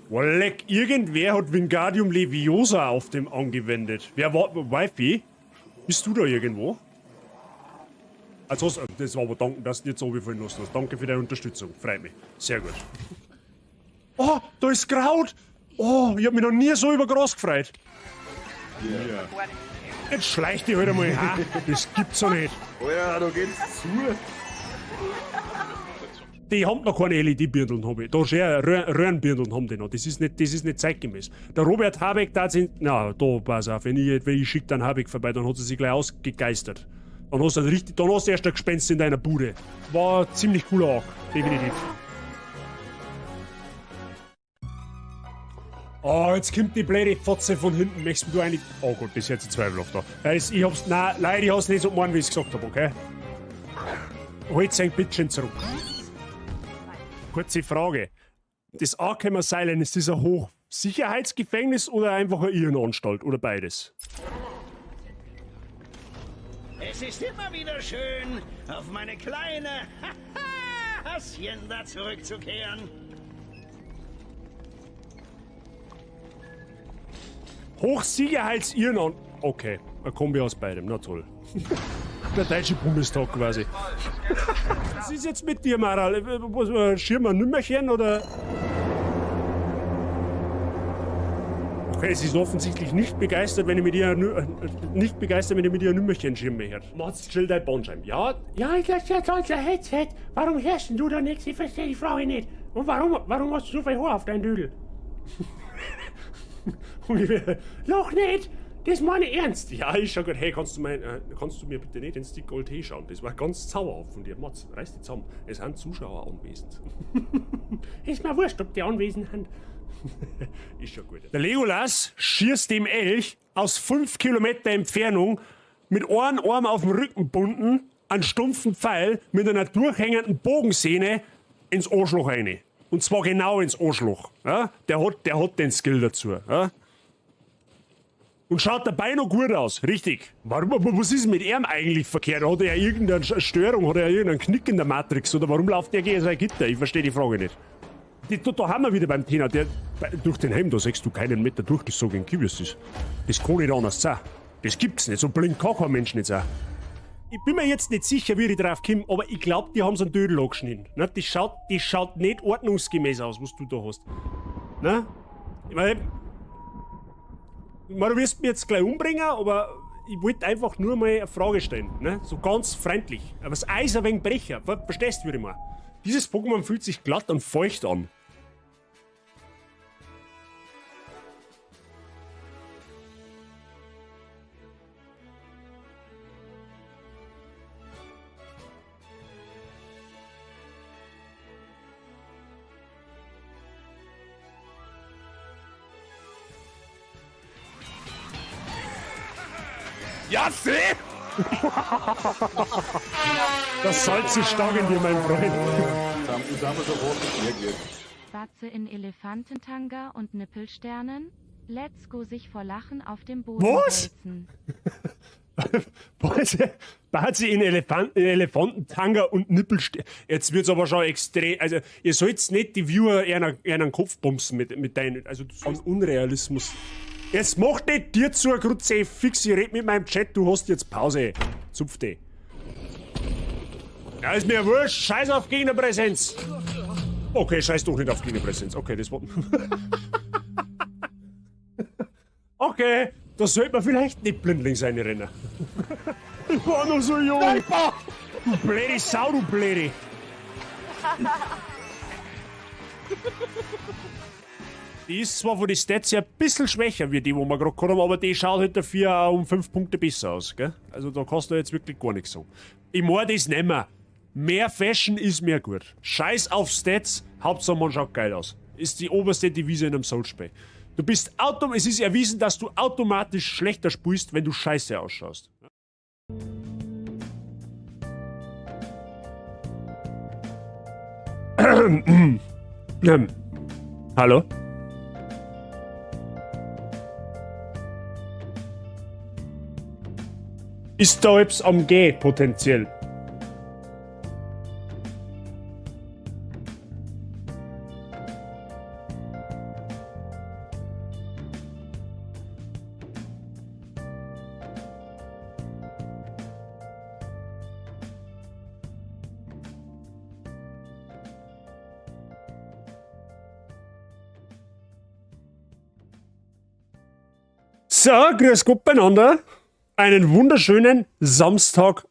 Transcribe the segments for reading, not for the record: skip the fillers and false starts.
Leck, irgendwer hat Wingardium Leviosa auf dem angewendet. Wer war. Wifey? Bist du da irgendwo? Also, das war aber danken, dass du nicht so viel lassen hast. Danke für deine Unterstützung. Freut mich. Sehr gut. Oh, da ist Kraut! Oh, ich hab mich noch nie so über Gras gefreut. Ja. Jetzt schleicht die halt einmal. Ha, das gibt's doch nicht. Alter, da geht's zu. Die haben noch keine LED-Birndeln, hab ich. Da schon Röhrenbirndeln haben die noch. Das ist nicht zeitgemäß. Der Robert Habeck da sind. Na, da, pass auf, wenn ich schick dann Habeck vorbei, dann hat sie sich gleich ausgegeistert. Dann hast du richtig, dann hast du erst ein Gespenst in deiner Bude. War ein ziemlich cooler Arc, definitiv. Oh, jetzt kommt die blöde Fotze von hinten. Möchtest du eigentlich. Oh Gott, das ist jetzt zweifelhaft da. Ja, ich hab's. Nein, leider, ich hab's nicht so gemeint, wie ich's gesagt hab, okay? Holt sein Bitchen zurück. Kurze Frage. Das Arkham Asylum, ist das ein Hochsicherheitsgefängnis oder einfach eine Irrenanstalt oder beides? Es ist immer wieder schön, auf meine kleine Hacienda zurückzukehren. Hochsicherheitsirrenanstalt. Okay, eine Kombi aus beidem, na toll. Der deutsche Bundestag quasi. Was ist jetzt mit dir, Maral? Was, Schirm ein Nümmerchen oder? Okay, sie ist offensichtlich nicht begeistert, wenn ich mit ihr nicht begeistert, wenn ich mit ihr ein Nümmerchen schirme her. Mats, chill dein Bandscheiben. Ja, ja, ich lass ja toll, Headset. Warum hörst denn du da nichts? Ich verstehe die Frage nicht. Und warum hast du so viel Haar auf deinem Dödel? Loch nicht! Das meine ich ernst. Ja, ist schon gut. Hey, kannst du mir bitte nicht den Stick Gold Tee schauen? Das war ganz zauberhaft von dir. Mats, reiß dich zusammen. Es sind Zuschauer anwesend. Ist mir wurscht, ob die anwesend sind. Ist schon gut. Der Legolas schießt dem Elch aus 5 Kilometer Entfernung mit einem Arm auf dem Rücken bunden, einen stumpfen Pfeil mit einer durchhängenden Bogensehne ins Arschloch rein. Und zwar genau ins Arschloch. Ja? Der hat den Skill dazu. Ja? Und schaut dabei noch gut aus, richtig. Warum, was ist mit ihm eigentlich verkehrt? Hat er irgendeine Störung, hat er irgendeinen Knick in der Matrix? Oder warum läuft der gegen sein Gitter? Ich verstehe die Frage nicht. Da haben wir wieder beim Thema, durch den Helm, da siehst du keinen Meter durch, das so gegen Kiwis ist. Das kann nicht anders sein. Das gibt's nicht, so blind kann kein Mensch nicht sein. Ich bin mir jetzt nicht sicher, wie ich drauf komme, aber ich glaub, die haben so einen Dödel angeschnitten. Ne? Die schaut nicht ordnungsgemäß aus, was du da hast. Ne? Ich mein, du wirst mich jetzt gleich umbringen, aber ich wollte einfach nur mal eine Frage stellen. Ne? So ganz freundlich. Aber das Eis ein wenig brecher. Verstehst du, würde ich mal. Dieses Pokémon fühlt sich glatt und feucht an. Ja, seh! Das Salz ist stark in dir, mein Freund. Jetzt haben wir sofort geklärt. Batze in Elefantentanga und Nippelsternen. Let's go sich vor Lachen auf dem Boden Was? wälzen. Batze in Elefantentanga und Nippelsternen. Jetzt wird's aber schon extrem. Also, ihr sollt's nicht die Viewer einen Kopf bumsen mit deinen. Also, das ist Unrealismus. Jetzt mach nicht dir zu, Grutze, fix, ich red mit meinem Chat, du hast jetzt Pause. Zupf dich. Ja, ist mir wurscht, scheiß auf Gegnerpräsenz. Okay, scheiß doch nicht auf Gegnerpräsenz. Okay, das war... Okay, da sollte man vielleicht nicht blindlings reinrennen. Ich war noch so jung. Du blöde Sau, du blöde. Die ist zwar von den Stats her ein bisschen schwächer wie die, wo wir gerade gehabt haben, aber die schaut halt dafür auch um 5 Punkte besser aus, gell? Also da kannst du jetzt wirklich gar nichts sagen. Ich mein das nicht mehr. Mehr Fashion ist mehr gut. Scheiß auf Stats, Hauptsache man schaut geil aus. Ist die oberste Devise in einem Souls-Spiel. Es ist erwiesen, dass du automatisch schlechter spielst, wenn du scheiße ausschaust. Hallo? Ist da etwas am Gehen, potenziell? So, grüß Gott beieinander. Einen wunderschönen Samstag.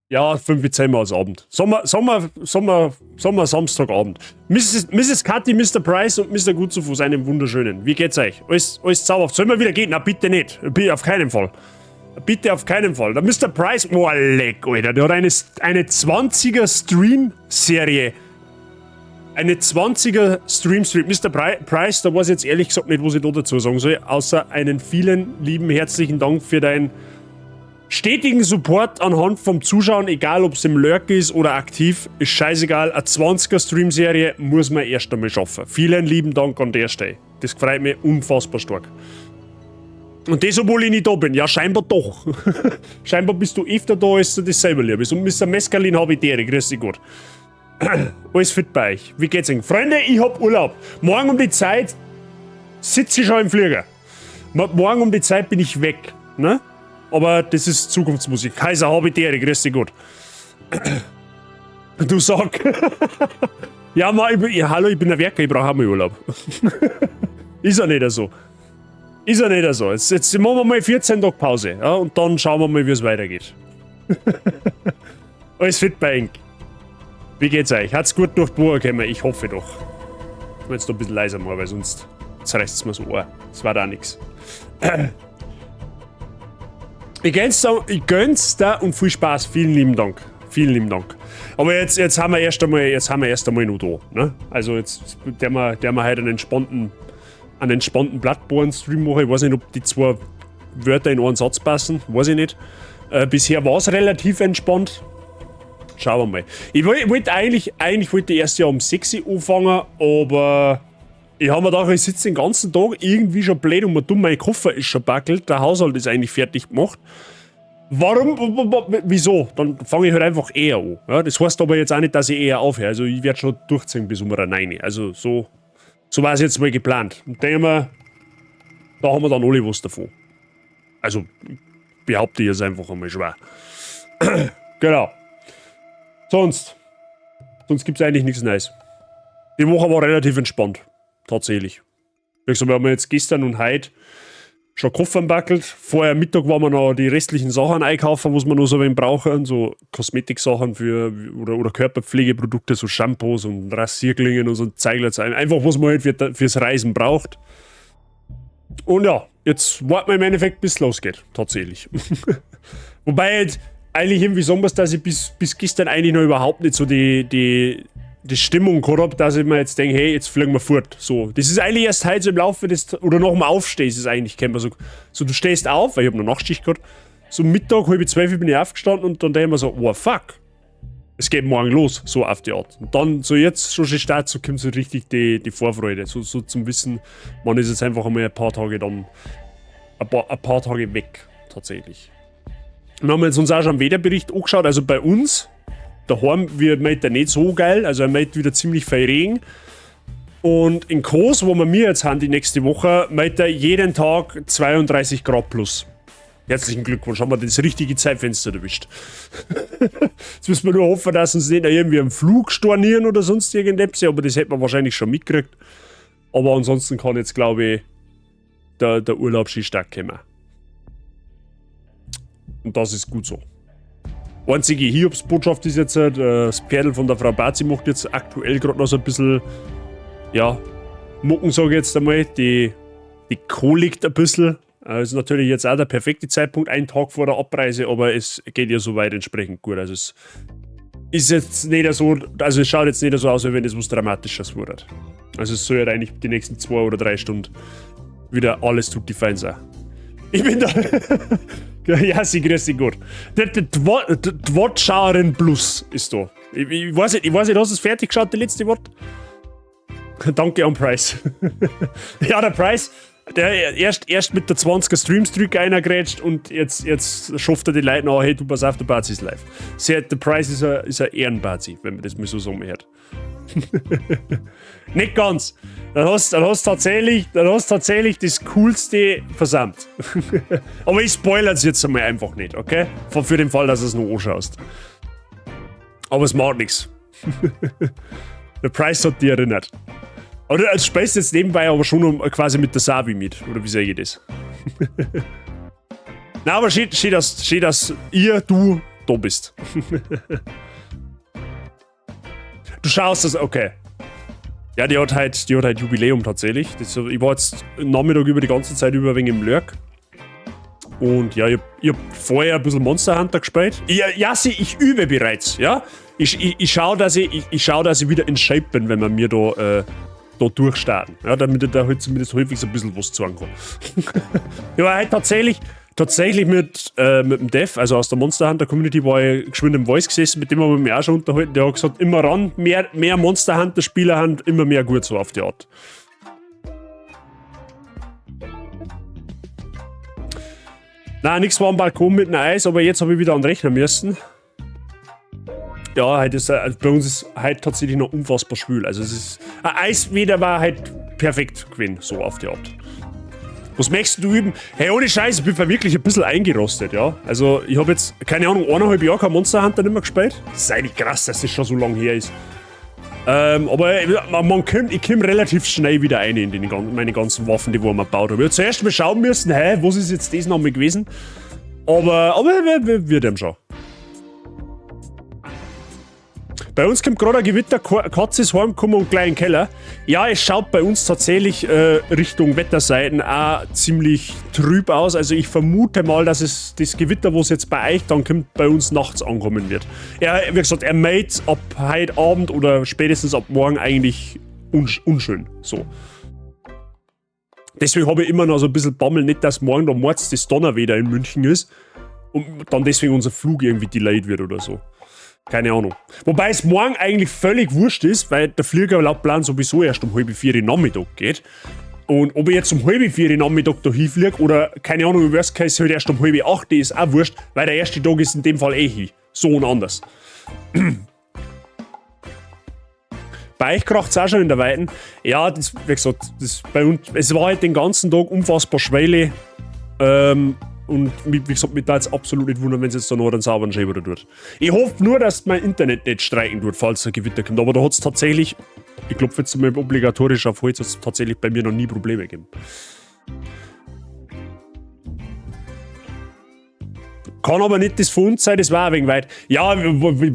Ja, 5 Uhr als Abend. Sommer, Sommer, Sommer, Sommer, Samstagabend. Mrs. Kathi, Mr. Price und Mr. Gutzufuß, einen wunderschönen. Wie geht's euch? Alles zauberhaft. Sollen wir wieder gehen? Na, bitte nicht. Bitte auf keinen Fall. Bitte auf keinen Fall. Der Mr. Price, oh leck, Alter, der hat eine 20er Stream-Serie. Eine 20er Stream-Stream. Mr. Price, da weiß ich jetzt ehrlich gesagt nicht, was ich da dazu sagen soll, außer einen vielen lieben herzlichen Dank für deinen stetigen Support anhand vom Zuschauen, egal ob es im Lurk ist oder aktiv, ist scheißegal. Eine 20er Stream-Serie muss man erst einmal schaffen. Vielen lieben Dank an der Stelle. Das freut mich unfassbar stark. Und das, obwohl ich nicht da bin. Ja, scheinbar doch. Scheinbar bist du öfter da, als du das selber lieb ist. Und Mr. Mescalin habe ich dir. Grüß dich Gott. Alles fit bei euch. Wie geht's Ihnen? Freunde, ich hab Urlaub. Morgen um die Zeit sitze ich schon im Flieger. Morgen um die Zeit bin ich weg. Ne? Aber das ist Zukunftsmusik. Kaiser, habe ich dir. Grüß dich Gott. Du Sack. Ja, ma, ja, hallo, ich bin ein Werker, ich brauche auch mal Urlaub. Ist ja nicht so. Ist ja nicht so. Jetzt machen wir mal 14 Tage Pause, ja, und dann schauen wir mal, wie es weitergeht. Alles fit bei Enk. Wie geht's euch? Hat's gut durch die Woche gekommen? Ich hoffe doch. Ich will jetzt noch ein bisschen leiser machen, weil sonst zerreißt's mir so an. Das war da nix. Ich gönn's da und viel Spaß. Vielen lieben Dank. Vielen lieben Dank. Aber jetzt haben wir erst einmal nur da. Ne? Also jetzt der wir heute einen entspannten Bloodborne-Stream machen. Ich weiß nicht, ob die zwei Wörter in einen Satz passen. Weiß ich nicht. Bisher war es relativ entspannt. Schauen wir mal. Ich wollte eigentlich wollte ich erst ja um 6 Uhr anfangen, aber ich habe mir gedacht, ich sitze den ganzen Tag irgendwie schon blöd und mir dumm, mein Koffer ist schon packelt, der Haushalt ist eigentlich fertig gemacht. Warum? Wieso? Dann fange ich halt einfach eher an. Ja, das heißt aber jetzt auch nicht, dass ich eher aufhöre. Also ich werde schon durchziehen bis um 9. Also so war es jetzt mal geplant. Und denke mir, da haben wir dann alle was davon. Also behaupte ich jetzt einfach einmal schwer. Genau. Sonst gibt es eigentlich nichts Neues. Die Woche war relativ entspannt. Tatsächlich. Wie gesagt, wir haben jetzt gestern und heute schon Koffer backelt. Vorher Mittag waren wir noch die restlichen Sachen einkaufen, was wir noch so ein wenig brauchen. So Kosmetiksachen für oder Körperpflegeprodukte, so Shampoos und Rasierklingen und so Zeug. Einfach, was man halt fürs Reisen braucht. Und ja, jetzt warten wir im Endeffekt, bis es losgeht. Tatsächlich. Wobei jetzt eigentlich irgendwie sagen muss, dass ich bis gestern eigentlich noch überhaupt nicht so die Stimmung gehabt habe, dass ich mir jetzt denke, hey, jetzt fliegen wir fort. So, das ist eigentlich erst heute so im Laufe des, oder nach dem Aufstehen ist es eigentlich gekommen. So, du stehst auf, weil ich habe noch Nachtschicht gehabt, so Mittag, 11:30 bin ich aufgestanden und dann denke ich mir so, oh fuck, es geht morgen los, so auf die Art. Und dann, so jetzt, so schon Start, so kommt so richtig die Vorfreude, so zum Wissen, man ist jetzt einfach einmal ein paar Tage dann, ein paar Tage weg, tatsächlich. Wir haben jetzt uns auch schon einen Wetterbericht angeschaut, also bei uns, daheim wird er nicht so geil, also er meldet wieder ziemlich viel Regen. Und in Kos, wo wir mir jetzt haben die nächste Woche, meldet er jeden Tag 32 Grad plus. Herzlichen Glückwunsch, haben wir das richtige Zeitfenster erwischt. Jetzt müssen wir nur hoffen, dass uns nicht irgendwie einen Flug stornieren oder sonst irgendetwas, aber das hätte man wahrscheinlich schon mitgekriegt. Aber ansonsten kann jetzt, glaube ich, der Urlaub schon stark kommen. Und das ist gut so. Einzige Hiobsbotschaft ist jetzt, das Pferdl von der Frau Bazi macht jetzt aktuell gerade noch so ein bisschen, ja, Mucken, sage ich jetzt einmal. Die kolikt ein bisschen. Ist natürlich jetzt auch der perfekte Zeitpunkt, einen Tag vor der Abreise, aber es geht ihr soweit entsprechend gut. Also es ist jetzt nicht so, also es schaut jetzt nicht so aus, als wenn das was Dramatisches wurde. Also es soll ja eigentlich die nächsten 2 oder 3 Stunden wieder alles tutti fein sein. Ich bin da. Ja, sie grüß dich gut. Die Wortschauerin Plus ist da. Ich weiß nicht, hast du es fertig geschaut, die letzte Wort? Danke an Price. Ja, der Price, der erst mit der 20er Streamstreak eingerätscht und jetzt schafft er die Leute noch, hey, du pass auf, der Bazi ist live. Der Price ist ein Ehrenbazi, wenn man das mal so sagen möchte. Nicht ganz. Dann hast tatsächlich das Coolste versammelt. Aber ich spoilere es jetzt einmal einfach nicht, okay? Für den Fall, dass du es noch anschaust. Aber es macht nichts. Der Price hat dich erinnert. Aber du spielst jetzt nebenbei aber schon quasi mit der Savi mit, oder wie sehe ich das? Na, aber schön, schön, dass ihr, du da bist. Du schaust das, okay. Ja, die hat halt Jubiläum tatsächlich. Ich war jetzt Nachmittag über die ganze Zeit über wegen im Lurk. Und ja, ich hab vorher ein bisschen Monster Hunter gespielt. Ja, ja, sie, ich übe bereits, ja. Ich schau, dass ich wieder in Shape bin, wenn wir mir da durchstarten. Ja, damit ich da halt zumindest häufig so ein bisschen was zeigen kann. Ich war halt tatsächlich mit dem Dev, also aus der Monster Hunter Community, war ich geschwind im Voice gesessen, mit dem habe ich mich auch schon unterhalten. Der hat gesagt, immer ran, mehr Monster Hunter Spieler haben, immer mehr gut, so auf die Art. Nein, nix war am Balkon mit einem Eis, aber jetzt habe ich wieder an den Rechner müssen. Ja, heute ist, also bei uns ist heute tatsächlich noch unfassbar schwül. Also es ist, ein Eiswetter war halt perfekt gewesen, so auf die Art. Was möchtest du üben? Hey, ohne Scheiß, ich bin wirklich ein bisschen eingerostet, ja. Also ich hab jetzt, keine Ahnung, 1,5 Jahre kein Monster Hunter nicht mehr gespielt. Das ist eigentlich krass, dass das schon so lange her ist. Aber ich komm relativ schnell wieder rein in meine ganzen Waffen, die wo man gebaut hat. Ich hab zuerst mal schauen müssen, hä, was ist jetzt das nochmal gewesen? Aber wir dem schon. Bei uns kommt gerade ein Gewitter, Katze ist heimgekommen und gleich in den Keller. Ja, es schaut bei uns tatsächlich Richtung Wetterseiten auch ziemlich trüb aus. Also ich vermute mal, dass es das Gewitter, was jetzt bei euch dann kommt, bei uns nachts ankommen wird. Er, wie gesagt, er mäht ab heute Abend oder spätestens ab morgen eigentlich unschön. So. Deswegen habe ich immer noch so ein bisschen Bammel, nicht, dass morgen der Mords das Donnerwetter in München ist und dann deswegen unser Flug irgendwie delayed wird oder so. Keine Ahnung. Wobei es morgen eigentlich völlig wurscht ist, weil der Flieger laut Plan sowieso erst um halb vier Nachmittag geht. Und ob ich jetzt um halb vier Nachmittag da hinfliege oder, keine Ahnung, im Worst Case halt erst um halb acht, ist auch wurscht, weil der erste Tag ist in dem Fall eh hin. So und anders. Bei euch kracht's auch schon in der Weiten. Ja, das, wie gesagt, das bei uns, es war halt den ganzen Tag unfassbar schwele. Und wie gesagt, mich da jetzt absolut nicht wundern, wenn es jetzt da noch einen sauberen Schäber tut. Ich hoffe nur, dass mein Internet nicht streiken tut, falls ein Gewitter kommt. Aber da hat's tatsächlich, ich klopfe jetzt mal obligatorisch auf Holz, hat's tatsächlich bei mir noch nie Probleme gegeben. Kann aber nicht das von uns sein, das war ein wenig weit. Ja,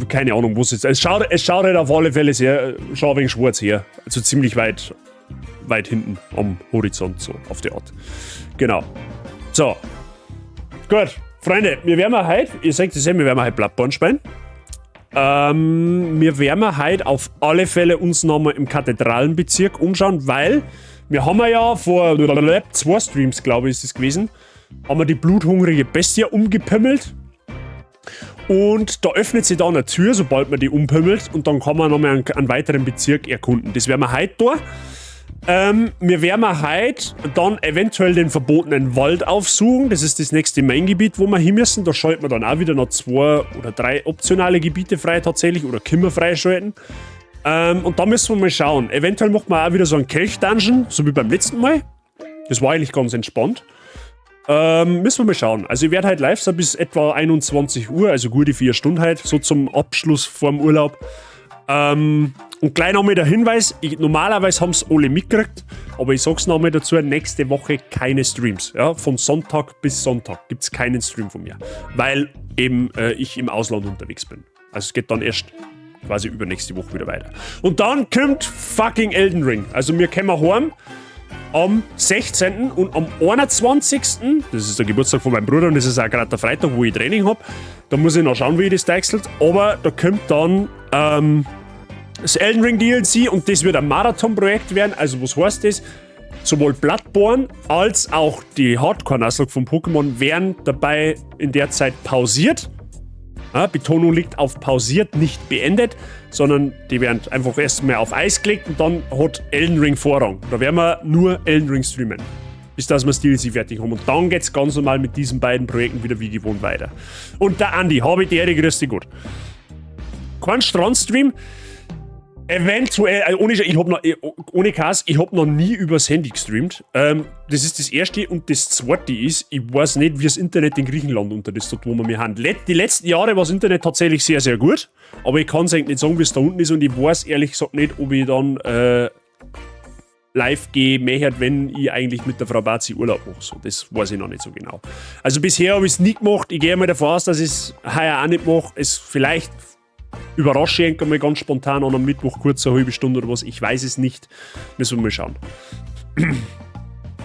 keine Ahnung, wo es jetzt. Es schaut halt auf alle Fälle sehr, schon ein wenig schwarz her. Also ziemlich weit hinten am Horizont, so auf die Art. Genau. So. Gut, Freunde, wir werden heute, ihr seht es ja, wir werden heute Bloodborne spielen. Wir werden heute auf alle Fälle uns nochmal im Kathedralenbezirk umschauen, weil wir haben ja vor 2 Streams, glaube ich, ist es gewesen, haben wir die bluthungrige Bestie umgepimmelt. Und da öffnet sich dann eine Tür, sobald man die umpimmelt, und dann kann man nochmal einen weiteren Bezirk erkunden. Das werden wir heute tun. Wir werden heute dann eventuell den verbotenen Wald aufsuchen. Das ist das nächste Main-Gebiet, wo wir hin müssen. Da schalten wir dann auch wieder noch 2 oder 3 optionale Gebiete frei tatsächlich oder können wir freischalten. Und da müssen wir mal schauen. Eventuell macht man auch wieder so einen Kelch-Dungeon, so wie beim letzten Mal. Das war eigentlich ganz entspannt. Müssen wir mal schauen. Also ich werde heute live sein bis etwa 21 Uhr, also gute 4 Stunden heute, so zum Abschluss vorm Urlaub. Und gleich nochmal der Hinweis, normalerweise haben's alle mitgekriegt, aber ich sag's nochmal dazu, nächste Woche keine Streams. Ja, von Sonntag bis Sonntag gibt's keinen Stream von mir, weil eben ich im Ausland unterwegs bin. Also es geht dann erst quasi übernächste Woche wieder weiter. Und dann kommt fucking Elden Ring. Also wir kommen heim am 16. und am 21., das ist der Geburtstag von meinem Bruder und das ist auch gerade der Freitag, wo ich Training hab, da muss ich noch schauen, wie ich das deichselt, aber da kommt dann das Elden Ring DLC und das wird ein Marathon-Projekt werden. Also was heißt das? Sowohl Bloodborne als auch die Hardcore-Nuzlocke von Pokémon werden dabei in der Zeit pausiert. Ja, Betonung liegt auf pausiert, nicht beendet, sondern die werden einfach erstmal auf Eis gelegt und dann hat Elden Ring Vorrang. Da werden wir nur Elden Ring streamen, bis dass wir das DLC fertig haben. Und dann geht's ganz normal mit diesen beiden Projekten wieder wie gewohnt weiter. Und der Andi, habe ich die Ehre, grüß dich gut. Kein Strandstream. Eventuell, ohne, ich hab noch, ohne Kass, ich hab noch nie übers Handy gestreamt. Das ist das Erste und das Zweite ist, ich weiß nicht, wie das Internet in Griechenland unter ist, dort wo wir haben. Die letzten Jahre war das Internet tatsächlich sehr, sehr gut, aber ich kann's eigentlich nicht sagen, wie es da unten ist und ich weiß ehrlich gesagt nicht, ob ich dann live gehe, möchte, wenn ich eigentlich mit der Frau Bazi Urlaub mache. So, das weiß ich noch nicht so genau. Also bisher habe ich es nie gemacht. Ich gehe mal davon aus, dass ich es heuer auch nicht mache. Es vielleicht überrasche ich mal ganz spontan an einem Mittwoch kurz eine halbe Stunde oder was. Ich weiß es nicht. Müssen wir mal schauen.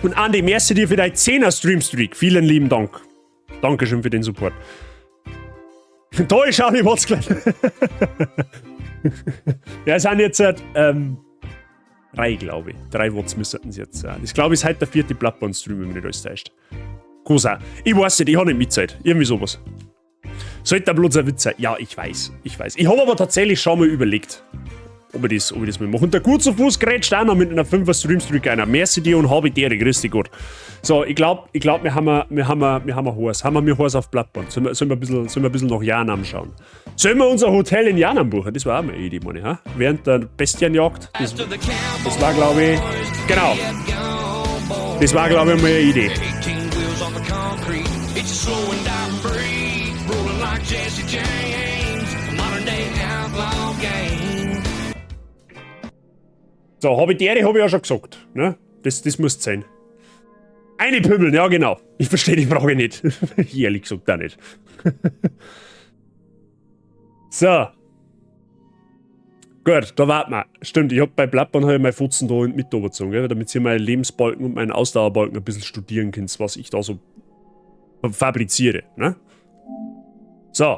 Und Andi, merci dir für dein 10er Streamstreak. Vielen lieben Dank. Dankeschön für den Support. Da ist auch nicht was gleich. Ja, es sind jetzt 3, glaube ich. 3 Watts müssten es jetzt sein. Das, glaube ich, ist heute der 4. Bloodborne-Stream, wenn mich nicht alles täuscht. Kann sein. Ich weiß nicht, ich habe nicht mitzeit. Irgendwie sowas. Sollte bloß ein Witz sein. Ja, ich weiß. Ich weiß. Ich habe aber tatsächlich schon mal überlegt, ob ich das mal mache. Und der Gut zu Fuß grätscht auch noch mit einer 5er Streamstreak einer. Merci dir und habe dir, grüß dich Gott. So, ich glaub, wir haben Horse. Haben wir Horse auf Bloodborne? Sollen wir ein bisschen nach Yharnam schauen? Sollen wir unser Hotel in Yharnam buchen? Das war auch mal eine Idee, meine ich, ha? Während der Bestienjagd. Das war, glaube ich. Genau. Das war, glaube ich, mal eine Idee. So, habe ich die, habe ich ja schon gesagt. Ne? Das muss sein. Eine Pümmeln, ja genau. Ich verstehe die Frage nicht. Ehrlich gesagt auch nicht. So. Gut, da warten wir. Stimmt, ich hab bei Bloodborne halt meine Futzen da mit gezogen, gell? Damit ihr meinen Lebensbalken und meinen Ausdauerbalken ein bisschen studieren könnt, was ich da so fabriziere. Ne? So.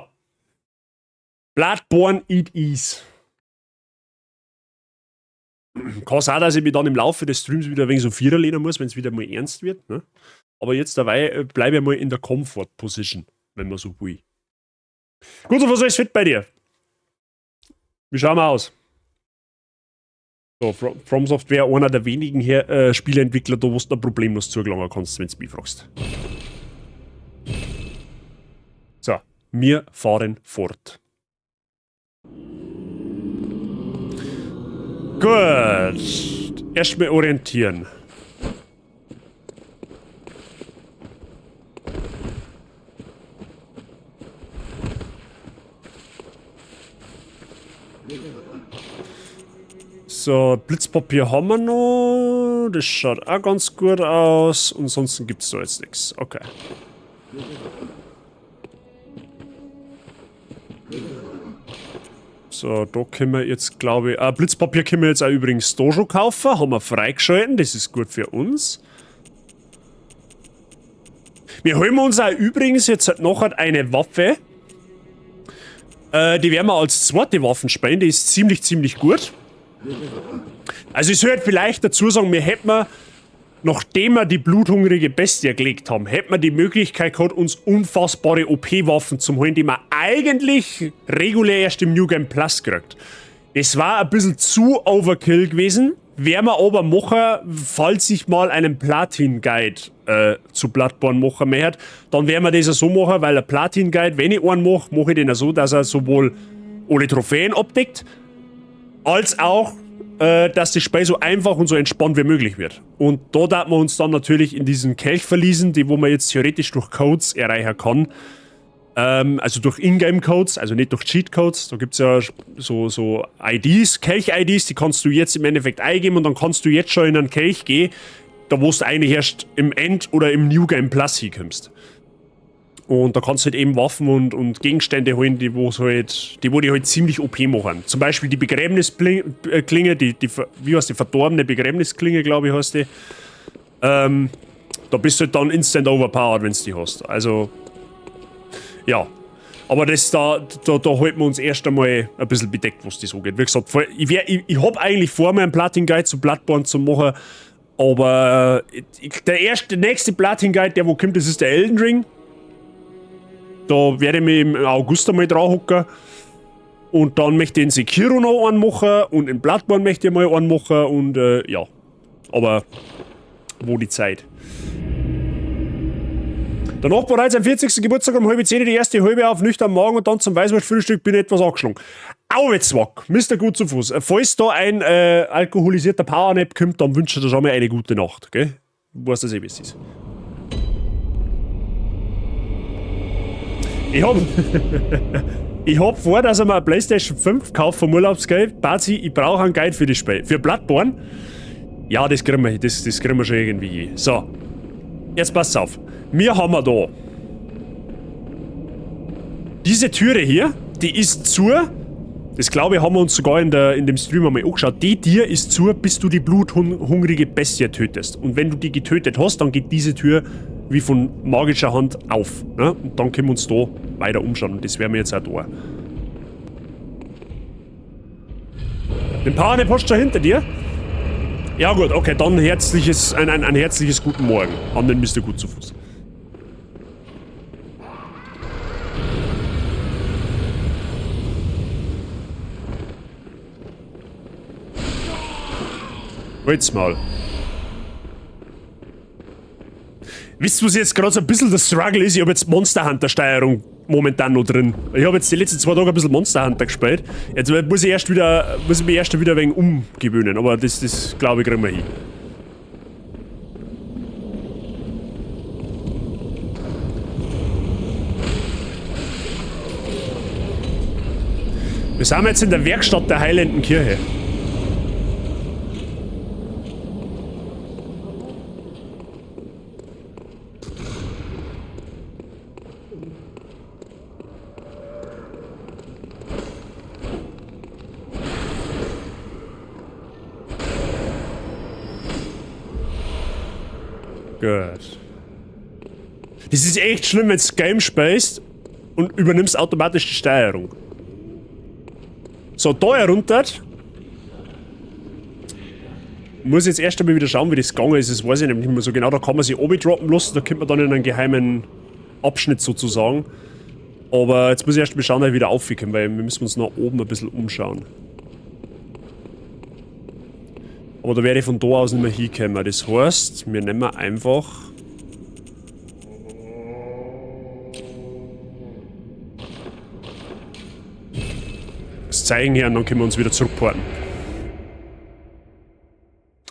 Bloodborne it is. Kann sein, dass ich mich dann im Laufe des Streams wieder ein wenig so Vierer lehnen muss, wenn es wieder mal ernst wird. Ne? Aber jetzt dabei bleibe ich mal in der Comfort Position, wenn man so will. Gut, so was ist fit bei dir? Wie schauen wir aus? So, From Software, einer der wenigen Spieleentwickler, da wo du da problemlos zugelangen kannst, wenn du mich fragst. So, wir fahren fort. Gut. Erstmal orientieren. So, Blitzpapier haben wir noch. Das schaut auch ganz gut aus. Und ansonsten gibt es da jetzt nichts. Okay. So, da können wir jetzt, glaube ich... Blitzpapier können wir jetzt auch übrigens da schon kaufen. Haben wir freigeschalten. Das ist gut für uns. Wir holen uns auch übrigens jetzt noch eine Waffe. Die werden wir als zweite Waffen spielen. Die ist ziemlich, ziemlich gut. Also ich sollte vielleicht dazu sagen, wir hätten, nachdem wir die bluthungrige Bestie gelegt haben, hätten wir die Möglichkeit gehabt, uns unfassbare OP-Waffen zu holen, die man eigentlich regulär erst im New Game Plus kriegt. Das war ein bisschen zu Overkill gewesen, werden wir aber machen, falls ich mal einen Platin-Guide zu Bloodborne machen möchte, dann werden wir das ja so machen, weil ein Platin-Guide, wenn ich einen mache, mache ich den ja so, dass er sowohl alle Trophäen abdeckt, als auch, dass das Spiel so einfach und so entspannt wie möglich wird. Und da darf man uns dann natürlich in diesen Kelch verließen, die wo man jetzt theoretisch durch Codes erreichen kann. Also durch Ingame-Codes, also nicht durch Cheat-Codes. Da gibt es ja so IDs, Kelch-IDs, die kannst du jetzt im Endeffekt eingeben und dann kannst du jetzt schon in einen Kelch gehen, da wo du eigentlich erst im End- oder im New Game Plus hinkommst. Und da kannst du halt eben Waffen und Gegenstände holen, die wo die halt ziemlich OP machen. Zum Beispiel die Begräbnisklinge, wie heißt die, verdorbene Begräbnisklinge, glaube ich, heißt die. Da bist du halt dann instant overpowered, wenn du die hast. Also, ja. Aber das da halten wir uns erst einmal ein bisschen bedeckt, was das angeht. Wie gesagt, ich hab eigentlich vor, mir einen Platin Guide zu Bloodborne zu machen, aber der nächste Platin Guide, der wo kommt, das ist der Elden Ring. Da werde ich mich im August einmal dran hocken. Und dann möchte ich in Sekiro noch einen machen und in Bloodborne möchte ich mal einen machen und ja. Aber wo die Zeit? Danach bereits am 40. Geburtstag um 9:30 die erste halbe auf nüchtern Magen und dann zum Weißwurstfrühstück bin ich etwas angeschlagen. Auwetzwack, Mr. Gut zu Fuß. Falls da ein alkoholisierter Powernap kommt, dann wünsche ich dir schon mal eine gute Nacht, gell? Du weißt das eh, wie es ist. Ich hab vor, dass ich mir eine PlayStation 5 kaufe vom Urlaubsgeld. Bazi, ich brauche einen Guide für das Spiel. Für Bloodborne. Ja, das kriegen wir, das kriegen wir schon irgendwie hin. So. Jetzt passt auf. Wir haben wir da diese Türe hier, die ist zu. Das glaube ich, haben wir uns sogar in dem Stream einmal angeschaut. Die Tür ist zu, bis du die bluthungrige Bestie tötest. Und wenn du die getötet hast, dann geht diese Tür wie von magischer Hand auf. Ne? Und dann können wir uns da weiter umschauen. Und das werden wir jetzt auch da. Den Powernap hast du schon hinter dir? Ja gut, okay, dann herzliches, ein herzliches guten Morgen an den Mr. Gut zu Fuß. Halt's mal. Wisst ihr, was jetzt gerade so ein bisschen der Struggle ist? Ich habe jetzt Monster Hunter Steuerung momentan noch drin. Ich habe jetzt die letzten 2 Tage ein bisschen Monster Hunter gespielt. Jetzt muss ich erst wieder, muss ich mich erst wieder ein wenig umgewöhnen, aber das glaube ich, kriegen wir hin. Wir sind jetzt in der Werkstatt der Heilenden Kirche. Gut. Das ist echt schlimm, wenn du das Game spielst und übernimmst automatisch die Steuerung. So, da herunter. Muss jetzt erst einmal wieder schauen, wie das gegangen ist. Das weiß ich nämlich nicht mehr so genau. Da kann man sich oben droppen lassen, da kommt man dann in einen geheimen Abschnitt sozusagen. Aber jetzt muss ich erst mal schauen, dass ich wieder aufkomme, weil wir müssen uns nach oben ein bisschen umschauen. Aber da werde ich von da aus nicht mehr hinkommen. Das heißt, wir nehmen einfach... das Zeichen her und dann können wir uns wieder zurückporten.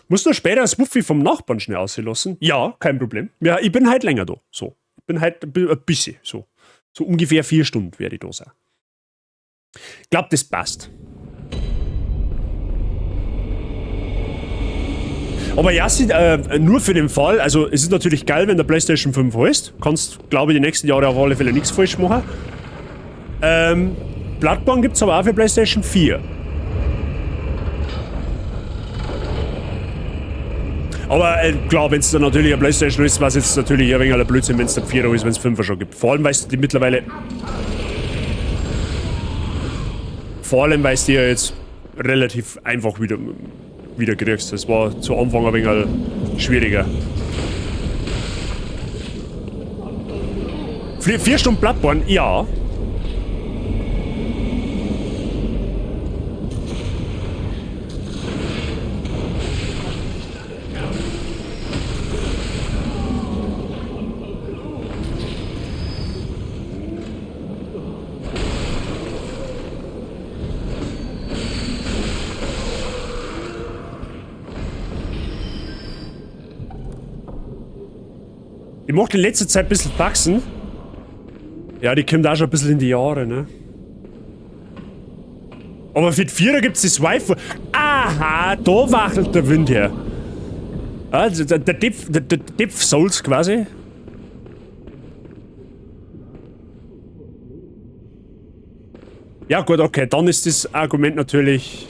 Muss nur später das Wuffi vom Nachbarn schnell auslassen? Ja, kein Problem. Ja, ich bin halt länger da. So. Ich bin halt ein bisschen so. So ungefähr 4 Stunden werde ich da sein. Ich glaub, das passt. Aber ja, nur für den Fall, also es ist natürlich geil, wenn der PlayStation 5 heißt. Kannst, glaube ich, die nächsten Jahre auf alle Fälle nichts falsch machen. Bloodborne gibt's aber auch für PlayStation 4. Aber klar, wenn's dann natürlich eine PlayStation ist, war's jetzt natürlich ein wenig ein Blödsinn, wenn's der 4er ist, wenn's 5er schon gibt. Vor allem, weil's die mittlerweile... Vor allem, weil's die ja jetzt relativ einfach wieder kriegst. Das war zu Anfang ein wenig schwieriger. 4 Stunden Bloodborne? Ja. Ich mochte in letzter Zeit ein bisschen wachsen. Ja, die kommt auch schon ein bisschen in die Jahre, ne? Aber für die Vierer gibt's das Wi-Fi. Aha, da wachelt der Wind her. Also der Death Souls quasi. Ja gut, okay, dann ist das Argument natürlich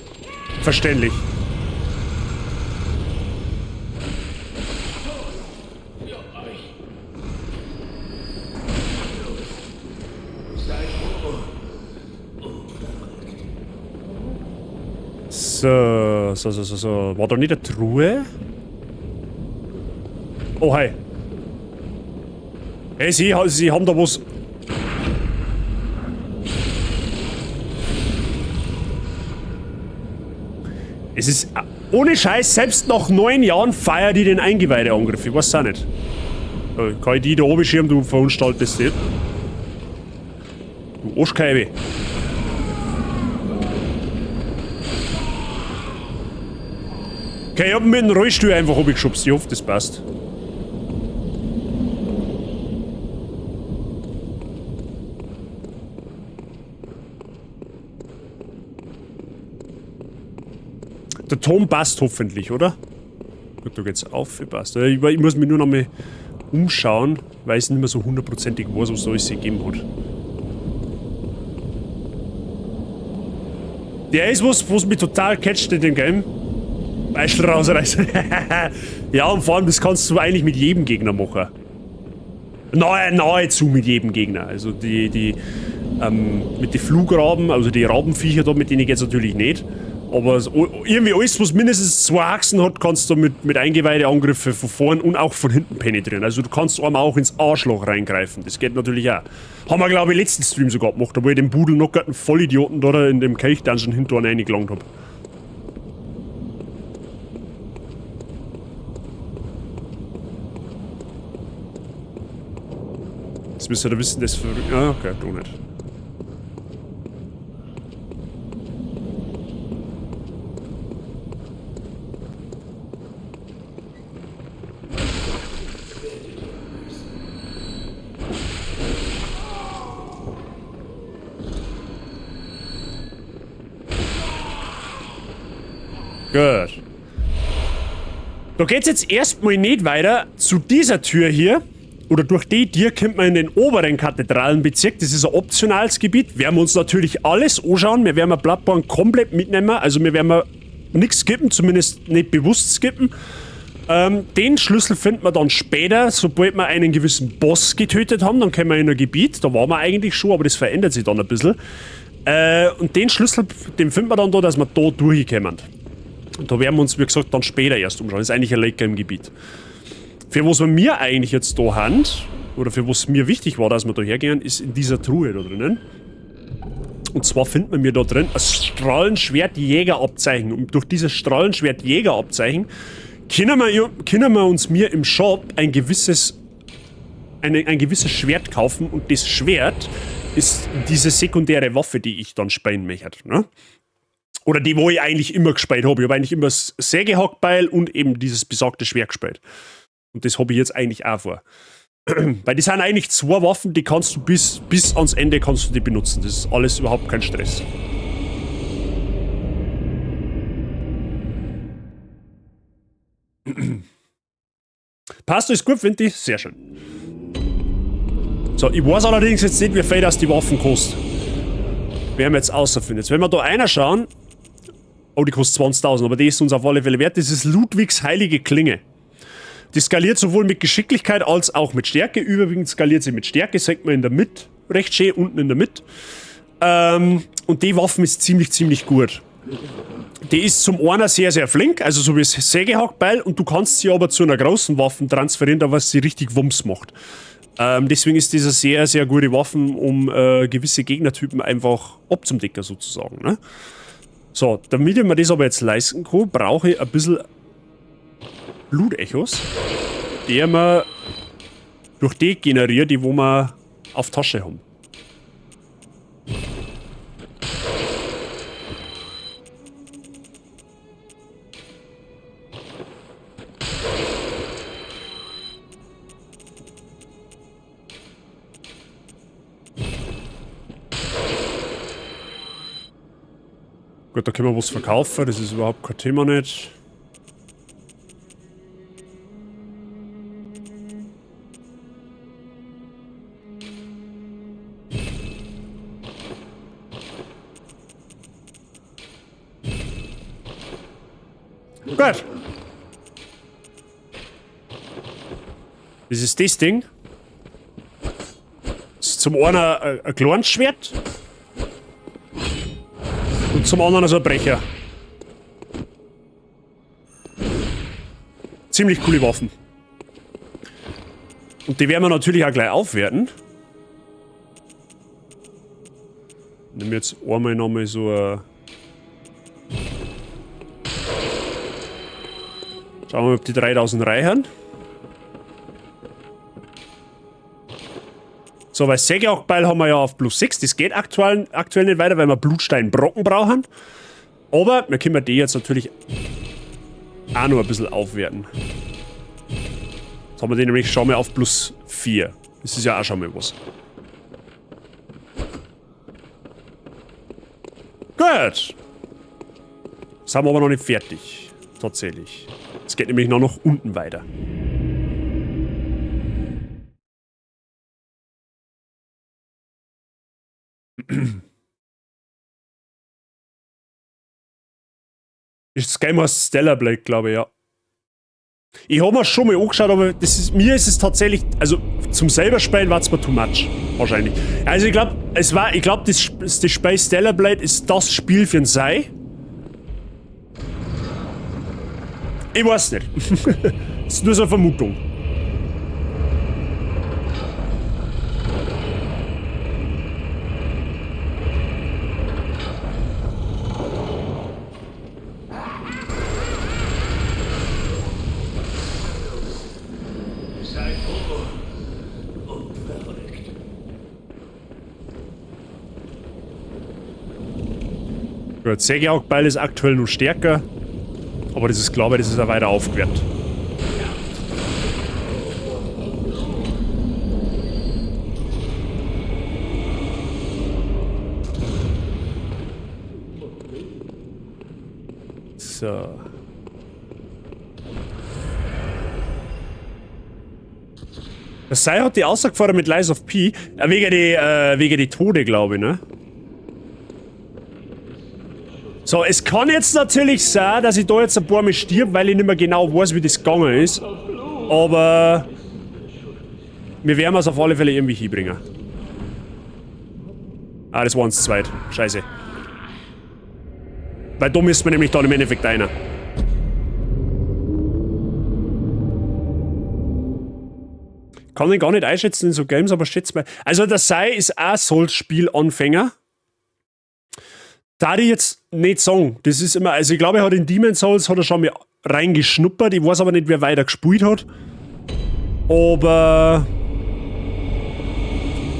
verständlich. So. War da nicht eine Truhe? Oh, hi. Hey, Sie haben da was... Es ist... Ohne Scheiß, selbst nach 9 Jahren feiert die den Eingeweideangriff. Ich weiß auch nicht. Kann ich die da oben schirmen, du verunstaltest dich. Du Arschkeibe. Okay, ich hab ihn mit dem Rollstuhl einfach runtergeschubst. Ich hoffe, das passt. Der Ton passt hoffentlich, oder? Gut, da geht's auf, passt. Ich muss mich nur noch mal umschauen, weil ich nicht mehr so hundertprozentig weiß, was da alles gegeben hat. Der ist was, was mich total catcht in dem Game. Beispiel rausreißen. Ja, und vor allem, das kannst du eigentlich mit jedem Gegner machen. Nahezu mit jedem Gegner. Also die mit den Flugraben, also die Rabenviecher da, mit denen geht's natürlich nicht. Aber irgendwie alles, was mindestens 2 Achsen hat, kannst du mit Eingeweideangriffen von vorn und auch von hinten penetrieren. Also du kannst einem auch ins Arschloch reingreifen. Das geht natürlich auch. Haben wir, glaube ich, letzten Stream sogar gemacht, wo ich den Budel noch einen Vollidioten da in dem Kelch-Dungeon hinter reingelangt hab. Jetzt müsst ihr da wissen, dass verrückt. Ah, okay, doch nicht. Gut. Da geht's jetzt erstmal nicht weiter zu dieser Tür hier. Oder durch die Tür kommt man in den oberen Kathedralenbezirk. Das ist ein optionales Gebiet. Werden wir uns natürlich alles anschauen. Wir werden Bloodborne komplett mitnehmen. Also wir werden nichts skippen, zumindest nicht bewusst skippen. Den Schlüssel finden wir dann später, sobald wir einen gewissen Boss getötet haben. Dann kommen wir in ein Gebiet. Da waren wir eigentlich schon, aber das verändert sich dann ein bisschen. Und den Schlüssel, den finden wir dann da, dass wir da durchkommen. Und da werden wir uns, wie gesagt, dann später erst umschauen. Das ist eigentlich ein Late Game Gebiet. Für was wir mir eigentlich jetzt da haben, oder für was mir wichtig war, dass wir da hergehen, ist in dieser Truhe da drinnen. Und zwar finden wir mir da drin ein Strahlenschwertjägerabzeichen. Und durch dieses Strahlenschwertjägerabzeichen können wir uns mir im Shop ein gewisses Schwert kaufen. Und das Schwert ist diese sekundäre Waffe, die ich dann spielen möchte. Ne? Oder die, wo ich eigentlich immer gespielt habe. Ich habe eigentlich immer das Sägehackbeil und eben dieses besagte Schwert gespielt. Und das habe ich jetzt eigentlich auch vor. Weil die sind eigentlich 2 Waffen, die kannst du bis ans Ende kannst du die benutzen. Das ist alles überhaupt kein Stress. Passt, ist gut, finde ich. Sehr schön. So, ich weiß allerdings jetzt nicht, wie viel das die Waffen kostet. Werden wir jetzt außerfinden. Jetzt, wenn wir da einer schauen. Oh, die kostet 20.000, aber die ist uns auf alle Fälle wert. Das ist Ludwigs heilige Klinge. Die skaliert sowohl mit Geschicklichkeit als auch mit Stärke. Überwiegend skaliert sie mit Stärke, sagt man in der Mitte. Recht schön, unten in der Mitte. Und die Waffe ist ziemlich, ziemlich gut. Die ist zum einen sehr, sehr flink, also so wie das Sägehackbeil, und du kannst sie aber zu einer großen Waffe transferieren, da was sie richtig Wumms macht. Deswegen ist das eine sehr, sehr gute Waffe, um gewisse Gegnertypen einfach abzudecken, sozusagen. Ne? So, damit ich mir das aber jetzt leisten kann, brauche ich ein bisschen Blutechos, die man durch die generiert, die wo wir auf Tasche haben. Gut, da können wir was verkaufen, das ist überhaupt kein Thema nicht. Gut. Das ist das Ding. Das ist zum einen ein kleines Schwert. Und zum anderen so ein Brecher. Ziemlich coole Waffen. Und die werden wir natürlich auch gleich aufwerten. Nehmen wir jetzt einmal nochmal so ein... Schauen wir mal, ob die 3000 reichen. So, weil Sägehackbeil haben wir ja auf plus 6. Das geht aktuell nicht weiter, weil wir Blutsteinbrocken brauchen. Aber wir können die jetzt natürlich auch noch ein bisschen aufwerten. Jetzt haben wir den nämlich schon mal auf plus 4. Das ist ja auch schon mal was. Gut. Sind wir aber noch nicht fertig. Tatsächlich. Es geht nämlich noch nach unten weiter. Das Game heißt Stellar Blade, glaube ich, ja. Ich habe mir schon mal angeschaut, aber das ist, mir ist es tatsächlich, also zum selber spielen war es mir too much, wahrscheinlich. Also ich glaube, es war, ich glaube, das Spiel Stellar Blade ist das Spiel für ein Sei. Ich weiß nicht. Das ist nur so eine Vermutung. Sei froh und verrückt. Gut, Sägehackbeil ist aktuell nur stärker. Aber das ist klar, weil das ist auch weiter aufgewertet. So. Das Sei hat die Aussage gefordert mit Lies of P. Wegen die Tode, glaube ich, ne? So, es kann jetzt natürlich sein, dass ich da jetzt ein paar Mal stirb, weil ich nicht mehr genau weiß, wie das gegangen ist. Aber wir werden es auf alle Fälle irgendwie hinbringen. Ah, das war uns zweit. Scheiße. Weil da müssen wir nämlich dann im Endeffekt einer. Kann ich gar nicht einschätzen in so Games, aber schätze mal. Also der Sei ist auch Souls-Spiel-Anfänger. Da ich jetzt nicht sagen, das ist immer, also ich glaube, er hat in Demon's Souls hat er schon mal reingeschnuppert, ich weiß aber nicht, wer weiter gespielt hat. Aber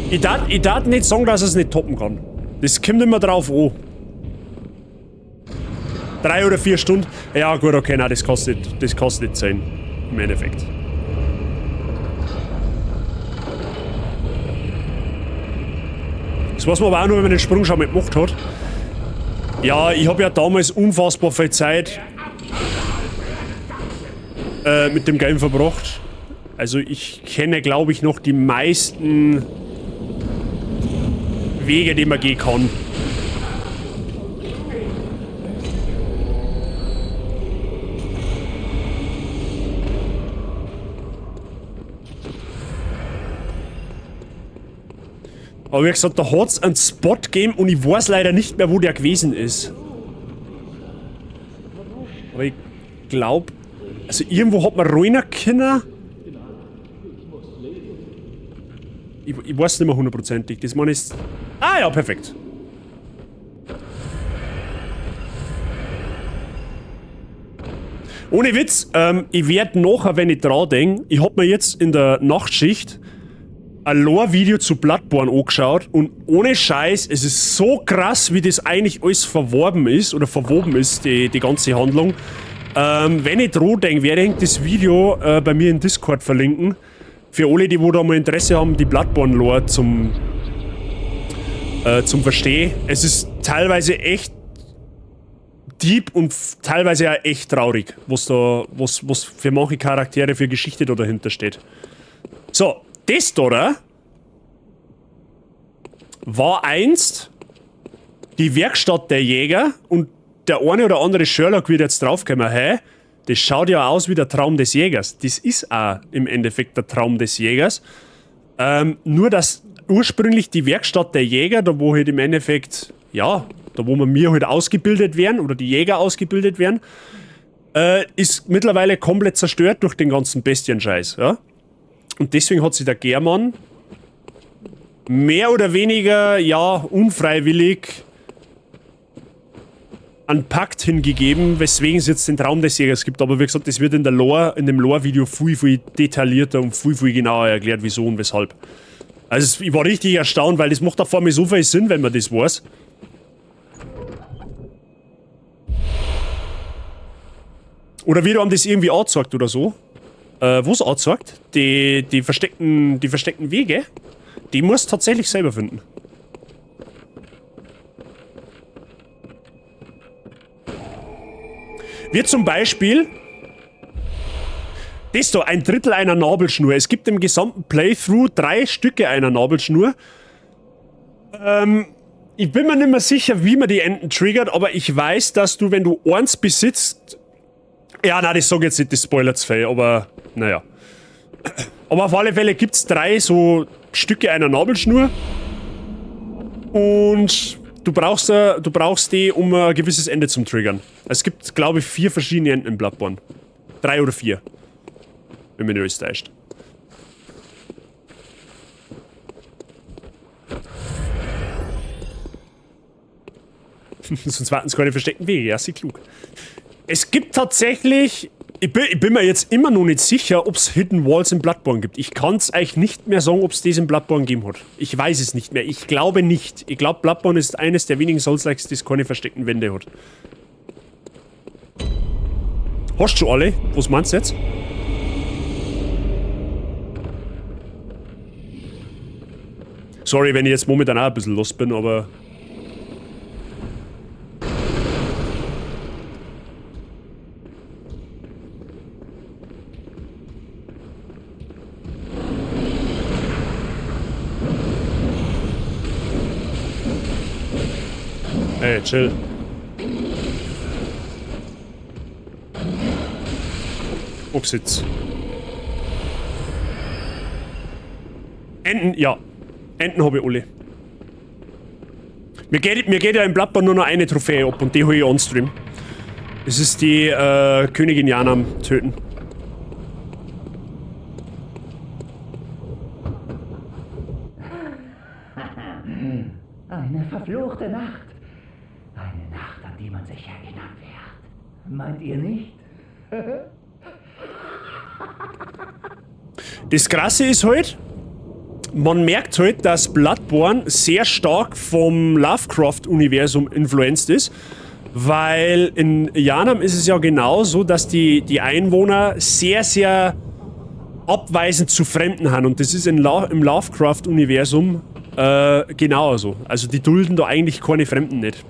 ich darf nicht sagen, dass er es nicht toppen kann. Das kommt immer drauf an. 3 oder 4 Stunden. Ja gut, okay, nein, das kostet nicht 10 im Endeffekt. Das weiß man aber auch nur, wenn man den Sprung schon mal gemacht hat. Ja, ich hab ja damals unfassbar viel Zeit mit dem Game verbracht. Also ich kenne, glaube ich, noch die meisten Wege, die man gehen kann. Aber wie gesagt, da hat's einen Spot gegeben und ich weiß leider nicht mehr, wo der gewesen ist. Aber ich glaub, also irgendwo hat man ruiner können. Ich weiß nicht mehr hundertprozentig. Das meine ist. Ah ja, perfekt. Ohne Witz, ich werd nachher, wenn ich dran denk, ich hab mir jetzt in der Nachtschicht ein Lore-Video zu Bloodborne angeschaut und ohne Scheiß, es ist so krass, wie das eigentlich alles verworben ist oder verwoben ist, die ganze Handlung. Wenn ich dran denke, werde ich das Video bei mir in Discord verlinken. Für alle, die wo da mal Interesse haben, die Bloodborne-Lore zum Verstehen. Es ist teilweise echt deep und teilweise auch echt traurig, was da, was für manche Charaktere für Geschichte da dahinter steht. So. Das da, oder? War einst die Werkstatt der Jäger und der eine oder andere Sherlock wird jetzt draufkommen, hä? Das schaut ja aus wie der Traum des Jägers. Das ist auch im Endeffekt der Traum des Jägers. Nur, dass ursprünglich die Werkstatt der Jäger, da wo halt im Endeffekt, ja, da wo wir halt ausgebildet werden oder die Jäger ausgebildet werden, ist mittlerweile komplett zerstört durch den ganzen Bestienscheiß, ja? Und deswegen hat sich der Gehrman mehr oder weniger, ja, unfreiwillig einen Pakt hingegeben, weswegen es jetzt den Traum des Jägers gibt. Aber wie gesagt, das wird in der Lore, in dem Lore-Video viel, viel detaillierter und viel, viel genauer erklärt, wieso und weshalb. Also ich war richtig erstaunt, weil das macht auf einmal so viel Sinn, wenn man das weiß. Oder wie einem das irgendwie anzeigt oder so. Wo's anzeigt, die versteckten Wege, die musst du tatsächlich selber finden. Wir zum Beispiel Das da, ein Drittel einer Nabelschnur. Es gibt im gesamten Playthrough 3 Stücke einer Nabelschnur. Ich bin mir nicht mehr sicher, wie man die Enden triggert, aber ich weiß, dass du, wenn du eins besitzt... Ja, nein, das sag ich jetzt nicht, das spoilert's viel, aber naja. Aber auf alle Fälle gibt's 3 so Stücke einer Nabelschnur. Und du brauchst die, um ein gewisses Ende zum Triggern. Es gibt, glaube ich, 4 verschiedene Enden in Bloodborne. 3 oder 4. Wenn mich nicht alles täuscht. Sonst warten sie keine versteckten Wege, ja, sie klug. Es gibt tatsächlich... Ich bin mir jetzt immer noch nicht sicher, ob's Hidden Walls in Bloodborne gibt. Ich kann's euch nicht mehr sagen, ob's das in Bloodborne gegeben hat. Ich weiß es nicht mehr. Ich glaube nicht. Ich glaub, Bloodborne ist eines der wenigen Souls-Likes, das keine versteckten Wände hat. Hast du schon alle? Was meinst du jetzt? Sorry, wenn ich jetzt momentan auch ein bisschen lost bin, aber... Hey, chill. Obsitz. Enten, ja. Enten hab ich alle. Mir geht ja im Bloodborne nur noch eine Trophäe ab und die hol ich on Stream. Das ist die Königin Yharnam töten. Eine verfluchte Nacht. Eine Nacht, an die man sich erinnern wird. Meint ihr nicht? Das Krasse ist halt, man merkt halt, dass Bloodborne sehr stark vom Lovecraft-Universum influenced ist, weil in Yharnam ist es ja genauso, dass die Einwohner sehr, sehr abweisend zu Fremden haben. Und das ist im Lovecraft-Universum genauso. Also die dulden da eigentlich keine Fremden nicht.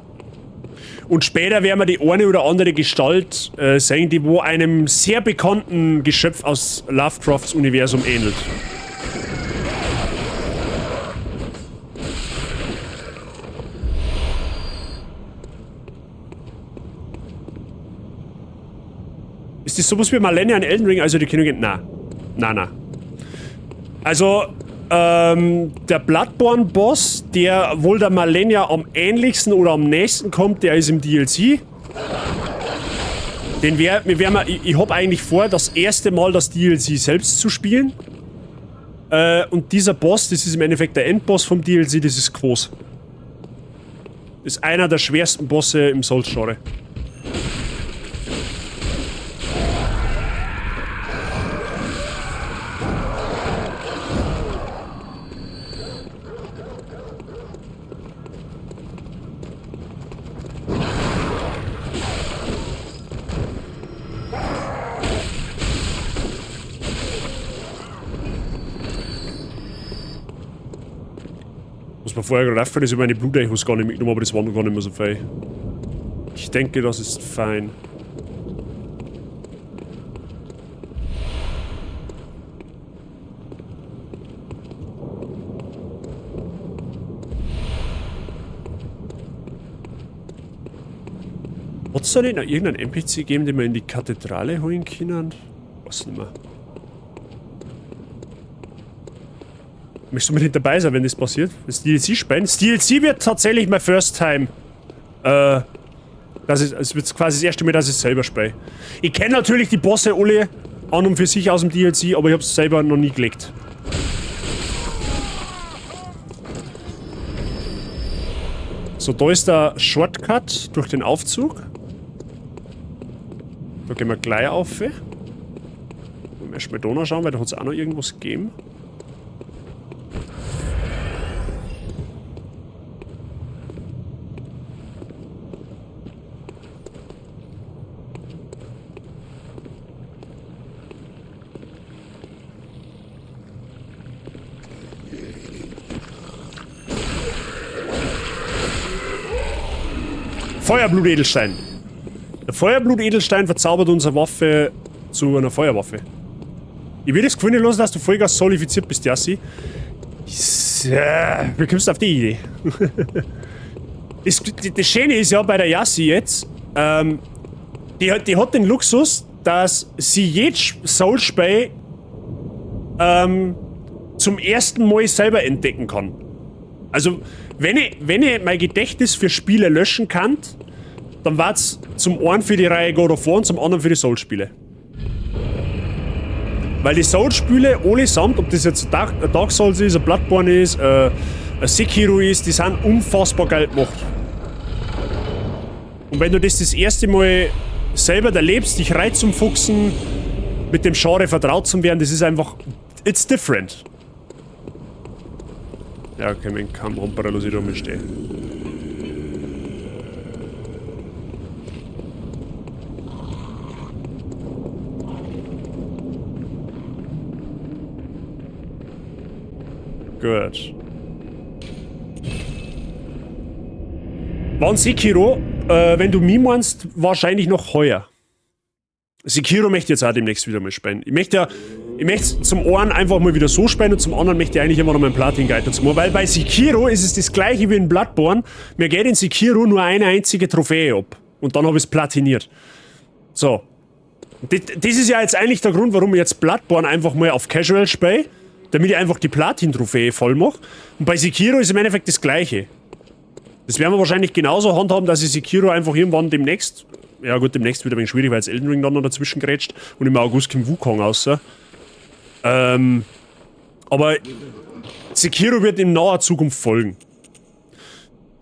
Und später werden wir die eine oder andere Gestalt sehen, die wo einem sehr bekannten Geschöpf aus Lovecrafts Universum ähnelt. Ist das sowas wie Malenia in Elden Ring, also die Königin? Na. Na, na. Also, der Bloodborne-Boss, der wohl der Malenia am ähnlichsten oder am nächsten kommt, der ist im DLC. Den wär, wir wär mal, ich, ich hab eigentlich vor, das erste Mal das DLC selbst zu spielen. Und dieser Boss, das ist im Endeffekt der Endboss vom DLC, das ist groß. Ist einer der schwersten Bosse im Souls-Genre. Was mir vorher gerade aufgefallen ist, ich habe meine Blutechos gar nicht mitgenommen, aber das war noch gar nicht mehr so viel. Ich denke, das ist fein. Hat's da nicht noch irgendeinen NPC gegeben, den wir in die Kathedrale holen können? Weiß nicht mehr. Möchtest du unbedingt dabei sein, wenn das passiert? Das DLC spielen? Das DLC wird tatsächlich mein First Time. Es wird quasi das erste Mal, dass ich es selber spiele. Ich kenne natürlich die Bosse alle an und für sich aus dem DLC, aber ich hab's selber noch nie gelegt. So, da ist der Shortcut durch den Aufzug. Da gehen wir gleich auf. Wollen wir erstmal da noch schauen, weil da hat's auch noch irgendwas gegeben. Feuerblutedelstein. Der Feuerblutedelstein verzaubert unsere Waffe zu einer Feuerwaffe. Ich will das Gefühl nicht los, dass du vollgas solifiziert bist, Yassi. Wie kommst du auf die Idee? Das Schöne ist ja bei der Yassi jetzt, die hat den Luxus, dass sie jedes Soul-Spiel zum ersten Mal selber entdecken kann. Also, wenn ich mein Gedächtnis für Spiele löschen kann, dann war's zum einen für die Reihe God of War und zum anderen für die Souls-Spiele. Weil die Souls-Spiele allesamt, ob das jetzt Dark Souls ist, ein Bloodborne ist, ein Sekiro ist, die sind unfassbar geil gemacht. Und wenn du das erste Mal selber erlebst, dich rein zum Fuchsen, mit dem Genre vertraut zu werden, das ist einfach... It's different. Ja, okay, mein Kamm-Humperer lass ich da mal stehen. Gut. Wann Sekiro? Wenn du mich meinst, wahrscheinlich noch heuer. Sekiro möchte ich jetzt auch demnächst wieder mal spielen. Ich möchte ja, ich möchte zum einen einfach mal wieder so spielen und zum anderen möchte ich eigentlich immer noch meinen Platin Guide dazu machen. Weil bei Sekiro ist es das gleiche wie in Bloodborne. Mir geht in Sekiro nur eine einzige Trophäe ab. Und dann habe ich es platiniert. So. Das ist ja jetzt eigentlich der Grund, warum ich jetzt Bloodborne einfach mal auf Casual spiele. Damit ich einfach die Platin-Trophäe voll mache. Und bei Sekiro ist im Endeffekt das Gleiche. Das werden wir wahrscheinlich genauso handhaben, dass ich Sekiro einfach irgendwann demnächst... Ja gut, demnächst wird ein wenig schwierig, weil jetzt Elden Ring dann noch dazwischen grätscht. Und im August kommt Wukong raus. Aber Sekiro wird in naher Zukunft folgen.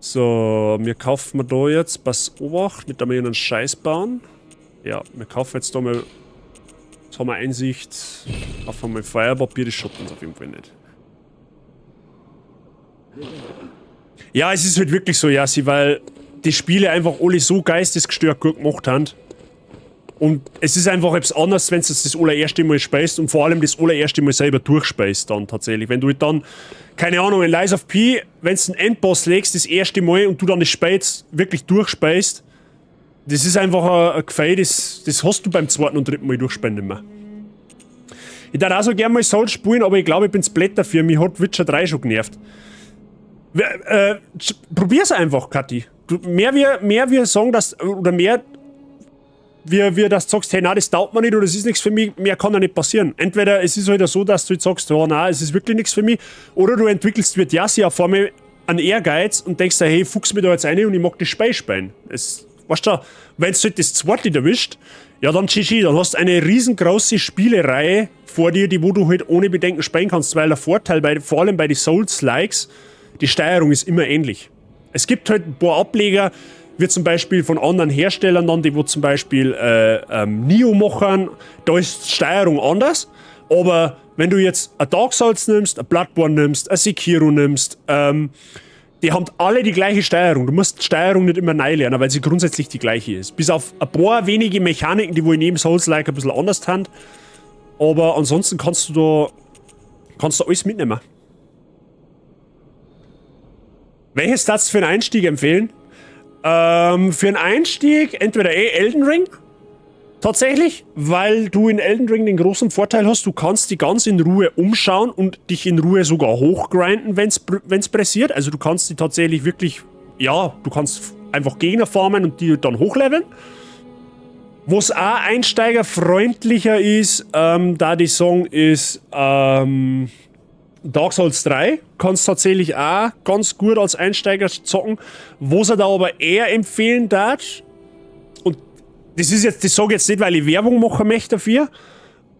So, wir kaufen da jetzt... Pass Obacht, nicht, dass wir hier einen Scheiß bauen. Ja, wir kaufen jetzt da mal... Jetzt haben wir Einsicht. Auf einmal Feuerpapier, das schaut uns auf jeden Fall nicht. Ja, es ist halt wirklich so, Yassi, weil die Spiele einfach alle so geistesgestört gut gemacht haben. Und es ist einfach etwas anderes, wenn du das allererste Mal spielst und vor allem das allererste Mal selber durchspielst dann tatsächlich. Wenn du halt dann, keine Ahnung, in Lies of P, wenn du einen Endboss legst, das erste Mal und du dann das Spiel wirklich durchspielst, das ist einfach ein Gefühl, das hast du beim zweiten und dritten Mal durchspielen nicht mehr. Ich würde auch so gerne mal Souls spielen, aber ich glaube, ich bin's blöd dafür. Mich hat Witcher 3 schon genervt. Probier's einfach, Kathi. Du, mehr wir sagen, dass, oder mehr wir dass du sagst, hey, nein, das taugt mir nicht oder das ist nichts für mich, mehr kann ja nicht passieren. Entweder es ist halt so, dass du jetzt sagst, oh, nein, es ist wirklich nichts für mich, oder du entwickelst wie Yassi auf einmal einen Ehrgeiz und denkst dir, hey, fuchs mich da jetzt rein und ich mag das Spiel spielen. Es, weißt du, wenn du halt das zweite erwischt, ja dann GG, dann hast du eine riesengroße Spielereihe vor dir, die wo du halt ohne Bedenken spielen kannst, weil der Vorteil, vor allem bei den Souls-Likes, die Steuerung ist immer ähnlich. Es gibt halt ein paar Ableger, wie zum Beispiel von anderen Herstellern dann, die wo zum Beispiel Nioh machen, da ist die Steuerung anders, aber wenn du jetzt ein Dark Souls nimmst, ein Bloodborne nimmst, ein Sekiro nimmst, die haben alle die gleiche Steuerung. Du musst die Steuerung nicht immer neu lernen, weil sie grundsätzlich die gleiche ist. Bis auf ein paar wenige Mechaniken, die wohl in jedem Souls-like ein bisschen anders sind. Aber ansonsten kannst du da alles mitnehmen. Welches darfst du für einen Einstieg empfehlen? Für einen Einstieg entweder Elden Ring. Tatsächlich, weil du in Elden Ring den großen Vorteil hast, du kannst die ganz in Ruhe umschauen und dich in Ruhe sogar hochgrinden, wenn's pressiert. Also du kannst die tatsächlich wirklich, ja, du kannst einfach Gegner farmen und die dann hochleveln. Was auch einsteigerfreundlicher ist, da die Song ist Dark Souls 3, kannst tatsächlich auch ganz gut als Einsteiger zocken. Was er da aber eher empfehlen darf, und das ist jetzt, das sag ich jetzt nicht, weil ich Werbung machen möchte dafür,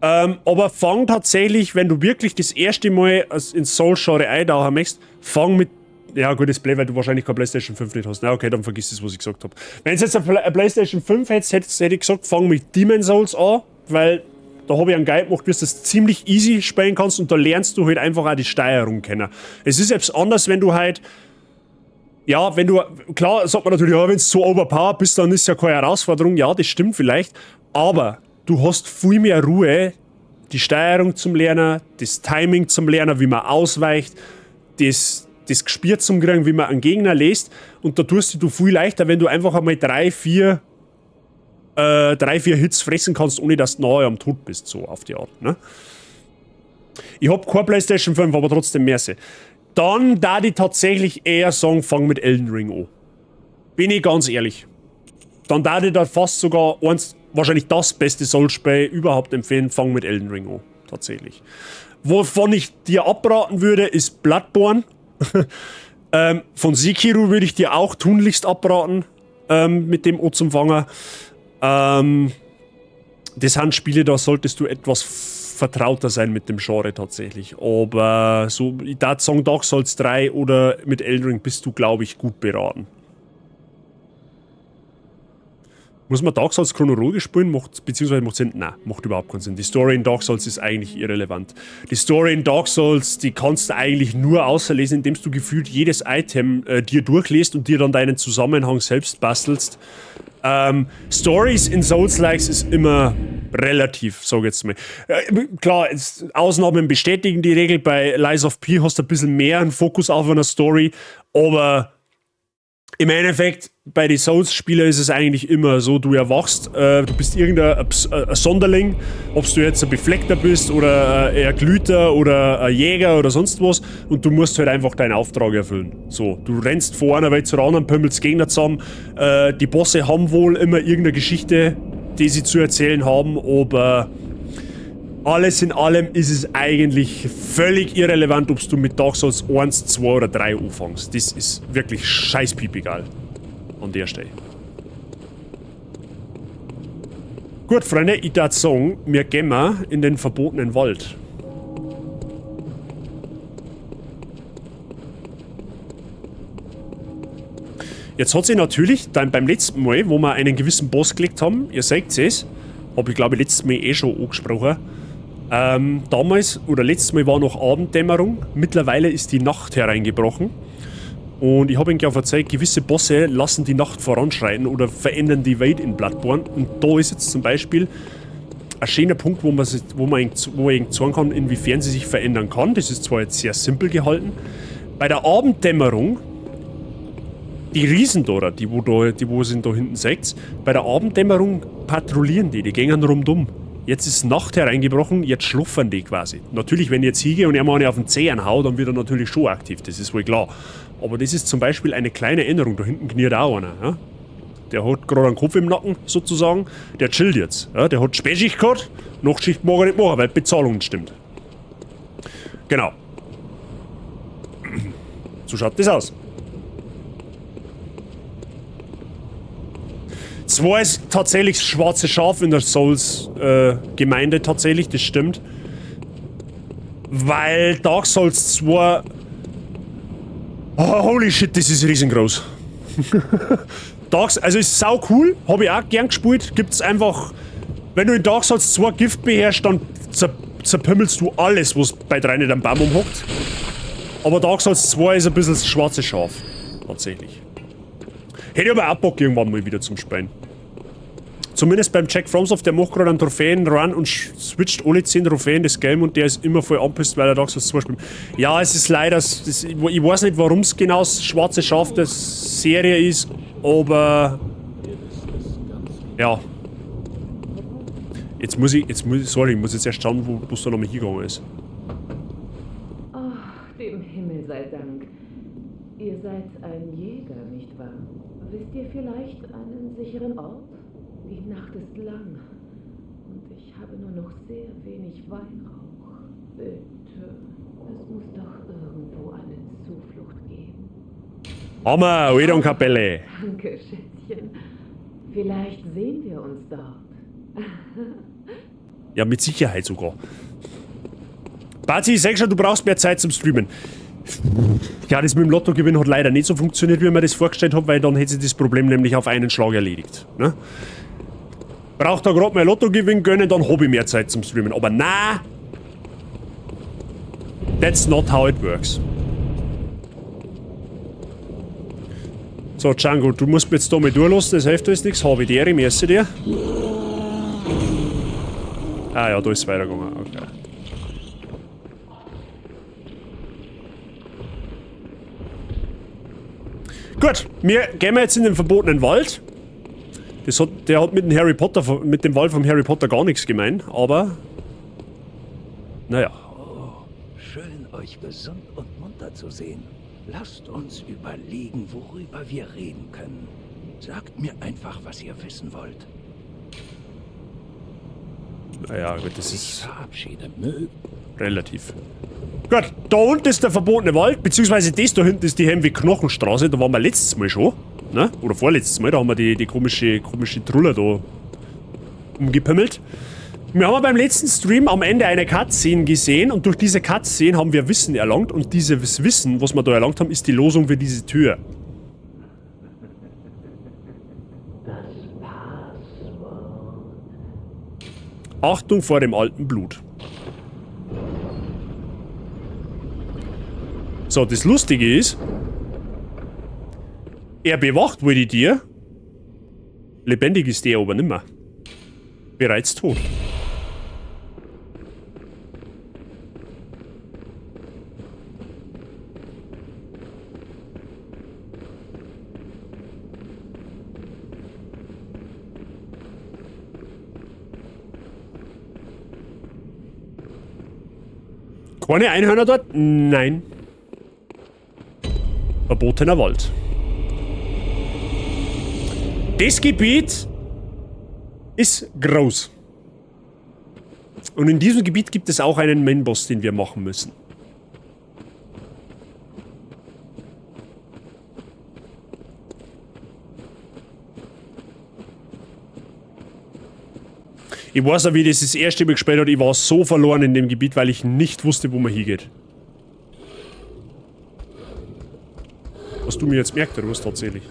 aber fang tatsächlich, wenn du wirklich das erste Mal ins Souls-Genre eintauchen möchtest, fang mit, ja gut, das Play, weil du wahrscheinlich keine PlayStation 5 nicht hast. Na okay, dann vergiss das, was ich gesagt hab. Wenn du jetzt eine PlayStation 5 hättest, hätte ich gesagt, fang mit Demon's Souls an, weil da hab ich einen Guide gemacht, wie du das ziemlich easy spielen kannst und da lernst du halt einfach auch die Steuerung kennen. Es ist etwas anders, wenn du halt, ja, wenn du, klar sagt man natürlich, ja, wenn du so overpowered bist, dann ist ja keine Herausforderung, ja, das stimmt vielleicht, aber du hast viel mehr Ruhe, die Steuerung zum Lernen, das Timing zum Lernen, wie man ausweicht, das Gespür zum Kriegen, wie man einen Gegner lässt, und da tust du viel leichter, wenn du einfach einmal drei, vier Hits fressen kannst, ohne dass du nahe am Tod bist, so auf die Art, ne? Ich hab keine PlayStation 5, aber trotzdem merci. Dann da die tatsächlich eher sagen, fang mit Elden Ring an. Bin ich ganz ehrlich. Dann da ich da fast sogar eins, wahrscheinlich das beste Souls-Spiel überhaupt empfehlen, fang mit Elden Ring an. Tatsächlich. Wovon ich dir abraten würde, ist Bloodborne. Von Sekiro würde ich dir auch tunlichst abraten, mit dem anzufangen. Das sind Spiele, da solltest du etwas vertrauter sein mit dem Genre tatsächlich. Aber so, ich würd sagen, Dark Souls 3 oder mit Elden Ring bist du, glaube ich, gut beraten. Muss man Dark Souls chronologisch spielen? Macht, beziehungsweise macht Sinn? Nein, macht überhaupt keinen Sinn. Die Story in Dark Souls ist eigentlich irrelevant. Die Story in Dark Souls, die kannst du eigentlich nur außerlesen, indem du gefühlt jedes Item dir durchliest und dir dann deinen Zusammenhang selbst bastelst. Stories in Souls-Likes ist immer relativ, sag ich jetzt mal. Klar, Ausnahmen bestätigen die Regel. Bei Lies of P hast du ein bisschen mehr einen Fokus auf einer Story, aber im Endeffekt, bei den Souls-Spielern ist es eigentlich immer so, du erwachst, du bist irgendein ein Sonderling, ob du jetzt ein Befleckter bist oder ein Erglühter oder ein Jäger oder sonst was, und du musst halt einfach deinen Auftrag erfüllen. So, du rennst von einer Welt zur anderen, pümmelst Gegner zusammen, die Bosse haben wohl immer irgendeine Geschichte, die sie zu erzählen haben, aber alles in allem ist es eigentlich völlig irrelevant, ob du mit Dark Souls 1, 2 oder 3 anfängst. Das ist wirklich scheißpiepegal an der Stelle. Gut, Freunde, ich würd sagen, wir gehen mal in den verbotenen Wald. Jetzt hat sich natürlich dann beim letzten Mal, wo wir einen gewissen Boss gelegt haben, ihr seht es, hab ich glaube ich letztes Mal eh schon angesprochen. Damals oder letztes Mal war noch Abenddämmerung, mittlerweile ist die Nacht hereingebrochen. Und ich hab Ihnen ja verzeiht, gewisse Bosse lassen die Nacht voranschreiten oder verändern die Welt in Bloodborne. Und da ist jetzt zum Beispiel ein schöner Punkt, wo man ihnen zeigen kann, inwiefern sie sich verändern kann. Das ist zwar jetzt sehr simpel gehalten. Bei der Abenddämmerung, die Riesen da, die wo sind da hinten seht, bei der Abenddämmerung patrouillieren die, die gehen rundum. Jetzt ist Nacht hereingebrochen, jetzt schluffern die quasi. Natürlich, wenn ich jetzt hingehe und er mal auf den Zehen hau, dann wird er natürlich schon aktiv, das ist wohl klar. Aber das ist zum Beispiel eine kleine Änderung, da hinten kniet auch einer. Ja? Der hat gerade einen Kopf im Nacken, sozusagen, der chillt jetzt. Ja? Der hat Spätschicht gehabt, Nachtschicht mag er nicht machen, weil die Bezahlung nicht stimmt. Genau. So schaut das aus. Zwar ist tatsächlich das schwarze Schaf in der Souls-Gemeinde tatsächlich, das stimmt. Weil Dark Souls 2... Oh, holy shit, das ist riesengroß. Dark Souls, also ist sau cool, hab ich auch gern gespielt. Gibt's einfach... Wenn du in Dark Souls 2 Gift beherrschst, dann zerpümmelst du alles, was bei drei nicht am Baum umhockt. Aber Dark Souls 2 ist ein bisschen das schwarze Schaf. Tatsächlich. Hätte ich aber auch Bock irgendwann mal wieder zum Spielen. Zumindest beim Jack FromSoft, der macht gerade einen Trophäen-Run und switcht alle 10 Trophäen das Game und der ist immer voll angepisst, weil er Dark Souls 2 spielt. Ja, es ist leider, das, ich weiß nicht, warum es genau das schwarze Schaf der Serie ist, aber ja. Jetzt muss ich, jetzt muss ich, sorry, ich muss jetzt erst schauen, wo es da nochmal hingegangen ist. Oh, dem Himmel sei Dank. Ihr seid ein Jäger, nicht wahr? Wisst ihr vielleicht einen sicheren Ort? Die Nacht ist lang und ich habe nur noch sehr wenig Weihrauch. Bitte, es muss doch irgendwo eine Zuflucht geben. Hammer, Oedon-Kapelle. Danke, Schätzchen. Vielleicht sehen wir uns dort. Ja, mit Sicherheit sogar. Bazi, ich sag schon, du brauchst mehr Zeit zum Streamen. Ja, das mit dem Lottogewinn hat leider nicht so funktioniert, wie ich mir das vorgestellt hab, weil dann hätte sich das Problem nämlich auf einen Schlag erledigt. Ne? Braucht da grad mal Lottogewinn gönnen, dann hab ich mehr Zeit zum Streamen. Aber na, that's not how it works. So, Django, du musst mir jetzt da mal durchlassen, das hilft alles nichts. Hab ich dir, merci dir. Ah ja, da ist es weitergegangen, okay. Gut, wir gehen jetzt in den verbotenen Wald. Der hat mit dem Harry Potter, mit dem Wald vom Harry Potter gar nichts gemeint, aber naja. Schön, euch gesund und munter zu sehen. Lasst uns überlegen, worüber wir reden können. Sagt mir einfach, was ihr wissen wollt. Naja, gut, das Ich ist verabschiede mögt. relativ. Gut, da unten ist der verbotene Wald, beziehungsweise das da hinten ist die Hemweg Knochenstraße, da waren wir letztes Mal schon, ne? Oder vorletztes Mal, da haben wir die komische Trulle da umgepimmelt. Wir haben beim letzten Stream am Ende eine Cutscene gesehen und durch diese Cutscene haben wir Wissen erlangt und dieses Wissen, was wir da erlangt haben, ist die Losung für diese Tür. Das Passwort. Achtung vor dem alten Blut. So, das Lustige ist, er bewacht wohl die Tür. Lebendig ist der aber nimmer. Bereits tot. Keine Einhörner dort? Nein. Verbotener Wald. Das Gebiet ist groß. Und in diesem Gebiet gibt es auch einen Main-Boss, den wir machen müssen. Ich weiß noch, wie ich das erste Mal gespielt habe. Ich war so verloren in dem Gebiet, weil ich nicht wusste, wo man hingeht. Was du mir jetzt merkst, oder was tatsächlich?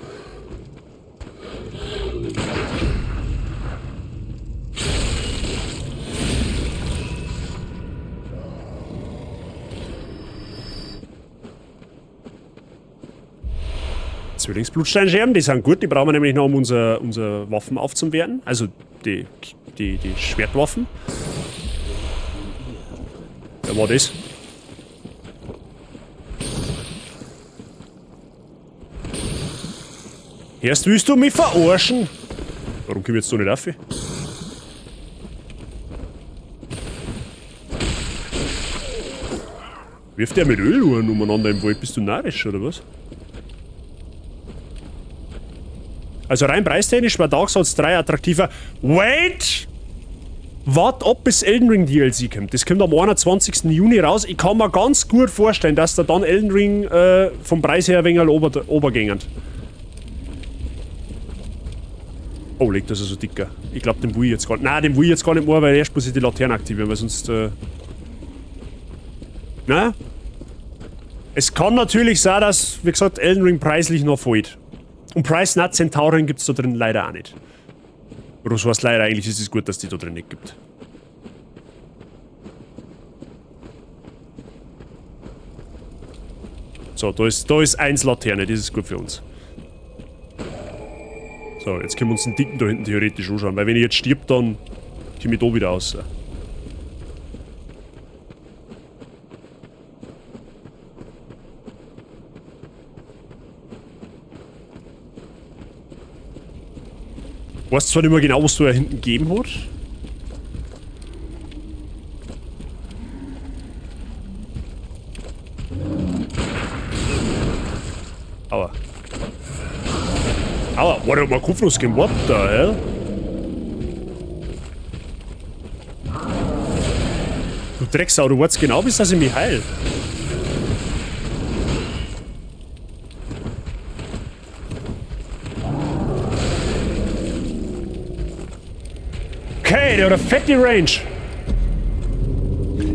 Zwillingsblutsteinscherben, die sind gut, die brauchen wir nämlich noch, um unsere Waffen aufzuwerten. Also die Schwertwaffen. Wer war das? Erst willst du mich verarschen? Warum komm ich jetzt da nicht auf? Wirft der mit Öluhren umeinander im Wald? Bist du narrisch, oder was? Also rein preistechnisch war Dark Souls 3 attraktiver. Wait! Wart ab, bis Elden Ring DLC kommt. Das kommt am 21. Juni raus. Ich kann mir ganz gut vorstellen, dass da dann Elden Ring vom Preis her ein wenig obergängend. Oh, legt das also dicker. Ich glaub, den will ich jetzt gar nicht. Nein, den will ich jetzt gar nicht mehr, weil erst muss ich die Laterne aktivieren, weil sonst. Na? Es kann natürlich sein, dass, wie gesagt, Elden Ring preislich noch fällt. Und Price Nut Centauren gibt's da drin leider auch nicht. Oder so heißt leider, eigentlich ist es gut, dass die da drin nicht gibt. So, da ist 1 Laterne, das ist gut für uns. So, jetzt können wir uns den Dicken da hinten theoretisch anschauen, weil wenn ich jetzt stirb, dann komme ich da wieder raus. Ich weiß zwar nicht mehr genau, was du da hinten gegeben hat. Aua. Aua, warte mal, Kopfnuss gegeben. What the hell? Du Drecksau, du weißt genau, bis dass ich mich heil. Okay, der hat eine fette Range.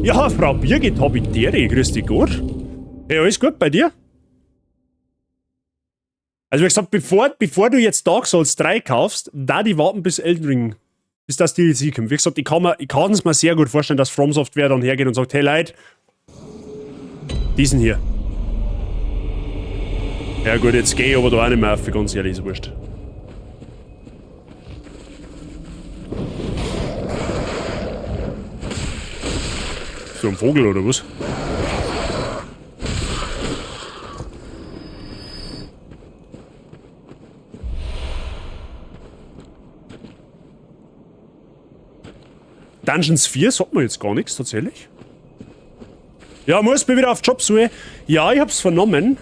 Ja, Frau Birgit, hab ich dir, grüß dich Gott. Hey, alles gut bei dir? Also wie gesagt, bevor du jetzt Dark Souls 3 kaufst, da die warten bis Elden Ring, bis das DLC kommt. Wie gesagt, ich kann es mir sehr gut vorstellen, dass From Software dann hergeht und sagt, hey Leute, diesen hier. Ja gut, jetzt geh ich aber da auch nicht mehr auf, ganz ehrlich, ist wurscht. So ein Vogel oder was? Dungeons 4 sagt mir jetzt gar nichts, tatsächlich. Ja, muss mir wieder auf Jobsuche. Ja, ich hab's vernommen.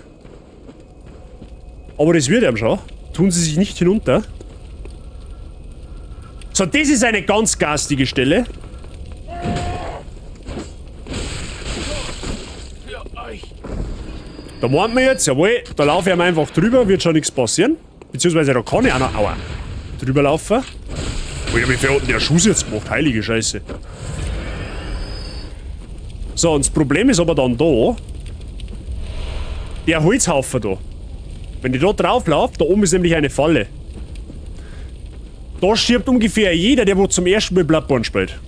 Aber das wird ihm schon. Tun sie sich nicht hinunter. So, das ist eine ganz garstige Stelle. Da meint man jetzt, jawohl, da laufe ich einfach drüber, wird schon nichts passieren. Beziehungsweise da kann ich auch noch, aua, drüber laufen. Alter, wie viel hat denn der Schuss jetzt gemacht? Heilige Scheiße. So, und das Problem ist aber dann da, der Holzhaufen da. Wenn ich da drauf laufe, da oben ist nämlich eine Falle. Da stirbt ungefähr jeder, der wo zum ersten Mal Bloodborne spielt.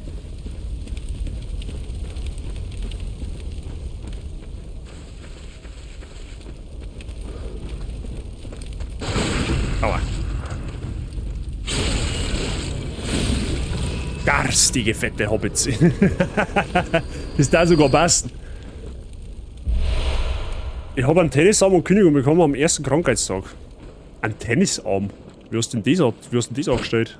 Aua. Garstige, fette Hobbits. Das darf sogar passen. Ich habe einen Tennisarm und Kündigung bekommen am ersten Krankheitstag. Ein Tennisarm? Wie hast denn das, wie hast denn das angestellt?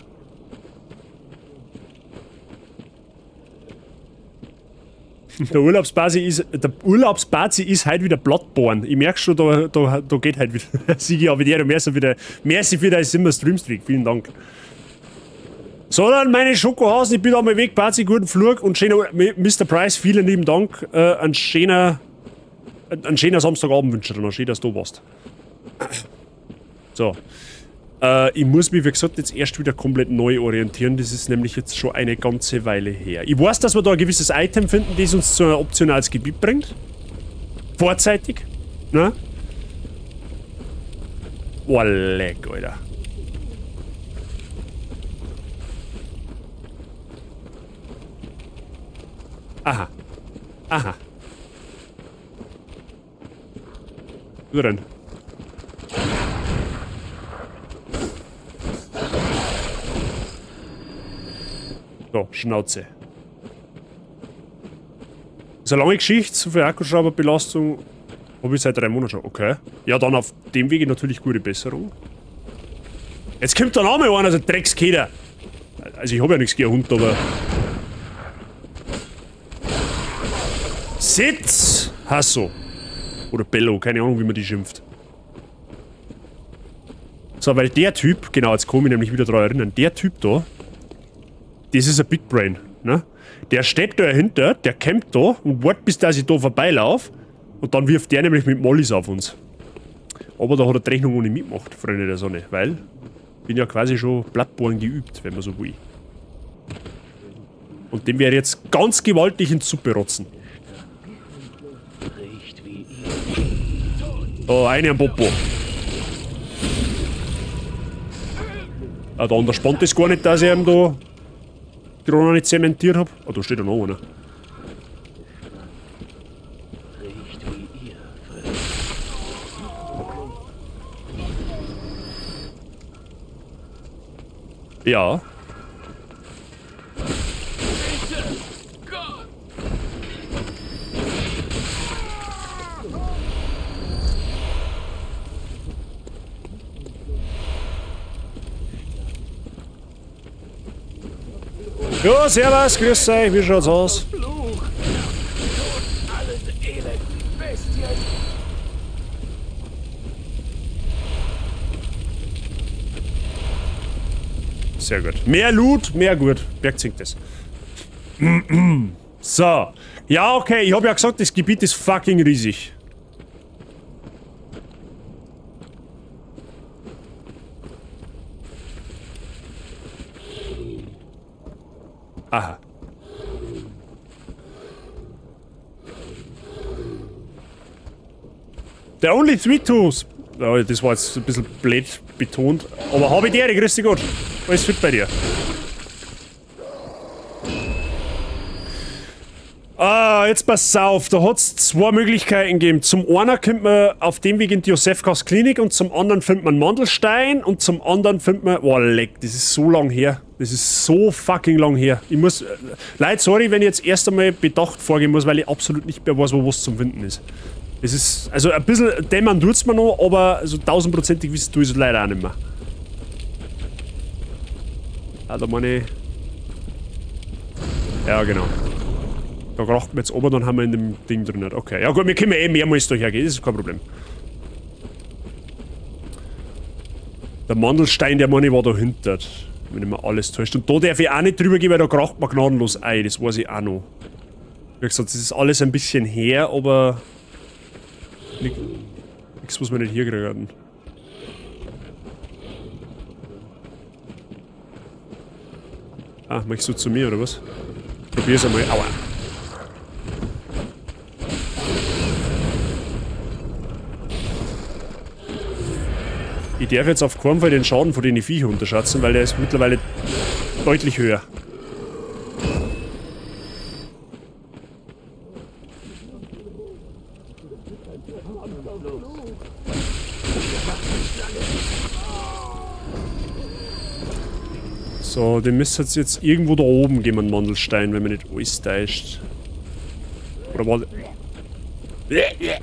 Der Urlaubsbazi ist heute wieder Bloodborne. Ich merke schon, da geht heute wieder. Sigi, aber der, merci für dein Simmer Streamstreak. Vielen Dank. So, dann meine Schokohasen, ich bin auf meinem Weg, Bazi, guten Flug und schöner Mr. Price, vielen lieben Dank. Ein schöner Samstagabend wünsche ich dir noch. Schön, dass du da warst. So. Ich muss mich, wie gesagt, jetzt erst wieder komplett neu orientieren. Das ist nämlich jetzt schon eine ganze Weile her. Ich weiß, dass wir da ein gewisses Item finden, das uns zu einem optionales Gebiet bringt. Vorzeitig. Ne? Oh, leck, Alter. Aha. Aha. Wo denn? So, Schnauze. Das ist eine lange Geschichte, so viel Akkuschrauberbelastung habe ich seit 3 Monaten schon. Okay. Ja, dann auf dem Wege natürlich gute Besserung. Jetzt kommt der Name an, also Dreckskeder. Also ich habe ja nichts gegen Hund, aber... Sitz! Hasso. Oder Bello, keine Ahnung, wie man die schimpft. So, weil der Typ, genau, jetzt komme ich nämlich wieder daran erinnern, der Typ da, das ist ein Big Brain, ne? Der steht da dahinter, der campt da und wartet, bis dass ich da vorbeilaufe. Und dann wirft der nämlich mit Mollys auf uns. Aber da hat er die Rechnung ohne mitgemacht, Freunde der Sonne, weil ich bin ja quasi schon Bloodborne geübt, wenn man so will. Und dem werde ich jetzt ganz gewaltig in die Suppe rotzen. Oh, eine am Popo. Ah, da unterspannt es gar nicht, dass ich ihm da die Krone nicht zementiert hab. Ah, da steht ja noch einer. Ja. Ja, servus, grüß euch, wie schaut's aus? Sehr gut. Mehr Loot, mehr gut. Bergzinkt das. So. Ja, okay, ich hab ja gesagt, das Gebiet ist fucking riesig. Aha. The only three tools. Oh, das war jetzt ein bisschen blöd betont. Aber habe ich die Ehre, grüß dich Gott. Alles fit bei dir. Ah, jetzt pass auf, da hat es zwei Möglichkeiten gegeben. Zum einen kommt man auf dem Weg in die Josefkas Klinik und zum anderen findet man Mandelstein und zum anderen findet man... Oh, leck, das ist so lang her. Das ist so fucking lang her. Ich muss... Leute, sorry, wenn ich jetzt erst einmal bedacht vorgehen muss, weil ich absolut nicht mehr weiß, wo was zum Finden ist. Es ist... Also ein bisschen dämmern tut's mir noch, aber so tausendprozentig wissen tue ich es leider auch nicht mehr. Ah, da meine ich... Ja, genau. Da kracht man jetzt oben, dann haben wir in dem Ding drin. Okay, ja gut, wir können eh mehrmals da hergehen, das ist kein Problem. Der Mandelstein, der meine ich, war dahinter. Wenn ich mir alles täuscht. Und da darf ich auch nicht drüber gehen, weil da kracht man gnadenlos ein. Das weiß ich auch noch. Wie gesagt, das ist alles ein bisschen her, aber nichts, was wir nicht hier kriegen. Ah, möchtest du zu mir, oder was? Probier's einmal. Aua. Ich darf jetzt auf keinen Fall den Schaden von den Viechern unterschätzen, weil der ist mittlerweile deutlich höher. So, den müsste es jetzt irgendwo da oben geben, einen Mandelstein, wenn man nicht alles täuscht. Oder war der?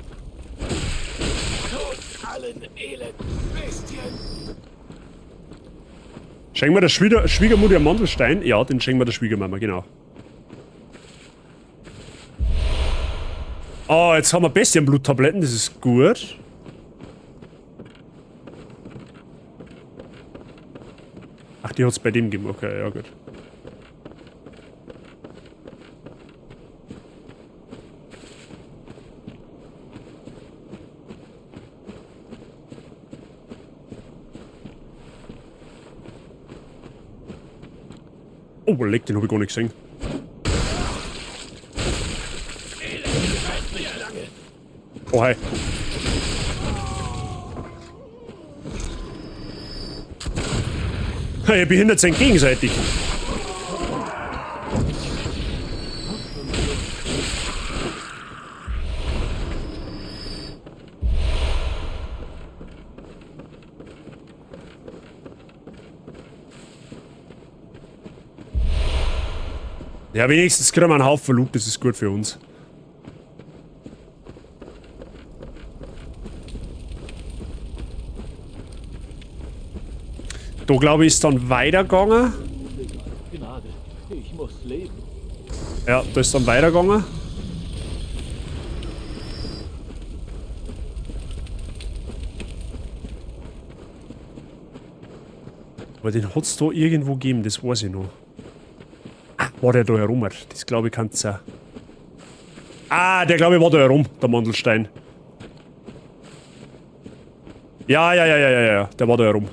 Schenken wir der Schwiegermutter einen Mandelstein? Ja, den schenken wir der Schwiegermama, genau. Ah, jetzt haben wir Bestienbluttabletten, das ist gut. Ach, die hat's bei dem gegeben, okay, ja gut. Oh, leck, den hab ich gar nicht gesehen. Oh, hi. Ihr behindert sich gegenseitig. Ja, wenigstens kriegen wir einen Haufen Loot, das ist gut für uns. Da glaube ich ist dann weitergegangen. Ich muss leben. Ja, da ist dann weitergegangen. Aber den hat's da irgendwo gegeben, das weiß ich noch. Ah, war der da herum? Das glaube ich kann's auch. Ah, der glaube ich war da herum, der Mandelstein. Ja, der war da herum.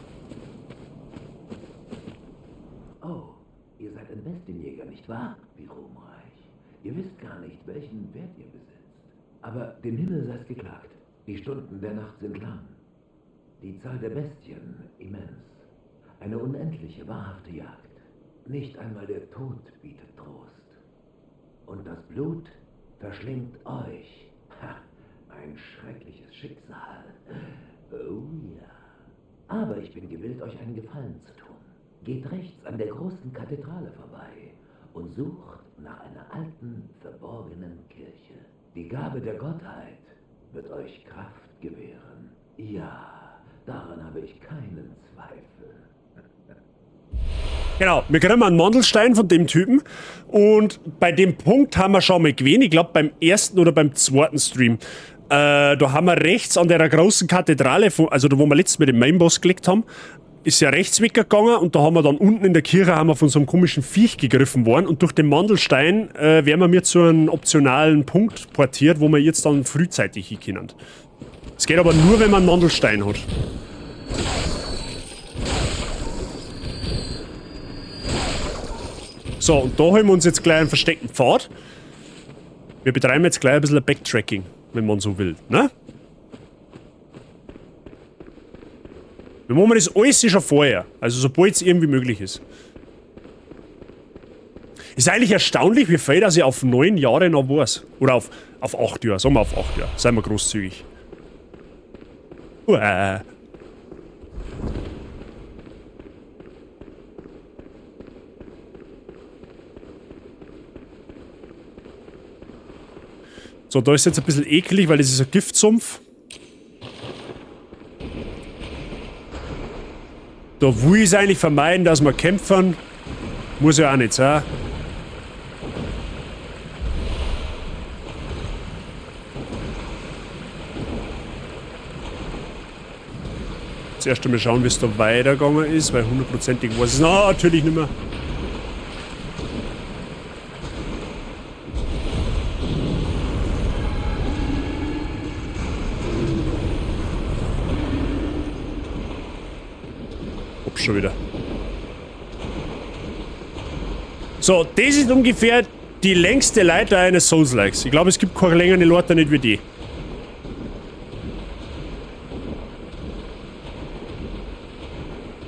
Oh, ihr seid ein Bestienjäger, nicht wahr? Wie ruhmreich. Ihr wisst gar nicht, welchen Wert ihr besitzt. Aber dem Himmel sei's geklagt. Die Stunden der Nacht sind lang. Die Zahl der Bestien immens. Eine unendliche, wahrhafte Jagd. Nicht einmal der Tod bietet Trost. Und das Blut verschlingt euch. Ha, ein schreckliches Schicksal. Oh ja. Aber ich bin gewillt, euch einen Gefallen zu tun. Geht rechts an der großen Kathedrale vorbei und sucht nach einer alten, verborgenen Kirche. Die Gabe der Gottheit wird euch Kraft gewähren. Ja, daran habe ich keinen Zweifel. Genau, wir kriegen einen Mandelstein von dem Typen und bei dem Punkt haben wir schon mal gewesen, ich glaube beim ersten oder beim zweiten Stream. Da haben wir rechts an der großen Kathedrale, also da wo wir letztes mit dem Mainboss gelegt haben, ist ja rechts weggegangen und da haben wir dann unten in der Kirche haben wir von so einem komischen Viech gegriffen worden und durch den Mandelstein werden wir zu einem optionalen Punkt portiert, wo wir jetzt dann frühzeitig hin können. Es geht aber nur, wenn man einen Mandelstein hat. So, und da holen wir uns jetzt gleich einen versteckten Pfad. Wir betreiben jetzt gleich ein bisschen Backtracking, wenn man so will, ne? Wir machen das alles schon vorher, also sobald es irgendwie möglich ist. Ist eigentlich erstaunlich, wie viel, dass ich auf 9 Jahre noch weiß. Oder auf 8 Jahre, sagen wir auf 8 Jahre. Seien wir großzügig. Uah. So, da ist jetzt ein bisschen eklig, weil das ist ein Giftsumpf. Da will ich es eigentlich vermeiden, dass wir kämpfen. Muss ja auch nicht sein. Jetzt erst einmal schauen, wie es da weitergegangen ist, weil hundertprozentig weiß es natürlich nicht mehr. Ups, schon wieder. So, das ist ungefähr die längste Leiter eines Souls-Likes. Ich glaube, es gibt keine längere Leiter nicht wie die.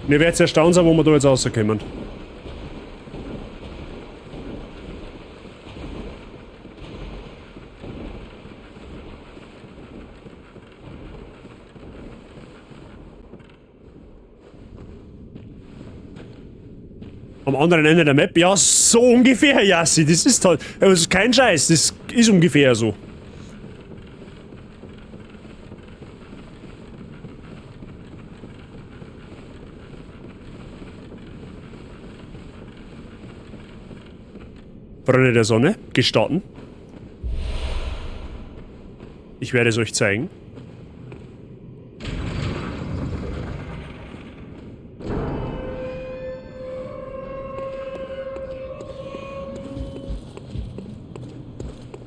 Mir werdet erstaunt sein, wo wir da jetzt rauskommen. Am anderen Ende der Map? Ja, so ungefähr, Yassi. Das ist halt. Das ist kein Scheiß, das ist ungefähr so. Freunde der Sonne, gestatten. Ich werde es euch zeigen.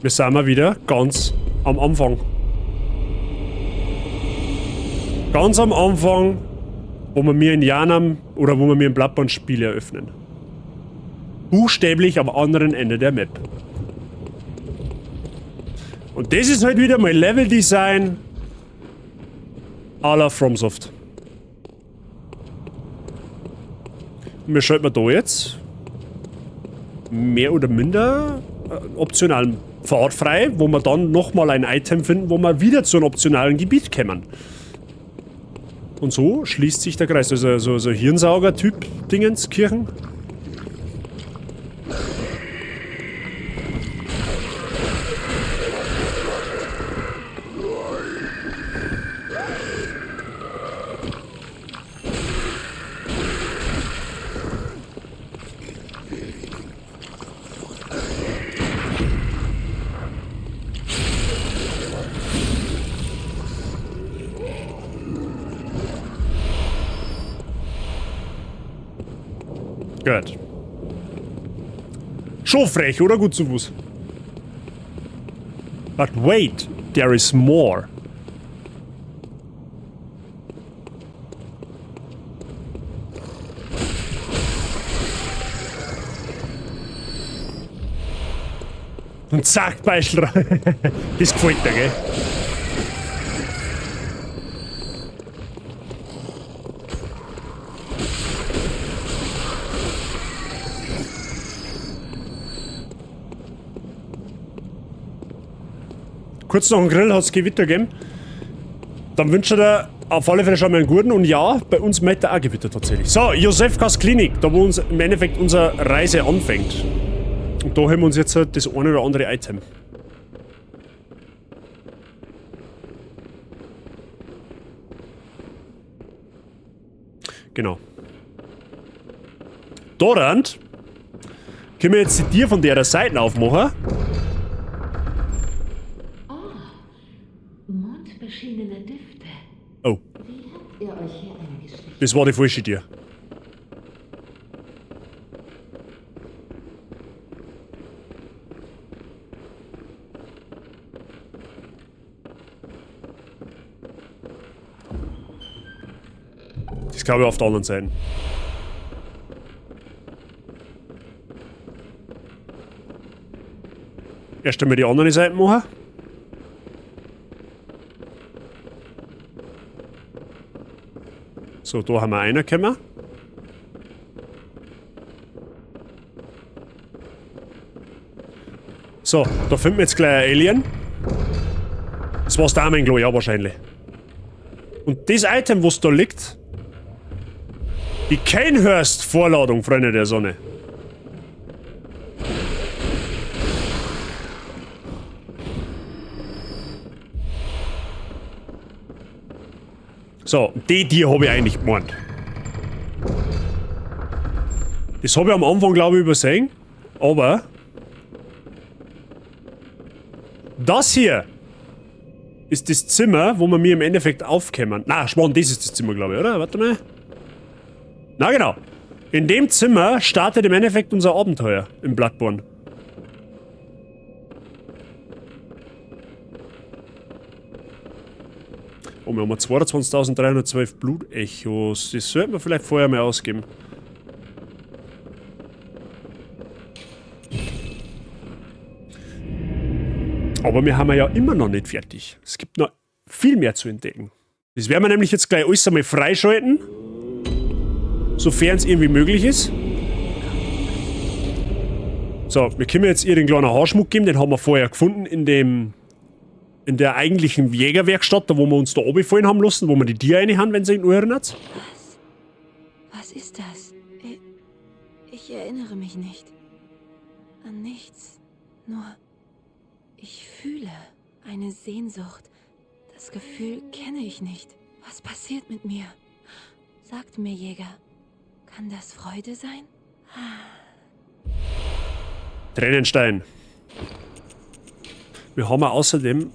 Wir sind mal wieder ganz am Anfang. Ganz am Anfang, wo wir mir in Yharnam oder wo wir mir im Bloodborne-Spiel eröffnen. Buchstäblich am anderen Ende der Map. Und das ist halt wieder mein Level-Design à la FromSoft. Und wir schalten da jetzt mehr oder minder optionalen Pfad frei, wo wir dann nochmal ein Item finden, wo wir wieder zu einem optionalen Gebiet kommen. Und so schließt sich der Kreis. Also so Hirnsauger-Typ Dingens, Kirchen. Gut. Schon frech, oder? Gut zu Fuß. But wait, there is more. Und zack, Beischler. Das gefällt dir, gell? Kurz nach dem Grill hat's Gewitter gegeben. Dann wünsche ich dir auf alle Fälle schon mal einen guten. Und ja, bei uns meldet auch Gewitter tatsächlich. So, Iosefkas Klinik, da wo uns im Endeffekt unsere Reise anfängt. Und da haben wir uns jetzt das eine oder andere Item. Genau. Dorant können wir jetzt die Tür von der Seite aufmachen. Oh, mondbeschienene Düfte. Oh. Wie habt ihr euch hier eingeschlichen? Das war die falsche Tür. Das glaube ich auf der anderen Seite. Erst einmal die andere Seite machen. So, da haben wir einen gekommen. So, da finden wir jetzt gleich ein Alien. Das war's da, mein Klo, ja, wahrscheinlich. Und das Item, was da liegt, die Cainhurst-Vorladung, Freunde der Sonne. So, die habe ich eigentlich gemeint. Das habe ich am Anfang, glaube ich, übersehen. Aber das hier ist das Zimmer, wo wir mir im Endeffekt aufkämmern. Na, Schwan, das ist das Zimmer, glaube ich, oder? Warte mal. Na genau. In dem Zimmer startet im Endeffekt unser Abenteuer im Bloodborne. Oh, wir haben 22.312 Blutechos. Das sollten wir vielleicht vorher mal ausgeben. Aber wir haben ja immer noch nicht fertig. Es gibt noch viel mehr zu entdecken. Das werden wir nämlich jetzt gleich alles einmal freischalten. Sofern es irgendwie möglich ist. So, wir können jetzt ihr den kleinen Haarschmuck geben. Den haben wir vorher gefunden in der eigentlichen Jägerwerkstatt, da wo wir uns da runterfallen haben lassen, wo wir die Tiere rein haben, wenn sie ihn erinnert. Was? Was ist das? Ich erinnere mich nicht. An nichts. Nur, ich fühle eine Sehnsucht. Das Gefühl kenne ich nicht. Was passiert mit mir? Sagt mir, Jäger, kann das Freude sein? Tränenstein. Wir haben außerdem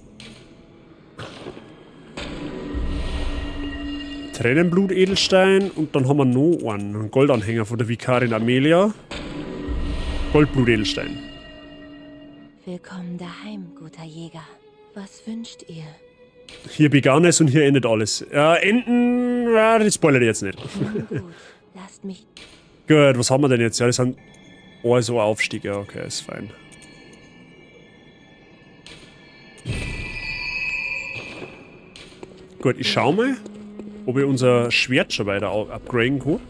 Tränenblutedelstein und dann haben wir noch einen Goldanhänger von der Vikarin Amelia. Goldblutedelstein. Willkommen daheim, guter Jäger. Was wünscht ihr? Hier begann es und hier endet alles. Enden, ja, das spoilere ich jetzt nicht. Gut, lasst mich. Gut, was haben wir denn jetzt? Ja, das sind also Aufstiege. Okay, ist fein. Gut, ich schau mal, ob ich unser Schwert schon weiter upgraden kann.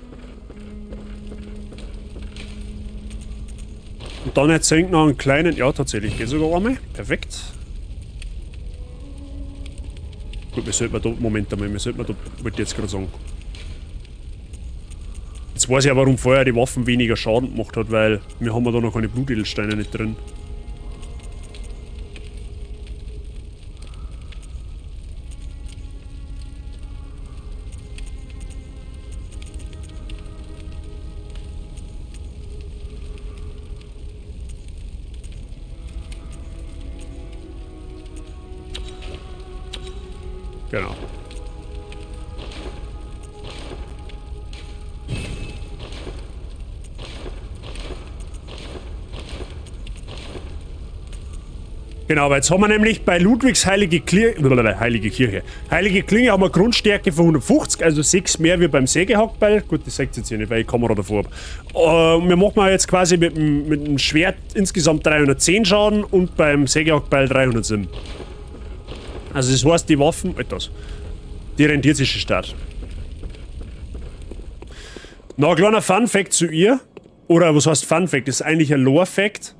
Und dann jetzt noch einen kleinen... Ja, tatsächlich, geht sogar einmal. Perfekt. Gut, wir sollten da... Moment einmal, wir sollten da... Wollte ich jetzt gerade sagen. Jetzt weiß ich ja, warum vorher die Waffen weniger Schaden gemacht hat, weil wir haben ja da noch keine Blutedelsteine nicht drin. Genau. Genau, aber jetzt haben wir nämlich bei Ludwigs Heilige Kirche. Heilige Klinge haben wir Grundstärke von 150, also 6 mehr wie beim Sägehackbeil. Gut, das seht ihr jetzt hier nicht, weil ich Kamera davor hab. Wir machen jetzt quasi mit dem Schwert insgesamt 310 Schaden und beim Sägehackbeil 307. Also das heißt, die Waffen, etwas, die rentiert sich schon stark. Noch ein kleiner Fun-Fact zu ihr. Oder was heißt Fun-Fact? Das ist eigentlich ein Lore-Fact.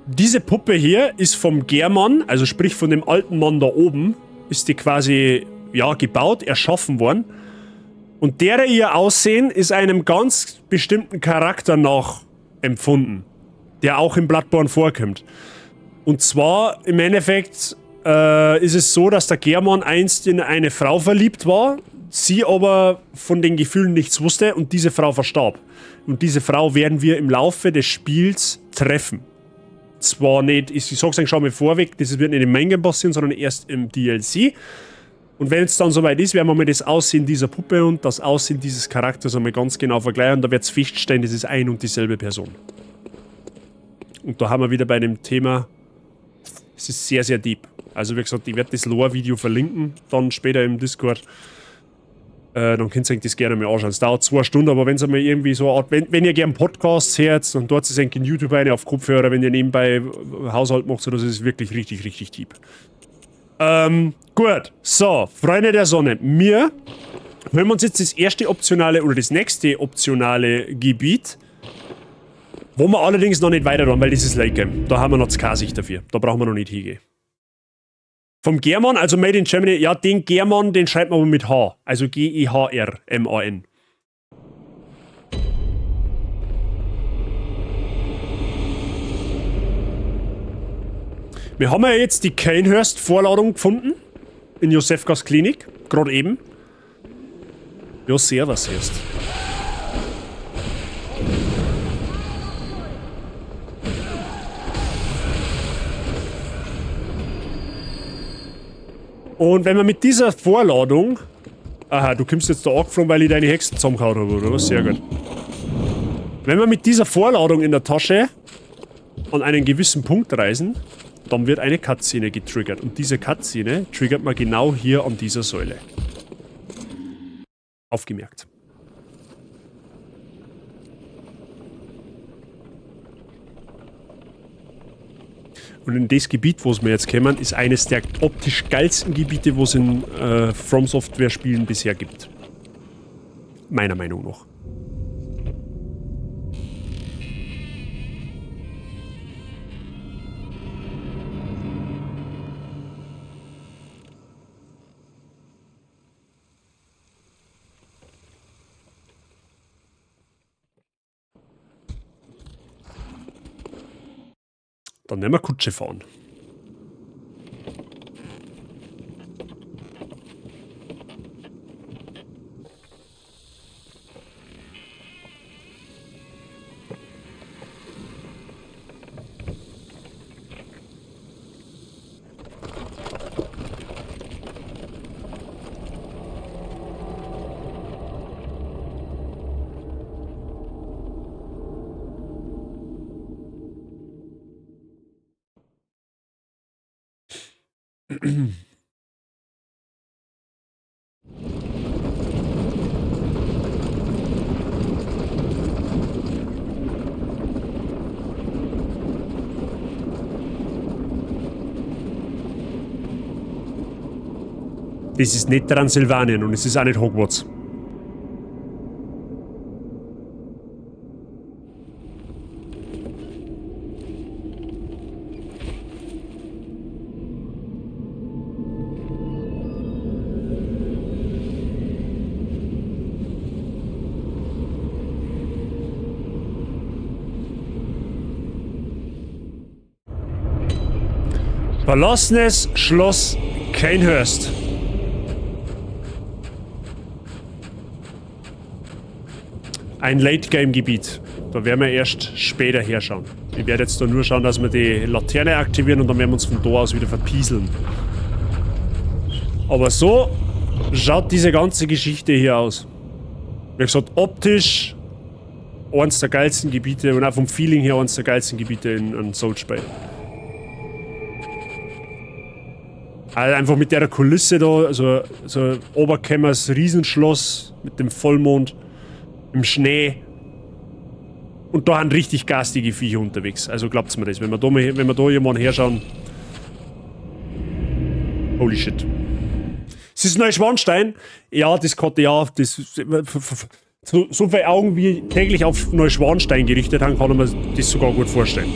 Diese Puppe hier ist vom Gehrman, also sprich von dem alten Mann da oben, ist die quasi, ja, gebaut, erschaffen worden. Und derer ihr Aussehen ist einem ganz bestimmten Charakter nachempfunden, der auch im Bloodborne vorkommt. Und zwar im Endeffekt ist es so, dass der Gehrman einst in eine Frau verliebt war, sie aber von den Gefühlen nichts wusste und diese Frau verstarb. Und diese Frau werden wir im Laufe des Spiels treffen. Zwar nicht, ich sag's eigentlich schon mal vorweg, das wird nicht im Main Game passieren, sondern erst im DLC. Und wenn es dann soweit ist, werden wir mal das Aussehen dieser Puppe und das Aussehen dieses Charakters einmal ganz genau vergleichen. Und da wird's feststellen, das ist ein und dieselbe Person. Und da haben wir wieder bei dem Thema, es ist sehr, sehr deep. Also wie gesagt, ich werde das Lore-Video verlinken, dann später im Discord. Dann könnt ihr euch das gerne mal anschauen. Es dauert 2 Stunden, aber wenn es einmal irgendwie so eine Art, wenn ihr gerne Podcasts hört, dann dort ist in YouTube eine auf Kopfhörer, wenn ihr nebenbei Haushalt macht, so, das ist wirklich richtig, richtig deep. Gut, so, Freunde der Sonne, wir hören uns jetzt das erste optionale oder das nächste optionale Gebiet, wo wir allerdings noch nicht weiter tun, weil das ist Late Game. Da haben wir noch das K-Sicht dafür. Da brauchen wir noch nicht hingehen. Vom Gehrman, also Made in Germany, ja, den Gehrman, den schreibt man aber mit H. Also G-E-H-R-M-A-N. Wir haben ja jetzt die Cainhurst-Vorladung gefunden. In Iosefkas Klinik. Gerade eben. Ja, servus erst. Und wenn wir mit dieser Vorladung... Aha, du kommst jetzt da angeflogen, weil ich deine Hexen zusammengehauen habe, oder was? Sehr gut. Wenn wir mit dieser Vorladung in der Tasche an einen gewissen Punkt reisen, dann wird eine Cutscene getriggert. Und diese Cutscene triggert man genau hier an dieser Säule. Aufgemerkt. Und in das Gebiet, wo es wir jetzt kommen, ist eines der optisch geilsten Gebiete, wo es in From Software Spielen bisher gibt. Meiner Meinung nach. Dann werden wir Kutsche fahren. Das ist nicht Transsilvanien und es ist auch nicht Hogwarts. Verlassenes Schloss Cainhurst. Ein Late-Game-Gebiet. Da werden wir erst später herschauen. Ich werde jetzt da nur schauen, dass wir die Laterne aktivieren und dann werden wir uns von da aus wieder verpieseln. Aber so schaut diese ganze Geschichte hier aus. Wie gesagt, optisch eins der geilsten Gebiete und auch vom Feeling her eins der geilsten Gebiete in Souls-Spielen. Also einfach mit der Kulisse da, also so Oberkämmers Riesenschloss mit dem Vollmond im Schnee. Und da sind richtig garstige Viecher unterwegs. Also glaubt's mir das, wenn wir da, mal, wenn wir da jemanden herschauen. Holy shit. Es ist Neuschwanstein. Ja, das konnte ja. Das, so viele Augen wie täglich auf Neuschwanstein gerichtet haben, kann man das sogar gut vorstellen.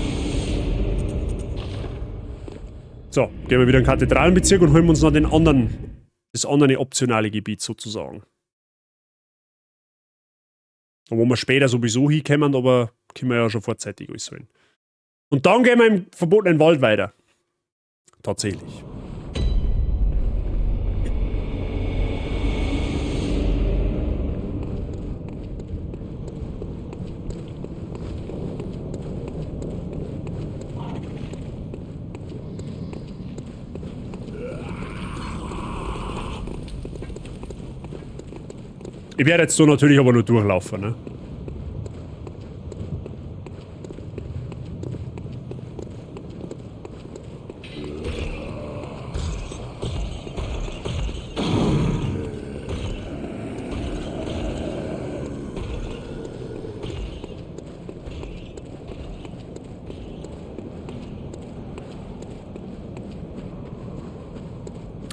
So, gehen wir wieder in den Kathedralenbezirk und holen uns noch das andere optionale Gebiet sozusagen. Wo wir später sowieso hinkommen, aber können wir ja schon vorzeitig alles holen. Und dann gehen wir im verbotenen Wald weiter. Tatsächlich. Ich werde jetzt so natürlich aber nur durchlaufen, ne?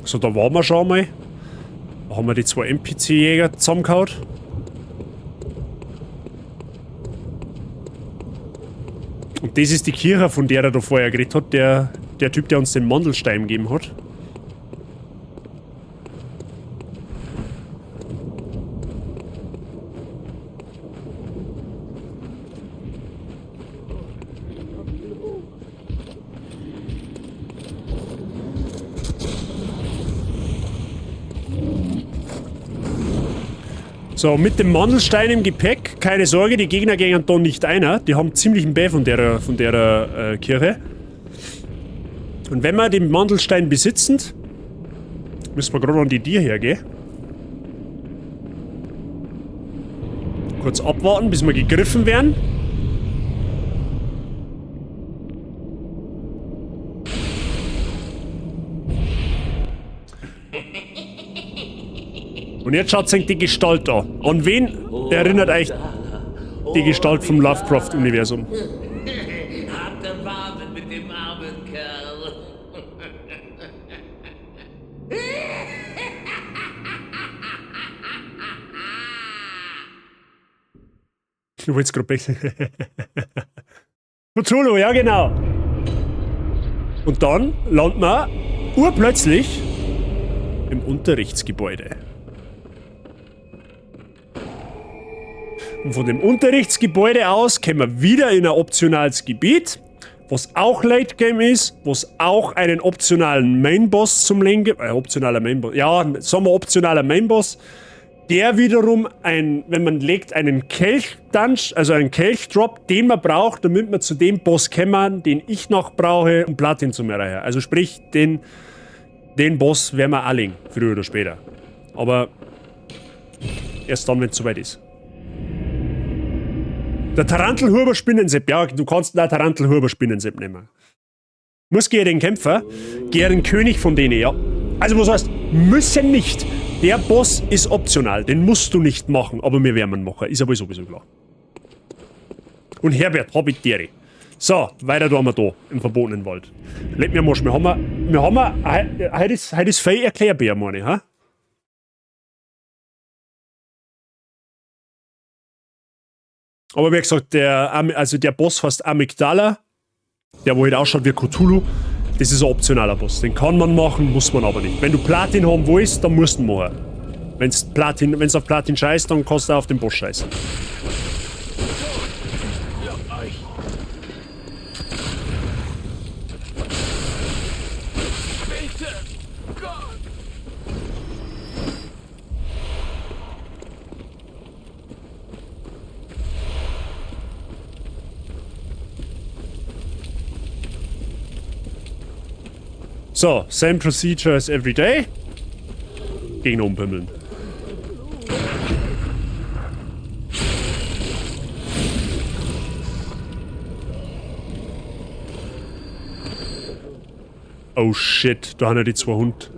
So, da waren wir schon einmal. Da haben wir die zwei N P C-Jäger zusammengehauen. Und das ist die Kirche, von der er da vorher geredet hat, der Typ, der uns den Mandelstein gegeben hat. So, mit dem Mandelstein im Gepäck, keine Sorge, die Gegner gehen da nicht einer. Die haben ziemlich einen Bäh von der Kirche. Und wenn wir den Mandelstein besitzen, Müssen wir gerade an die Tür hergehen. Kurz abwarten, bis wir gegriffen werden. Und jetzt schaut sich die Gestalt an. An wen erinnert euch die Gestalt vom Lovecraft-Universum? Habt Erbarmen mit dem armen Kerl. Du wolltest gerade besser. Cthulhu, ja genau. Und dann landet man urplötzlich im Unterrichtsgebäude. Und von dem Unterrichtsgebäude aus kommen wir wieder in ein optionales Gebiet, was auch Late Game ist, was auch einen optionalen Mainboss zum Legen gibt. Optionaler Mainboss. Ja, sagen wir optionaler Mainboss. Der wiederum, wenn man legt, einen Kelch-Dungeon, also einen Kelch-Drop, den man braucht, damit man zu dem Boss kommen, den ich noch brauche, um Platin zu erreichen. Also sprich, den Boss werden wir auch legen, früher oder später. Aber erst dann, wenn es soweit ist. Der Tarantelhuber Spinnensepp. Ja, du kannst da Tarantelhuber Spinnensepp nehmen. Muss gegen den Kämpfer, gegen den König von denen, ja. Also was heißt, müssen nicht. Der Boss ist optional, den musst du nicht machen, aber wir werden ihn machen, ist aber sowieso klar. Und Herbert, hab ich dir. So, weiter tun wir da, im verbotenen Wald. Leck mir Marsch, wir haben heute ist viel erklärbär, meine ich, ha? Aber wie gesagt, der Boss heißt Amygdala, der wo halt ausschaut wie Cthulhu. Das ist ein optionaler Boss. Den kann man machen, muss man aber nicht. Wenn du Platin haben willst, dann musst du ihn machen. Wenn's auf Platin scheißt, dann kannst du auch auf den Boss scheißen. So, same procedure as every day. Gegner umpimmeln. Oh shit, da haben ja die zwei Hund.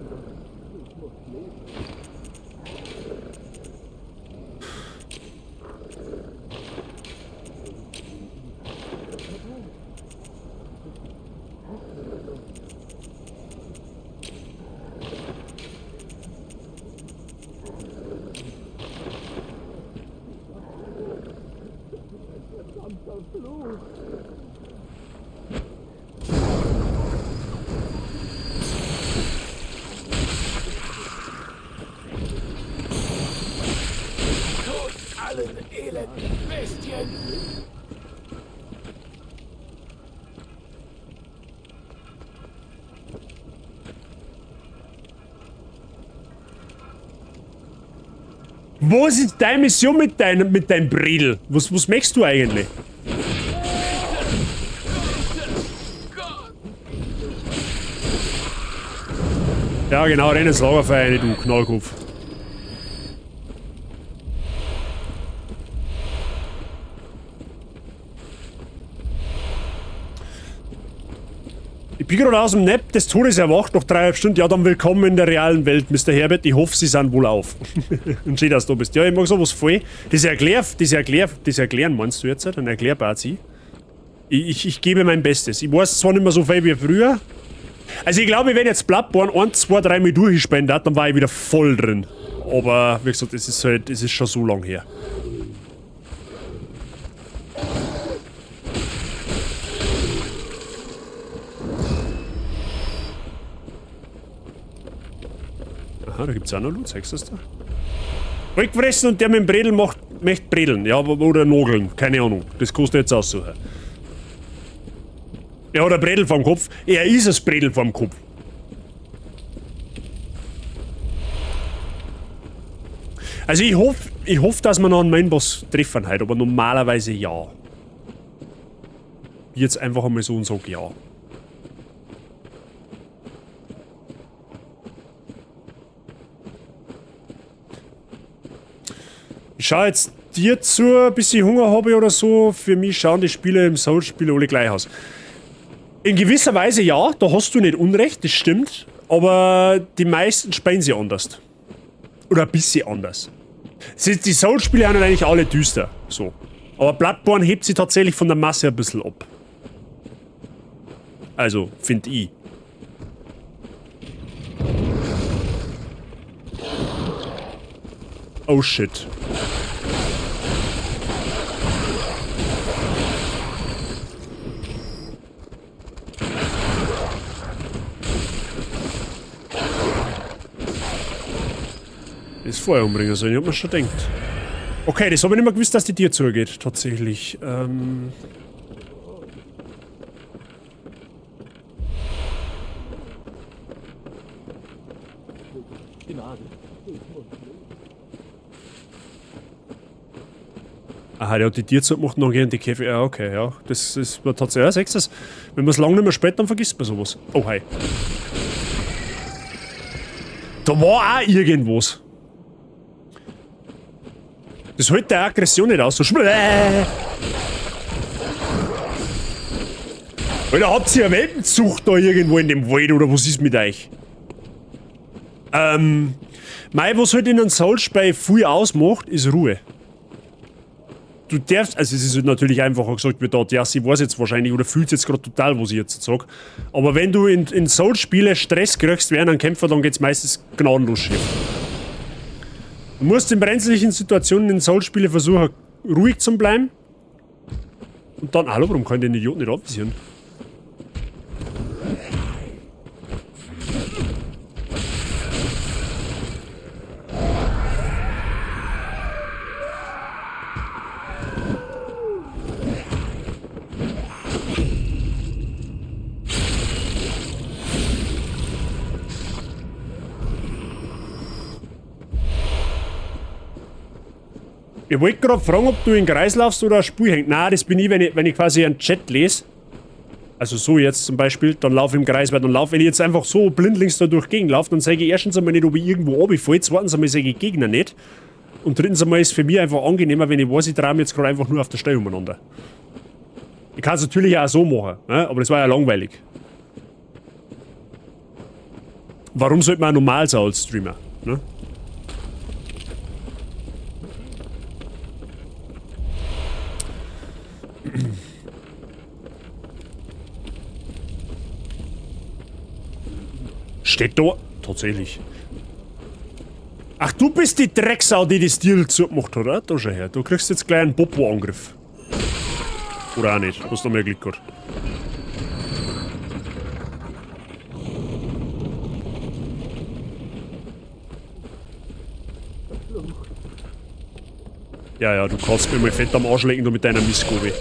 Was ist deine Mission mit deinem Bredel? Was möchtest du eigentlich? Ja genau, renn ins Lagerfeuer rein, du Knallkopf. Ich bin gerade aus dem Nap des Todes erwacht, noch 3,5 Stunden. Ja, dann willkommen in der realen Welt, Mr. Herbert. Ich hoffe, Sie sind wohl auf. Und schön, dass du da bist. Ja, ich mag sowas voll. Das Erklären meinst du jetzt? Ein Erklärbazi? Ich gebe mein Bestes. Ich weiß zwar nicht mehr so viel wie früher. Also ich glaube, wenn jetzt Bloodborne 1, 2, 3 Mal durchgespendet hat, dann war ich wieder voll drin. Aber wie gesagt, es ist halt, es ist schon so lang her. Aha, da gibt's auch noch Loot, zeigst du das da? Vollgefressen und der mit dem Bredel möchte bredeln, ja, oder nageln, keine Ahnung. Das kannst du jetzt aussuchen. Er hat ein Bredel vorm Kopf. Er ist das Bredel vorm Kopf. Also ich hoffe, dass wir noch einen Mainboss treffen heute, aber normalerweise ja. Jetzt einfach einmal so und sag ja. Ich schaue jetzt dir zu, bis ich Hunger habe oder so. Für mich schauen die Spiele im Souls-Spiel alle gleich aus. In gewisser Weise ja, da hast du nicht Unrecht, das stimmt. Aber die meisten spielen sie anders. Oder ein bisschen anders. Die Souls-Spiele sind eigentlich alle düster. So. Aber Bloodborne hebt sie tatsächlich von der Masse ein bisschen ab. Also, find ich. Oh shit. Das vorher umbringen sollen, ich hab mir schon gedacht. Okay, das hab ich nicht mehr gewusst, dass die Tür zugeht, tatsächlich. Aha, der hat die Tür zugemacht und dann gehen die Käfig. Ja, okay, ja. Das ist tatsächlich. Ja, siehst du das? Wenn man es lange nicht mehr spielt, dann vergisst man sowas. Oh, hi. Da war auch irgendwas. Das hält der Aggression nicht aus. So Alter, habt ihr eine Welpenzucht da irgendwo in dem Wald oder was ist mit euch? Mei, was halt in einem Souls-Spiel viel ausmacht, ist Ruhe. Du darfst, also es ist halt natürlich einfacher gesagt wie da, ja, sie weiß jetzt wahrscheinlich oder fühlt jetzt gerade total, was ich jetzt sag. Aber wenn du in Souls-Spiele Stress kriegst während einem Kämpfer, dann geht's meistens gnadenlos schief. Du musst in brenzlichen Situationen in Souls-Spiele versuchen, ruhig zu bleiben. Und dann, hallo, warum kann ich den Idioten nicht anvisieren? Ich wollte gerade fragen, ob du in den Kreis laufst oder ein Spiel hängt. Nein, das bin ich, wenn ich quasi einen Chat lese. Also so jetzt zum Beispiel, dann laufe ich im Kreis, weil dann laufe, wenn ich jetzt einfach so blindlings da durch Gegend laufe, dann sage ich erstens einmal nicht, ob ich irgendwo runterfalle, zweitens einmal sage ich Gegner nicht. Und drittens einmal ist es für mich einfach angenehmer, wenn ich weiß, ich drehe mich jetzt gerade einfach nur auf der Stelle umeinander. Ich kann es natürlich auch so machen, ne? Aber das war ja langweilig. Warum sollte man auch normal sein als Streamer? Ne? Steht da? Tatsächlich. Ach, du bist die Drecksau, die das Deal zugemacht hat, oder? Da schau her. Du kriegst jetzt gleich einen Popo-Angriff. Oder auch nicht. Hast du mehr Glück gehabt. Ja, ja, du kannst mir mal fett am Arsch lecken, du mit deiner Missgobe.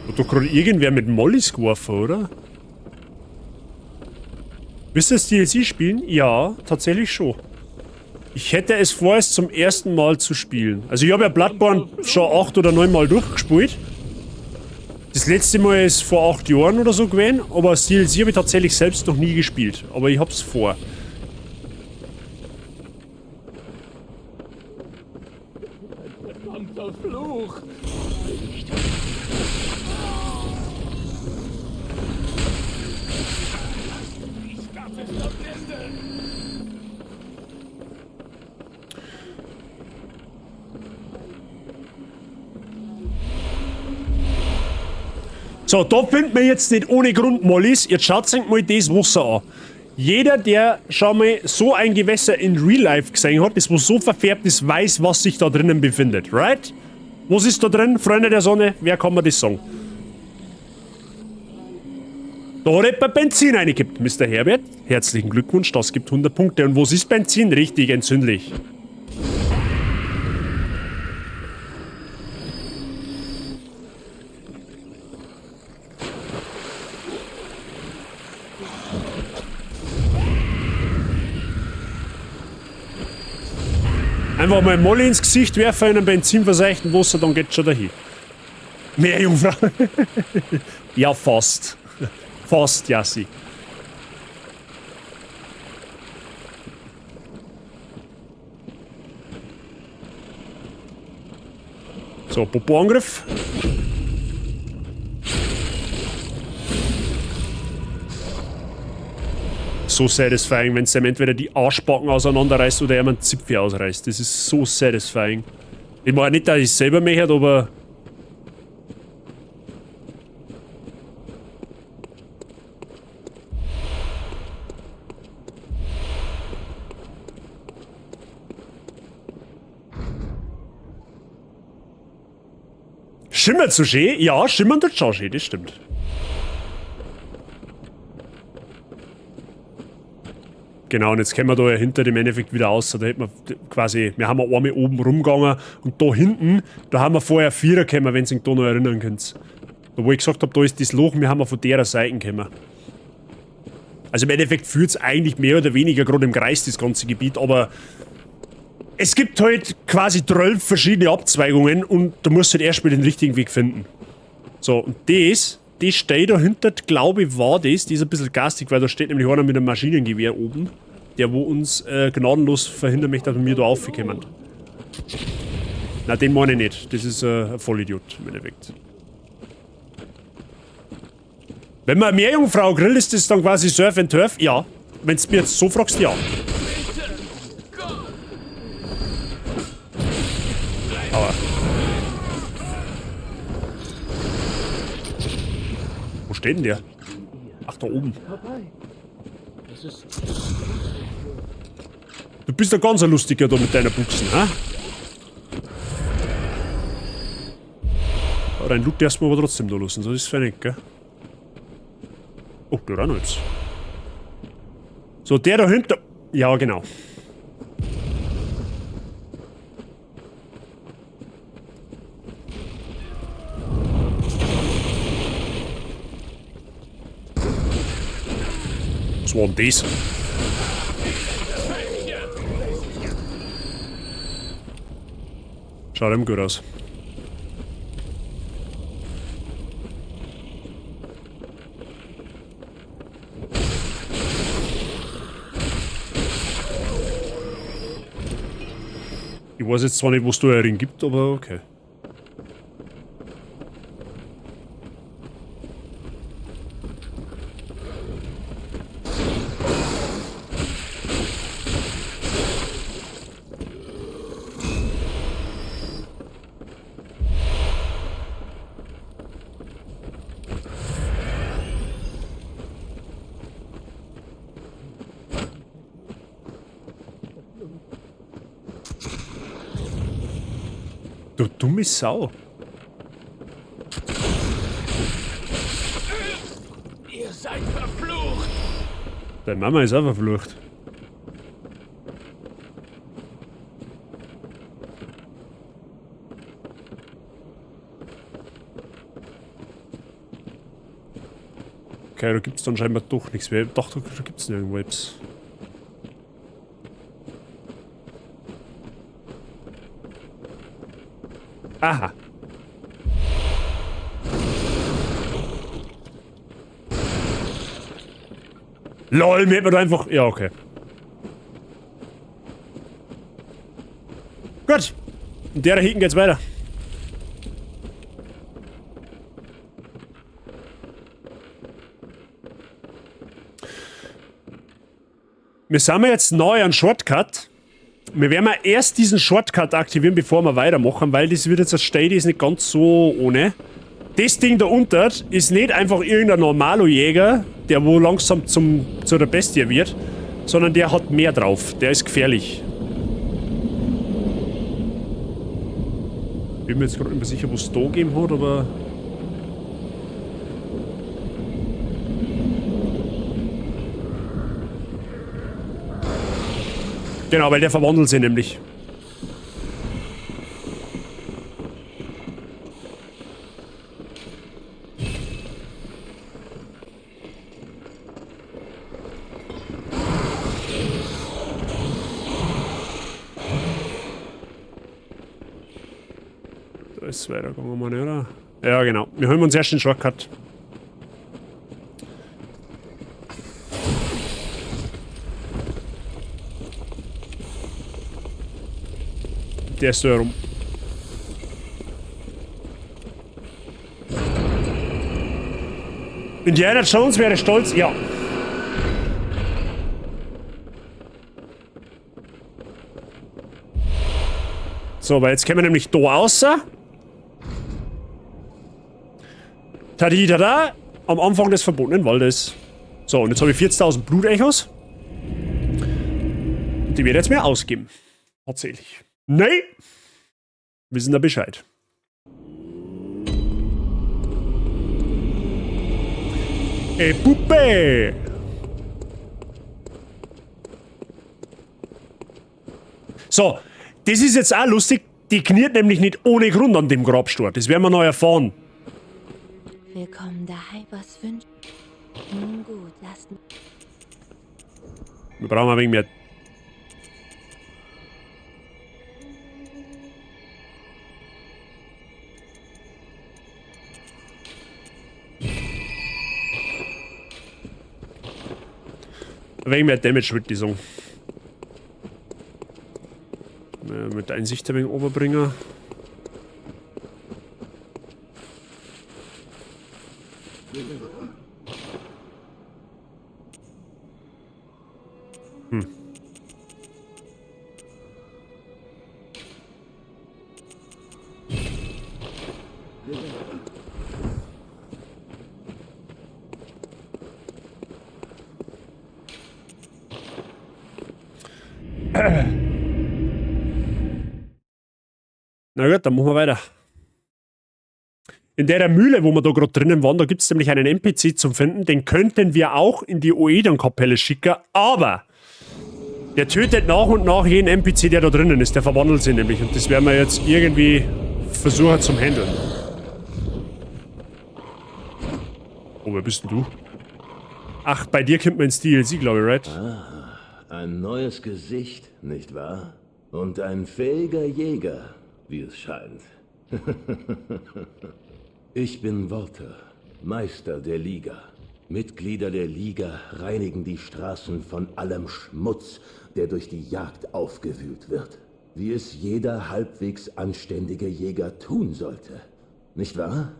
Hat doch gerade irgendwer mit Mollys geworfen, oder? Willst du das DLC spielen? Ja, tatsächlich schon. Ich hätte es vor, es zum ersten Mal zu spielen. Also ich habe ja Bloodborne schon 8 oder 9 Mal durchgespielt. Das letzte Mal ist vor 8 Jahren oder so gewesen, aber das DLC habe ich tatsächlich selbst noch nie gespielt. Aber ich hab's vor. Verdammter Fluch! So, da findet man jetzt nicht ohne Grund Mollys. Jetzt schaut euch mal das Wasser an. Jeder, der schon mal so ein Gewässer in Real Life gesehen hat, das wo so verfärbt ist, weiß, was sich da drinnen befindet, right? Was ist da drin, Freunde der Sonne? Wer kann mir das sagen? Da hat jemand Benzin reingekippt, Mister Herbert. Herzlichen Glückwunsch, das gibt 100 Punkte. Und was ist Benzin? Richtig entzündlich. Einfach mal Molly ins Gesicht werfen, in einem benzinverseuchten Wasser, dann geht's schon dahin. Meerjungfrau. Ja, fast. Fast, Jassi. So, Popo-Angriff. So satisfying, wenn es einem entweder die Arschbacken auseinanderreißt oder einem einen Zipfel ausreißt. Das ist so satisfying. Ich meine nicht, dass ich es selber möchte, aber... Schimmert so schön? Ja, schimmern tut schon schön, das stimmt. Genau, und jetzt kommen wir da ja hinter dem Endeffekt wieder raus. Da hätten wir quasi, wir haben einmal oben rumgegangen und da hinten, da haben wir vorher Vierer gekommen, wenn ihr euch da noch erinnern könnt. Da wo ich gesagt hab, da ist das Loch, wir haben von der Seite gekommen. Also im Endeffekt führt's eigentlich mehr oder weniger gerade im Kreis, das ganze Gebiet, aber es gibt halt quasi 12 verschiedene Abzweigungen und du musst halt erstmal den richtigen Weg finden. So, und das steht dahinter, glaube ich, war das. Die ist ein bisschen garstig, weil da steht nämlich einer mit einem Maschinengewehr oben, der wo uns gnadenlos verhindern möchte, dass wir da raufkommen. Na, den meine ich nicht. Das ist ein Vollidiot im Endeffekt. Wenn man eine Meerjungfrau grillt, ist das dann quasi Surf and Turf? Ja. Wenn du mir jetzt so fragst, ja. Aber. Wo steht denn der? Ach, da oben. Du bist ja ganz ein lustiger da mit deiner Buchsen, hä? Aber dein Loot darfst du aber trotzdem da lassen, so ist es fein, gell? Oh, der hat auch noch etwas. So, der da hinter. Ja, genau. Was war denn das? Schaut ihm gut aus. Ich weiß jetzt zwar nicht, was da einen gibt, aber okay. Du dumme Sau. Ihr seid verflucht. Deine Mama ist auch verflucht. Okay, da gibt's dann scheinbar doch nichts mehr. Doch, da gibt's nirgendwo etwas. Aha. LOL, mir hat man da einfach... Ja, okay. Gut. Und der da hinten geht's weiter. Wir sind jetzt neu an Shortcut. Wir werden mal erst diesen Shortcut aktivieren, bevor wir weitermachen, weil das wird jetzt das Stay, das ist nicht ganz so ohne. Das Ding da unten ist nicht einfach irgendein Normalo-Jäger, der wo langsam zu der Bestie wird, sondern der hat mehr drauf. Der ist gefährlich. Bin mir jetzt gerade nicht mehr sicher, was es da gegeben hat, aber... Genau, weil der verwandelt sich nämlich. Da ist es weitergegangen, meine, oder? Ja, genau. Wir holen uns erst den Shortcut. Der ist da herum. Indiana Jones wäre stolz, ja. So, weil jetzt kommen wir nämlich da raus. Tadidada, am Anfang des verbotenen Waldes. So, und jetzt habe ich 40.000 Blutechos. Und die werde ich jetzt mir ausgeben. Tatsächlich. Nee! Wissen da Bescheid. Ey, Puppe! So, das ist jetzt auch lustig. Die kniet nämlich nicht ohne Grund an dem Grabstuhl. Das werden wir noch erfahren. Willkommen daheim. Was wünscht? Nun gut, lasst. Wir brauchen ein wenig mehr. Ein wenig mehr Damage, würde ich sagen. Mit der Einsicht ein wenig overbringen. Na gut, dann machen wir weiter. In der Mühle, wo wir da gerade drinnen waren, da gibt's nämlich einen NPC zum Finden. Den könnten wir auch in die Oedon-Kapelle schicken, aber der tötet nach und nach jeden NPC, der da drinnen ist. Der verwandelt sich nämlich und das werden wir jetzt irgendwie versuchen zum Handeln. Oh, wer bist denn du? Ach, bei dir kommt man ins DLC, glaube ich, right? Ah, ein neues Gesicht, nicht wahr? Und ein fähiger Jäger, wie es scheint. Ich bin Walter, Meister der Liga. Mitglieder der Liga reinigen die Straßen von allem Schmutz, der durch die Jagd aufgewühlt wird. Wie es jeder halbwegs anständige Jäger tun sollte. Nicht wahr?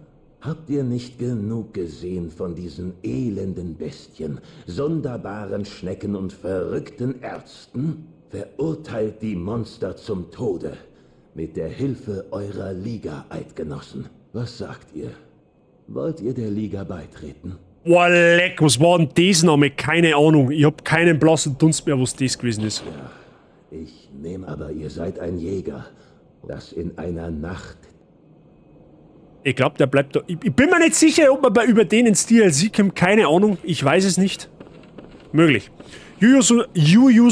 Habt ihr nicht genug gesehen von diesen elenden Bestien, sonderbaren Schnecken und verrückten Ärzten? Verurteilt die Monster zum Tode. Mit der Hilfe eurer Liga-Eidgenossen. Was sagt ihr? Wollt ihr der Liga beitreten? Boah, leck, was war denn das Name? Keine Ahnung. Ich hab keinen blassen Dunst mehr, was das gewesen ist. Ja, ich nehme aber, ihr seid ein Jäger, das in einer Nacht... Ich glaub, der bleibt da. Ich bin mir nicht sicher, ob man über den ins DLC kommt. Keine Ahnung. Ich weiß es nicht. Möglich. Juju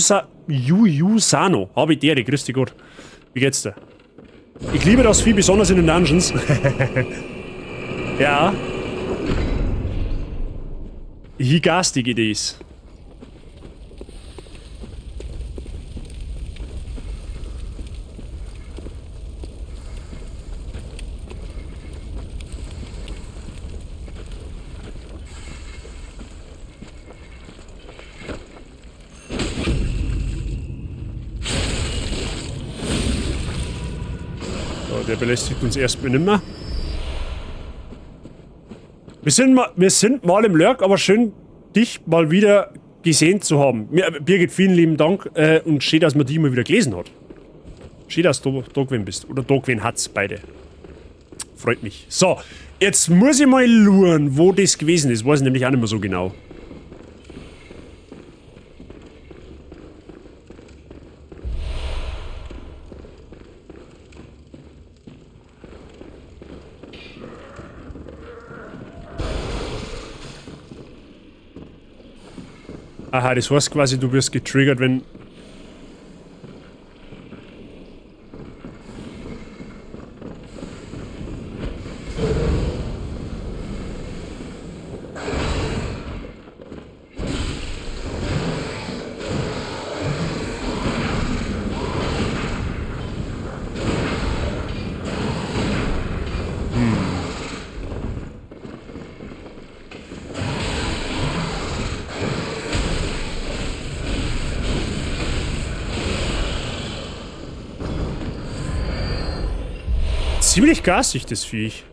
Sano. Hab ich dir, grüß dich Gott. Wie geht's dir? Ich liebe das Vieh, besonders in den Dungeons. Ja. Wie garstig it is. Der belästigt uns erstmal nimmer. Wir sind mal im Lurk, aber schön, dich mal wieder gesehen zu haben. Birgit, vielen lieben Dank und schön, dass man dich mal wieder gelesen hat. Schön, dass du da gewesen bist. Oder da gewesen hat's, beide. Freut mich. So, jetzt muss ich mal luren, wo das gewesen ist. Weiß ich nämlich auch nicht mehr so genau. Aha, das heißt quasi, du wirst getriggert, wenn... Ziemlich garstig, das Viech.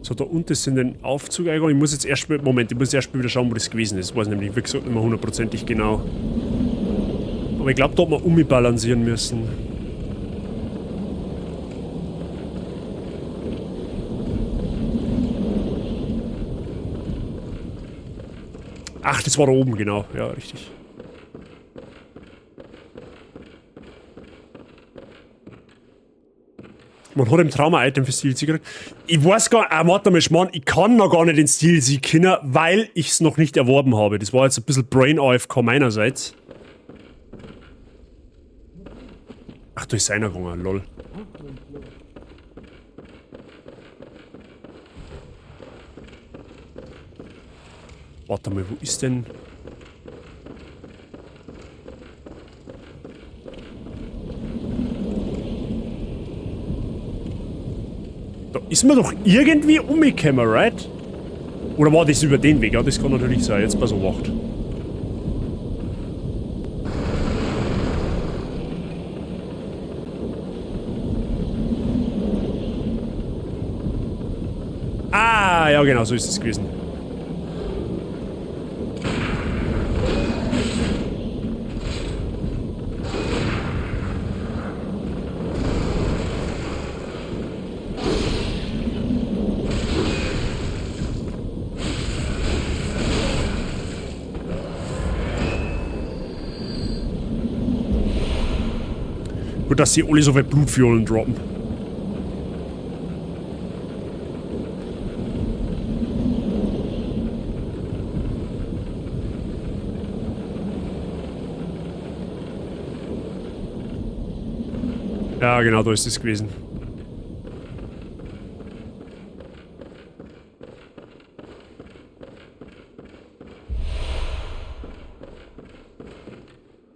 So, da unten ist in den Aufzug eingegangen. Ich muss jetzt erst mal, Moment, ich muss erst mal wieder schauen, wo das gewesen ist. Ich weiß nämlich, wie gesagt, nicht mehr hundertprozentig genau. Aber ich glaub, da hat man umbalancieren müssen. Ach, das war da oben, genau. Ja, richtig. Man hat im Trauma-Item für Steel gekriegt. Ich weiß gar nicht, warte mal, Schmarrn, ich kann noch gar nicht den Steel C kennen, weil ich's noch nicht erworben habe. Das war jetzt ein bisschen Brain AFK meinerseits. Ach, da ist einer gegangen, lol. Warte mal, wo ist denn... Da ist man doch irgendwie umgekommen, right? Oder war das über den Weg? Ja, das kann natürlich sein. Jetzt pass auf, wacht. Ah, ja genau, so ist es gewesen. Gut, dass sie alle so viel Blutfiolen droppen. Ja, genau, da ist es gewesen.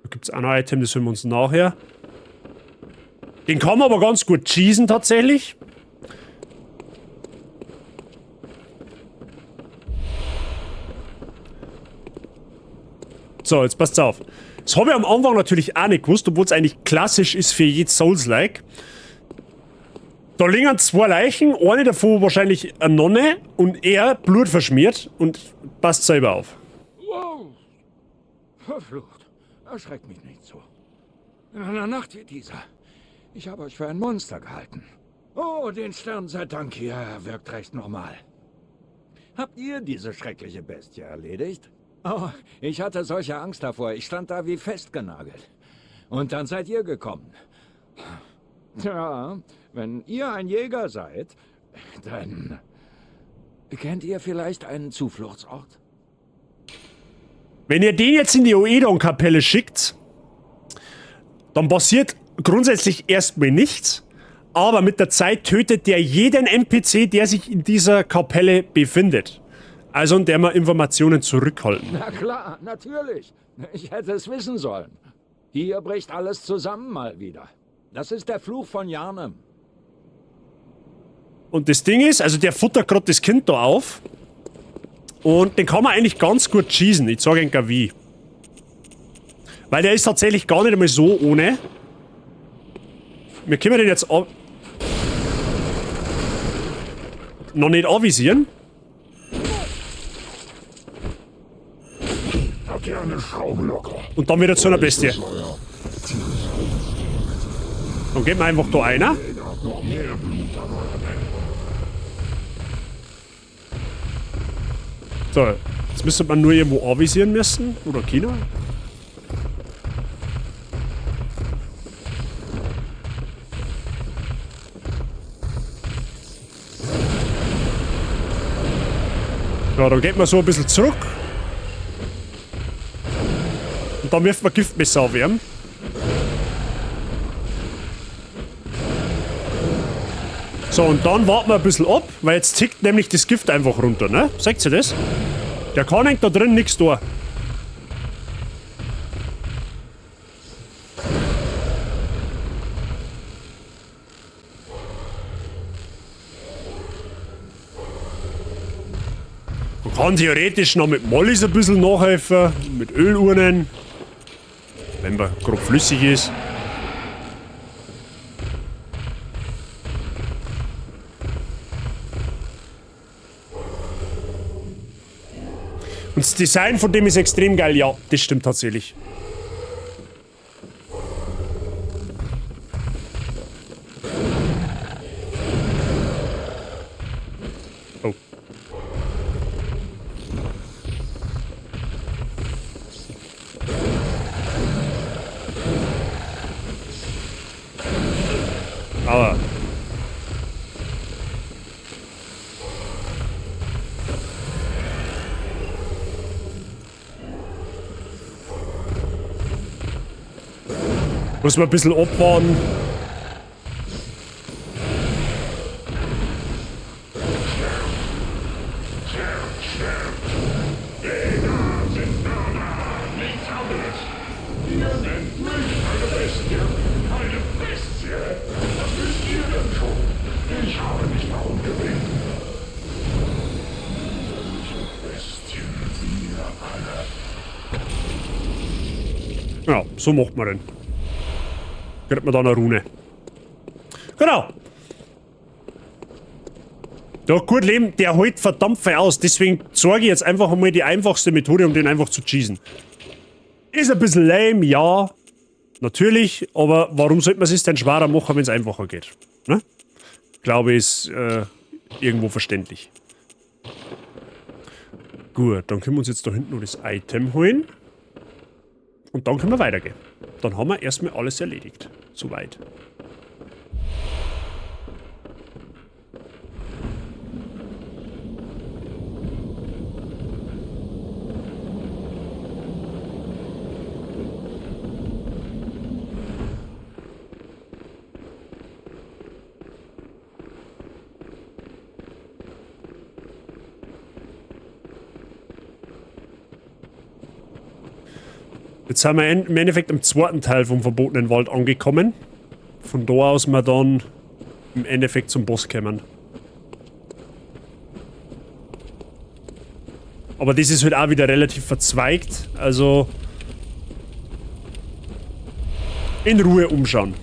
Da gibt's auch noch ein Item, das holen wir uns nachher. Den kann man aber ganz gut cheesen tatsächlich. So, jetzt passt's auf. Das habe ich am Anfang natürlich auch nicht gewusst, obwohl es eigentlich klassisch ist für jedes Souls-like. Da liegen zwei Leichen, eine davon wahrscheinlich eine Nonne und er blutverschmiert und passt selber auf. Wow! Verflucht. Erschreckt mich nicht so. In einer Nacht wie dieser. Ich habe euch für ein Monster gehalten. Oh, den Stern sei Dank, ihr wirkt recht normal. Habt ihr diese schreckliche Bestie erledigt? Oh, ich hatte solche Angst davor. Ich stand da wie festgenagelt. Und dann seid ihr gekommen. Tja, wenn ihr ein Jäger seid, dann... Kennt ihr vielleicht einen Zufluchtsort? Wenn ihr den jetzt in die Oedon-Kapelle schickt, dann passiert grundsätzlich erstmal nichts, aber mit der Zeit tötet der jeden NPC, der sich in dieser Kapelle befindet. Also in der wir Informationen zurückhalten. Na klar, natürlich. Ich hätte es wissen sollen. Hier bricht alles zusammen mal wieder. Das ist der Fluch von Yharnam. Und das Ding ist, also der futtert grad das Kind da auf. Und den kann man eigentlich ganz gut schießen. Ich zeig Ihnen wie. Weil der ist tatsächlich gar nicht einmal so ohne. Wir können den jetzt noch nicht anvisieren. Habt ihr eine Schraube locker? Und dann wieder zu einer Bestie. Dann geht man einfach da einer. So, jetzt müsste man nur irgendwo anvisieren müssen. Oder China. Ja, dann geht man so ein bisschen zurück. Und dann wirft man Giftmesser auf ihn. So, und dann warten wir ein bisschen ab, weil jetzt tickt nämlich das Gift einfach runter, ne? Seht ihr das? Der kann eigentlich da drin nichts tun. Man kann theoretisch noch mit Mollys ein bisschen nachhelfen, mit Ölurnen, wenn man grob flüssig ist. Und das Design von dem ist extrem geil. Ja, das stimmt tatsächlich. Oh. Aber muss man ein bisschen abwarten. Ja, so macht man den. Kriegt man dann eine Rune. Genau. Ja, gut leben, der hält verdammt viel aus. Deswegen zeige ich jetzt einfach einmal die einfachste Methode, um den einfach zu cheesen. Ist ein bisschen lame, ja. Natürlich, aber warum sollte man es denn schwerer machen, wenn es einfacher geht? Ne? Glaube ich, ist irgendwo verständlich. Gut, dann können wir uns jetzt da hinten noch das Item holen. Und dann können wir weitergehen. Dann haben wir erstmal alles erledigt. Soweit. Jetzt sind wir im Endeffekt im zweiten Teil vom verbotenen Wald angekommen. Von da aus wir dann im Endeffekt zum Boss kommen. Aber das ist halt auch wieder relativ verzweigt. Also in Ruhe umschauen.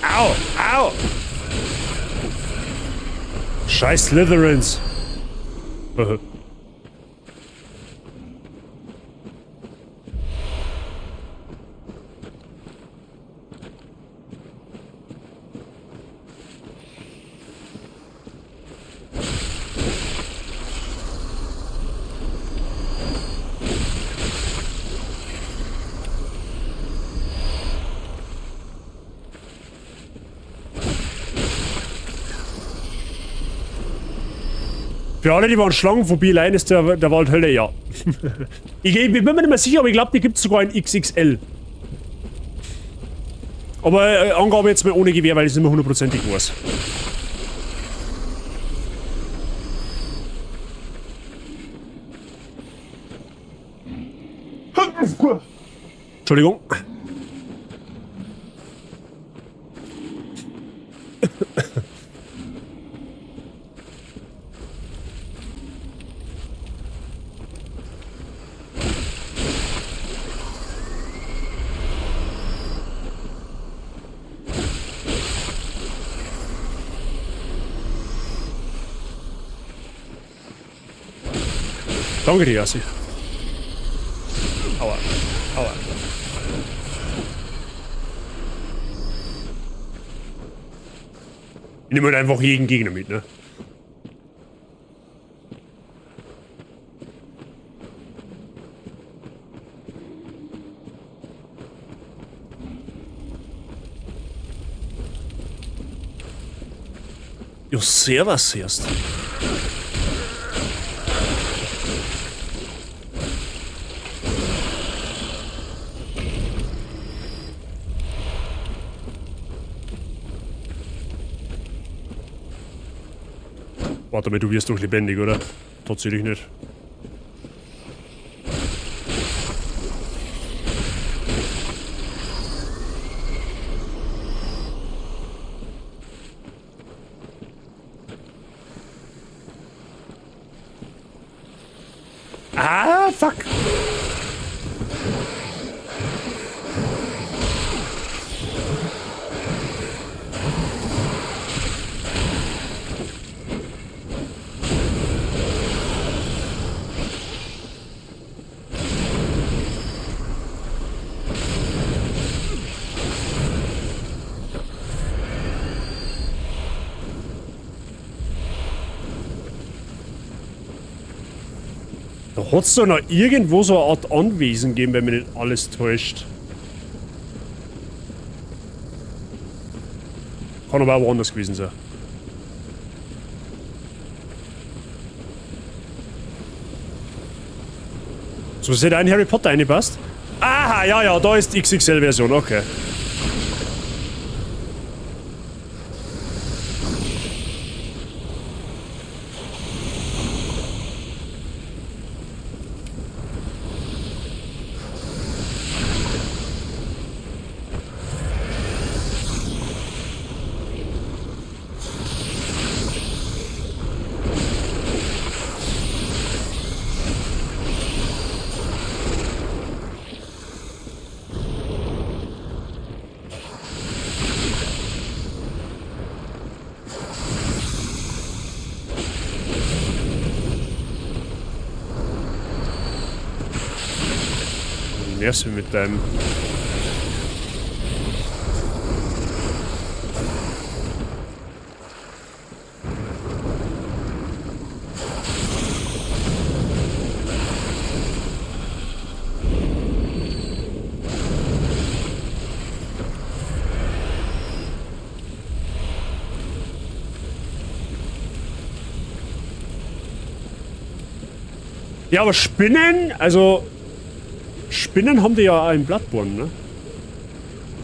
Au! Au! Scheiß Slytherins! Für alle, die waren Schlangenphobie leiden, ist der Wald Hölle, ja. Ich bin mir nicht mehr sicher, aber ich glaube, die gibt es sogar in XXL. Aber Angabe jetzt mal ohne Gewehr, weil ich es nicht mehr hundertprozentig weiß. Entschuldigung. Danke dir, Yassi. Aua. Aua. Ich nehme halt einfach jeden Gegner mit, ne? Ja, servus erst. Warte mal, du wirst doch lebendig, oder? Tatsächlich nicht. Ah, fuck. Da hat's doch noch irgendwo so eine Art Anwesen gegeben, wenn mich nicht alles täuscht. Kann aber auch woanders gewesen sein. So, es hätte ein Harry Potter reingepasst. Aha, ja, ja, da ist die XXL-Version, okay. Du nervst mich mit deinem. Ja, aber Spinnen, also Spinnen haben die ja auch in Bloodborne, ne?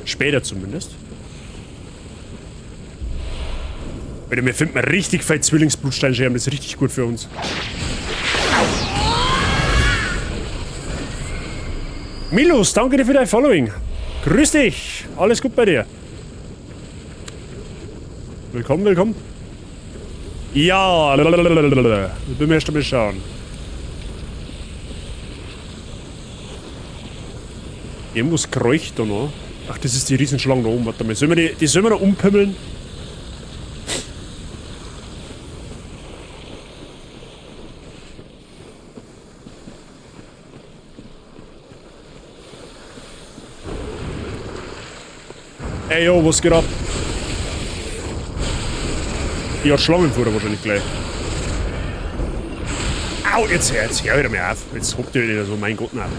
Später zumindest. Alter, wir finden richtig viel Zwillingsblutsteinscherben, das ist richtig gut für uns. Milos, danke dir für dein Following. Grüß dich, alles gut bei dir. Willkommen, willkommen. Ja, lalalala. Ich bin mir erst einmal schauen. Irgendwas kreucht da noch. Ach, das ist die Riesenschlange da oben. Warte mal, sollen wir die sollen wir da umpimmeln? Ey, yo, was geht ab? Die hat Schlangenfutter wahrscheinlich gleich. Au, jetzt hör wieder mal auf. Jetzt hockt ihr wieder so, mein Gott, nein.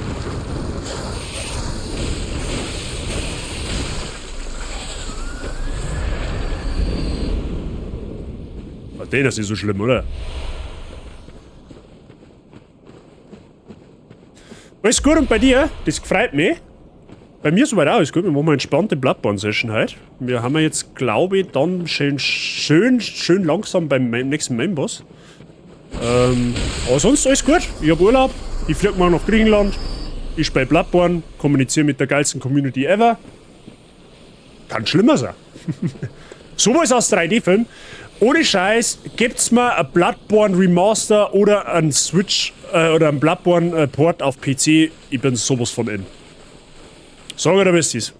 Den ist nicht so schlimm, oder? Alles gut und bei dir? Das freut mich. Bei mir soweit auch alles gut. Wir machen eine entspannte Bloodborne-Session heute. Wir haben ja jetzt, glaube ich, dann schön, schön, schön langsam beim nächsten Mainboss. Aber sonst alles gut. Ich hab Urlaub. Ich flieg mal nach Griechenland. Ich spiel Bloodborne. Kommuniziere mit der geilsten Community ever. Kann schlimmer sein. Sowas aus 3D-Film. Ohne Scheiß, gibt's mal ein Bloodborne Remaster oder ein Switch oder ein Bloodborne Port auf PC? Ich bin sowas von in. Sag mir, wisst ihr's.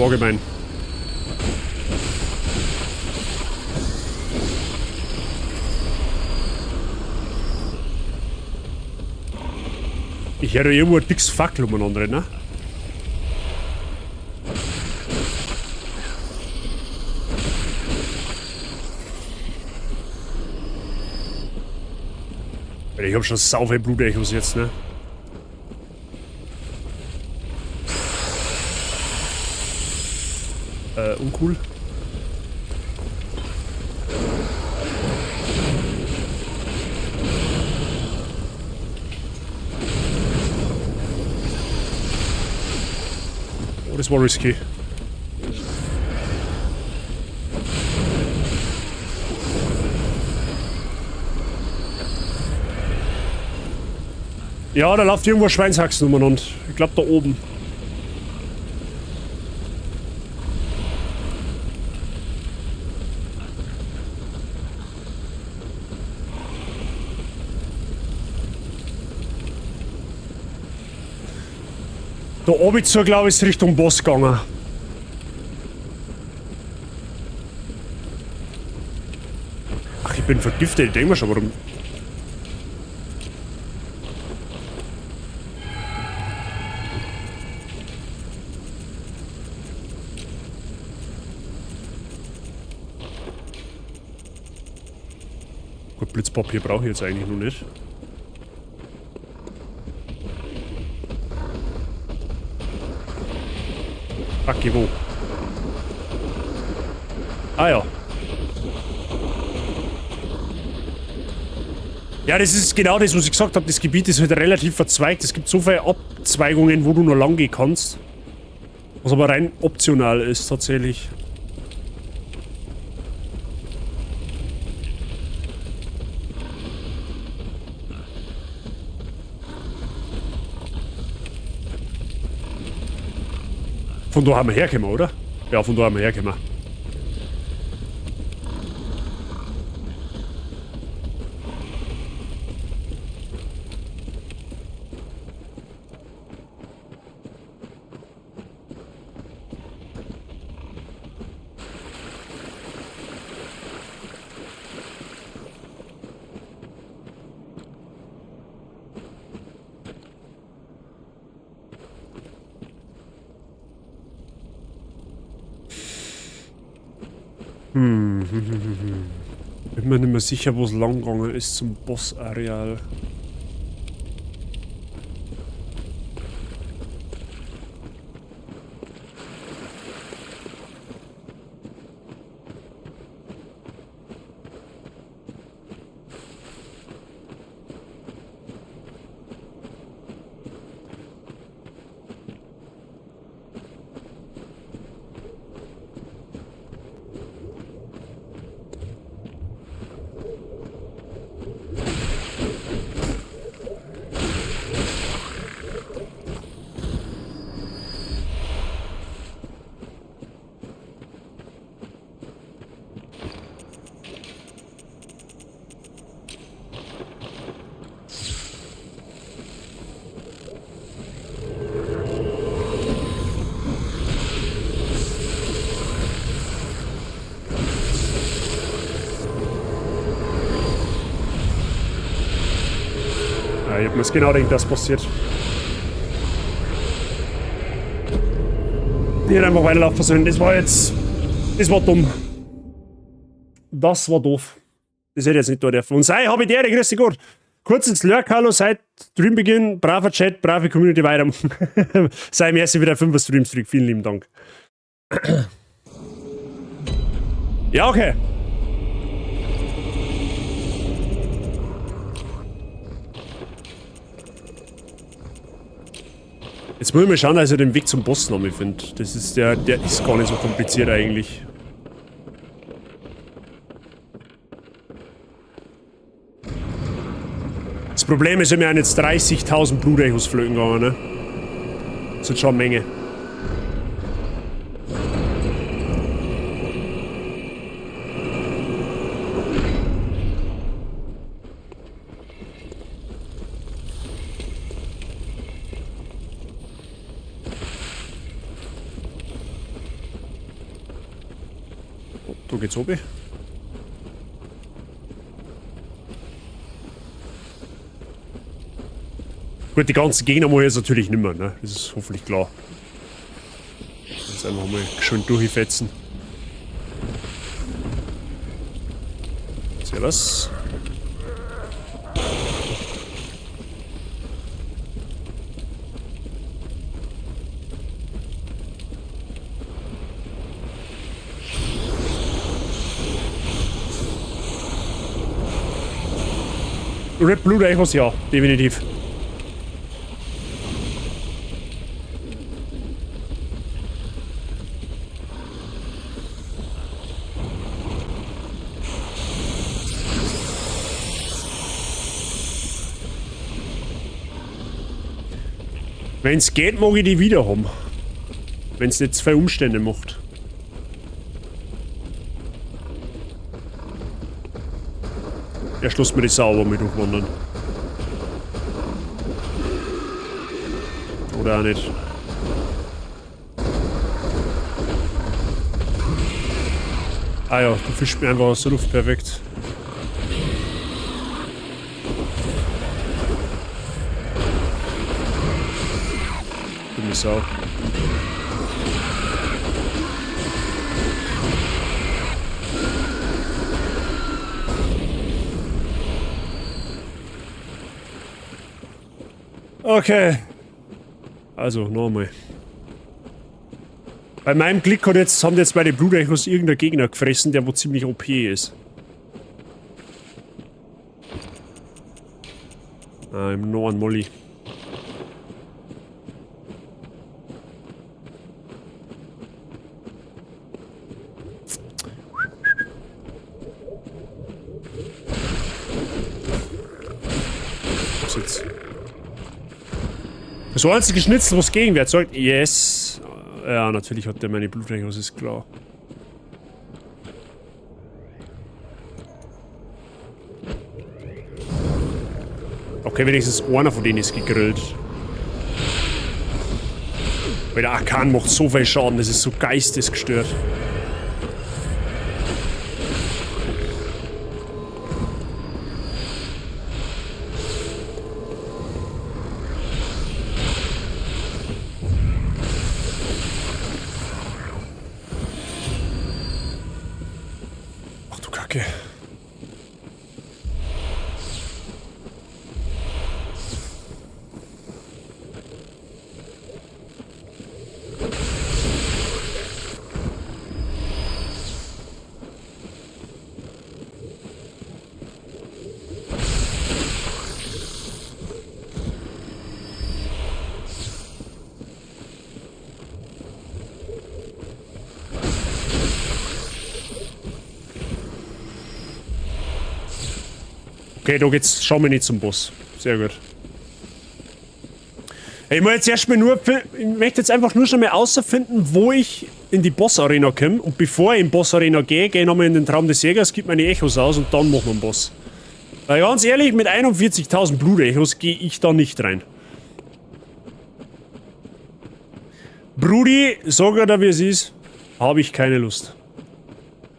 war gemein. Ich höre irgendwo ein dickes Fackel umeinander rennen, ne? Ich hab schon sau viel Blutechos jetzt, ne? Uncool. Oh, das war risky. Ja, da läuft irgendwo Schweinshaxen umeinander. Ich glaub, da oben. Da oben zu, glaub ich, ist Richtung Boss gegangen. Ach, ich bin vergiftet. Ich denk mir schon, warum... Gut, Blitzpapier brauche ich jetzt eigentlich noch nicht. Fuck, wo? Ah ja. Ja, das ist genau das, was ich gesagt habe. Das Gebiet ist halt relativ verzweigt. Es gibt so viele Abzweigungen, wo du noch lang gehen kannst. Was aber rein optional ist, tatsächlich. Von da haben wir hergekommen, oder? Ja, von da haben wir hergekommen. Bin mir nicht mehr sicher, wo es lang gegangen ist zum Boss-Areal. Ich hab mir's genau gedacht, dass passiert. Ich hätte einfach weiterlaufen sollen. Das war jetzt... Das war dumm. Das war doof. Das hätte ich jetzt nicht da dürfen. Und sei, hab ich dir, grüß dich Gott. Kurz ins Lurk, hallo, seit Streambeginn, braver Chat, brave Community weiter. Sei mir erst wieder 5 Streams zurück. Vielen lieben Dank. Ja, okay. Jetzt muss ich mal schauen, dass ich den Weg zum Boss noch mal finde. Das ist der ist gar nicht so kompliziert eigentlich. Das Problem ist, wir haben jetzt 30.000 Blutechos flöten gegangen, ne? Das sind schon eine Menge. Da geht's oben. Gut, die ganzen Gegner mache ich jetzt natürlich nicht mehr, ne? Das ist hoffentlich klar. Jetzt einfach mal schön durchfetzen. Servus. Rip Blue Echos, ja, definitiv. Wenn's geht, mag ich die wieder haben. Wenn's nicht zwei Umstände macht. Erst lass mir die sauber mit durchwandern. Oder auch nicht. Ah ja, du fischst mir einfach aus der Luft, perfekt. Dumme Sau. Okay. Also, nochmal. Bei meinem Glück haben jetzt meine Blutechos irgendein Gegner gefressen, der wo ziemlich OP ist. Ah, im Norden Molly. Was jetzt? Das einzige Schnitzel, was Gegenwert zeigt. Yes. Ja, natürlich hat der meine Blutechos, ist klar. Okay, wenigstens einer von denen ist gegrillt. Weil der Arkan macht so viel Schaden, das ist so geistesgestört. Ach du Kacke. Okay, da geht's. Schauen wir nicht zum Boss. Sehr gut. Ich muss jetzt erstmal nur. Ich möchte jetzt einfach nur schon mal außerfinden, wo ich in die Boss-Arena komme. Und bevor ich in die Boss-Arena gehe, gehe ich nochmal in den Traum des Jägers, gebe meine Echos aus und dann machen wir einen Boss. Weil ganz ehrlich, mit 41.000 Blutechos gehe ich da nicht rein. Brudi, sag dir, wie es ist, habe ich keine Lust.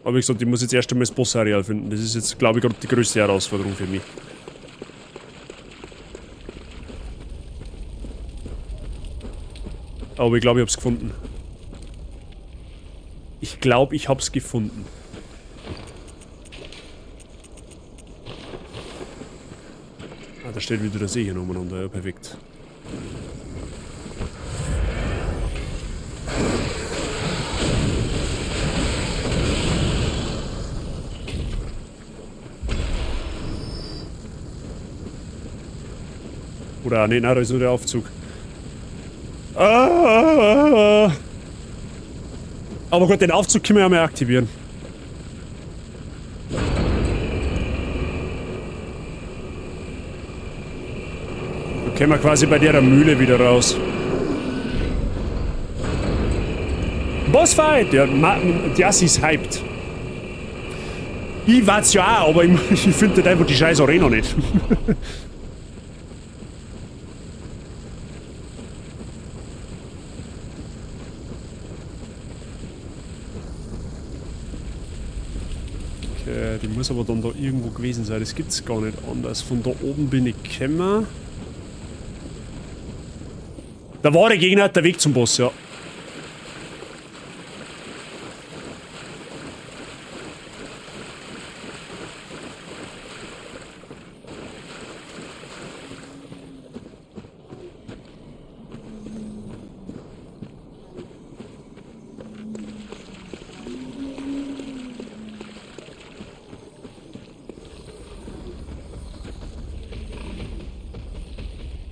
Aber wie gesagt, ich muss jetzt erst einmal das Boss-Areal finden. Das ist jetzt, glaube ich, gerade die größte Herausforderung für mich. Aber ich glaube, ich hab's gefunden. Ich glaube, ich hab's gefunden. Ah, da steht wieder der See hier umeinander. Ja, perfekt. Oder, nee, nein, da ist nur der Aufzug. Ah, Aber gut, den Aufzug können wir ja mal aktivieren. Dann kommen wir quasi bei der Mühle wieder raus. Bossfight! Ja, das ist hyped. Ich weiß ja auch, aber ich finde halt einfach die scheiß Arena nicht. Okay, die muss aber dann da irgendwo gewesen sein. Das gibt's gar nicht anders. Von da oben bin ich gekommen. Der wahre Gegner, der Weg zum Boss, ja.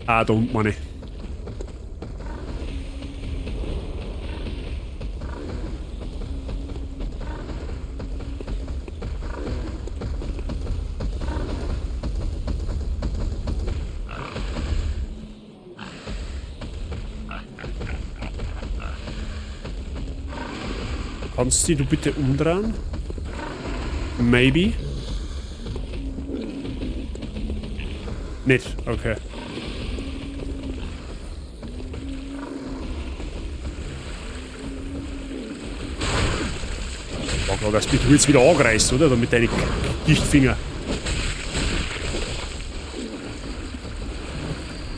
Ah, da unten meine ich. Kannst du dich bitte umdrehen? Maybe? Nicht, okay. War klar, dass du jetzt wieder angereist, oder? Da mit deinen Gichtfinger.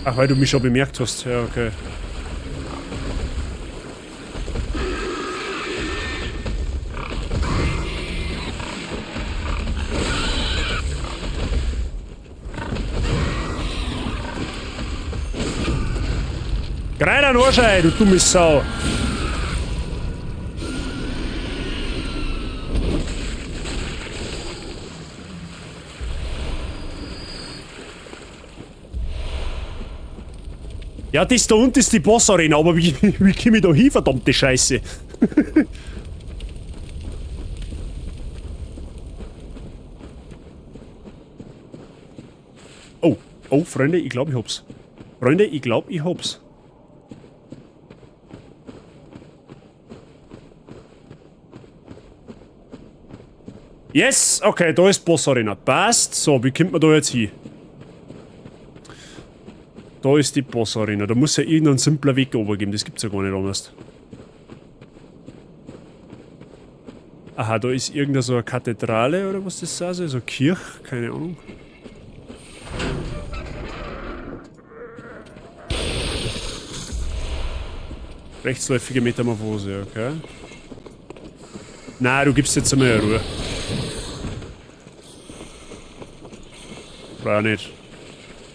Ach, weil du mich schon bemerkt hast. Ja, okay. Greif den Arsch ein, du dumme Sau! Ja, das da unten ist die Boss-Arena, aber wie komme ich da hin, verdammte Scheiße? Oh, oh, Freunde, ich glaube, ich hab's. Freunde, ich glaube, ich hab's. Yes, okay, da ist Boss-Arena. Passt. So, wie kommt man da jetzt hin? Da ist die Boss-Arena. Da muss ja irgendein simpler Weg oben geben. Das gibt's ja gar nicht anders. Aha, da ist irgendeine so eine Kathedrale oder was das ist. So eine Kirche, keine Ahnung. Rechtsläufige Metamorphose, okay. Na, du gibst jetzt einmal Ruhe. Brauch nicht.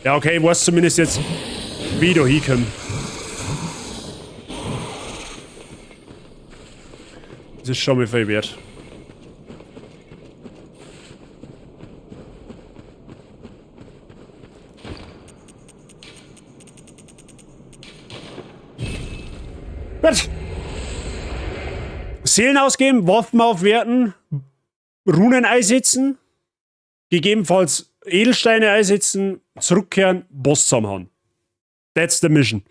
Ja, okay, ich weiß zumindest jetzt, wie ich da hinkomme. Das ist schon mal viel wert. Gut. Seelen ausgeben, Waffen aufwerten, Runen einsetzen, gegebenenfalls Edelsteine einsetzen, zurückkehren, Boss zusammenhauen. That's the mission.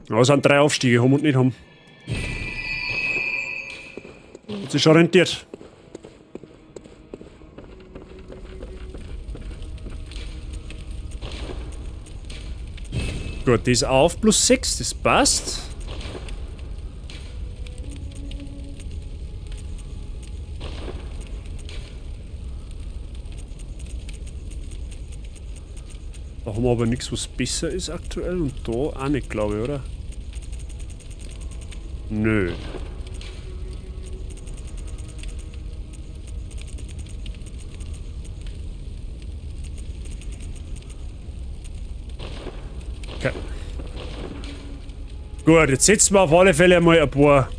Ja, es sind 3 Aufstiege, haben und nicht haben. Hat sich schon rentiert. Gut, die ist auf plus 6, das passt. Da haben wir aber nichts, was besser ist aktuell und da auch nicht, glaube ich, oder? Nö. Okay. Gut, jetzt setzen wir auf alle Fälle mal ein paar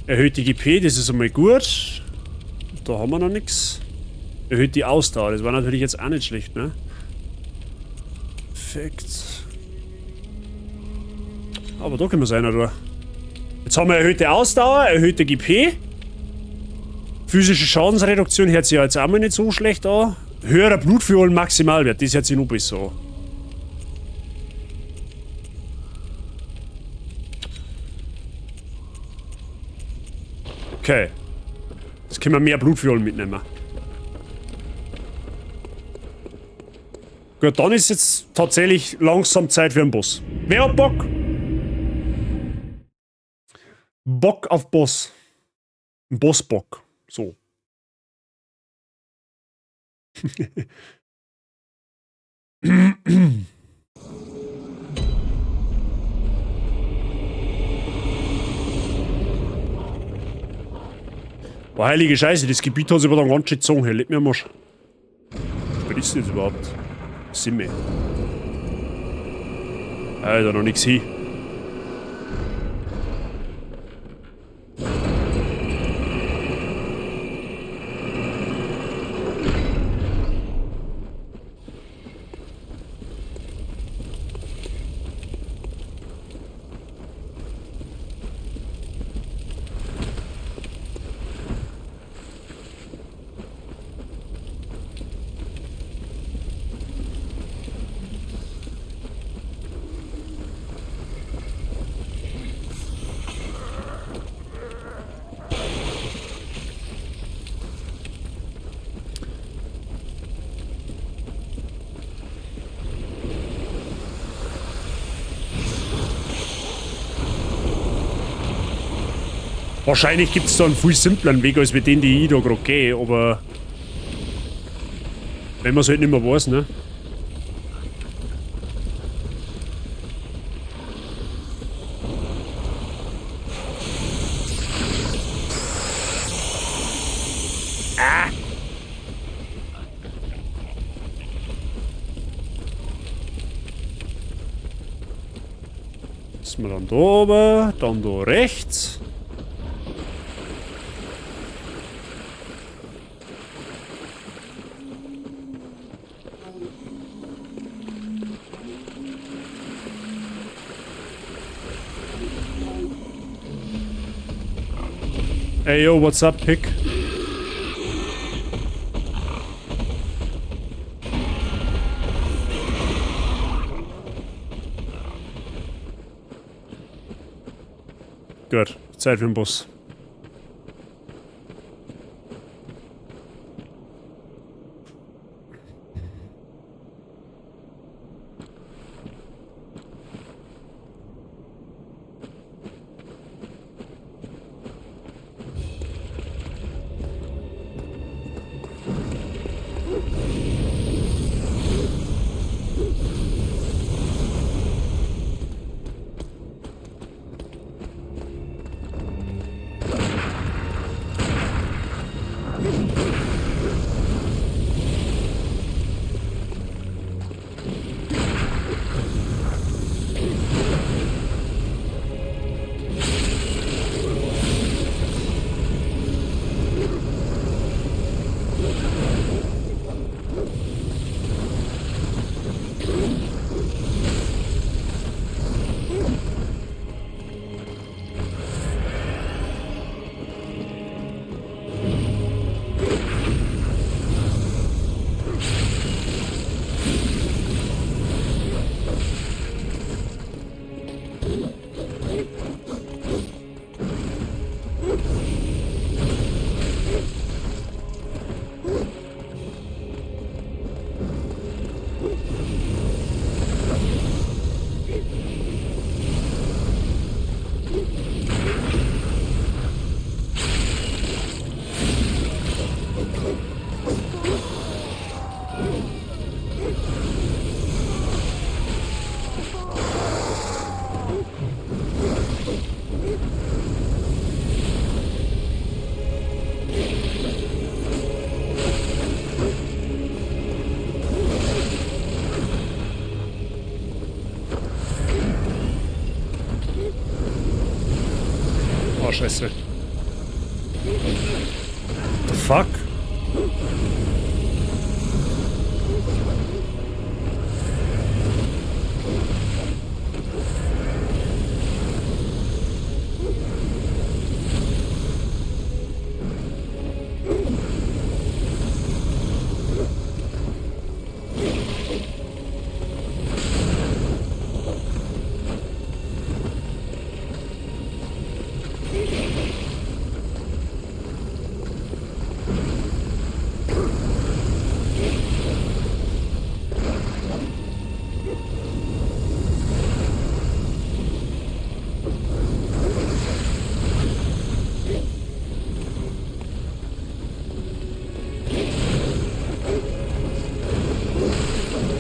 erhöhte GP, das ist einmal gut. Da haben wir noch nix. Erhöht die Ausdauer, das war natürlich jetzt auch nicht schlecht, ne? Perfekt. Aber da können wir es einer durch. Jetzt haben wir erhöhte Ausdauer, erhöhte GP. Physische Schadensreduktion hört sich ja jetzt auch mal nicht so schlecht an. Höherer Blutfiolen Maximalwert, das hört sich noch besser an. Okay. Jetzt können wir mehr Blutfiolen mitnehmen. Gut, dann ist jetzt tatsächlich langsam Zeit für einen Boss. Wer hat Bock? Bock auf Boss. Ein Bossbock. So. Boah, heilige Scheiße, das Gebiet hat sich aber dann ganz schön gezogen. Hey, leck mir am Arsch. Was ist denn jetzt überhaupt? Simme. Alter, noch nix hin. Wahrscheinlich gibt es da einen viel simpleren Weg als mit den, die ich da gerade gehe, aber wenn man es halt nicht mehr weiß, ne? Ah! Ist man dann da oben, dann da rechts. Hey yo, what's up, Pick? Gut, Zeit für den Bus. Oh, Scheiße. The fuck?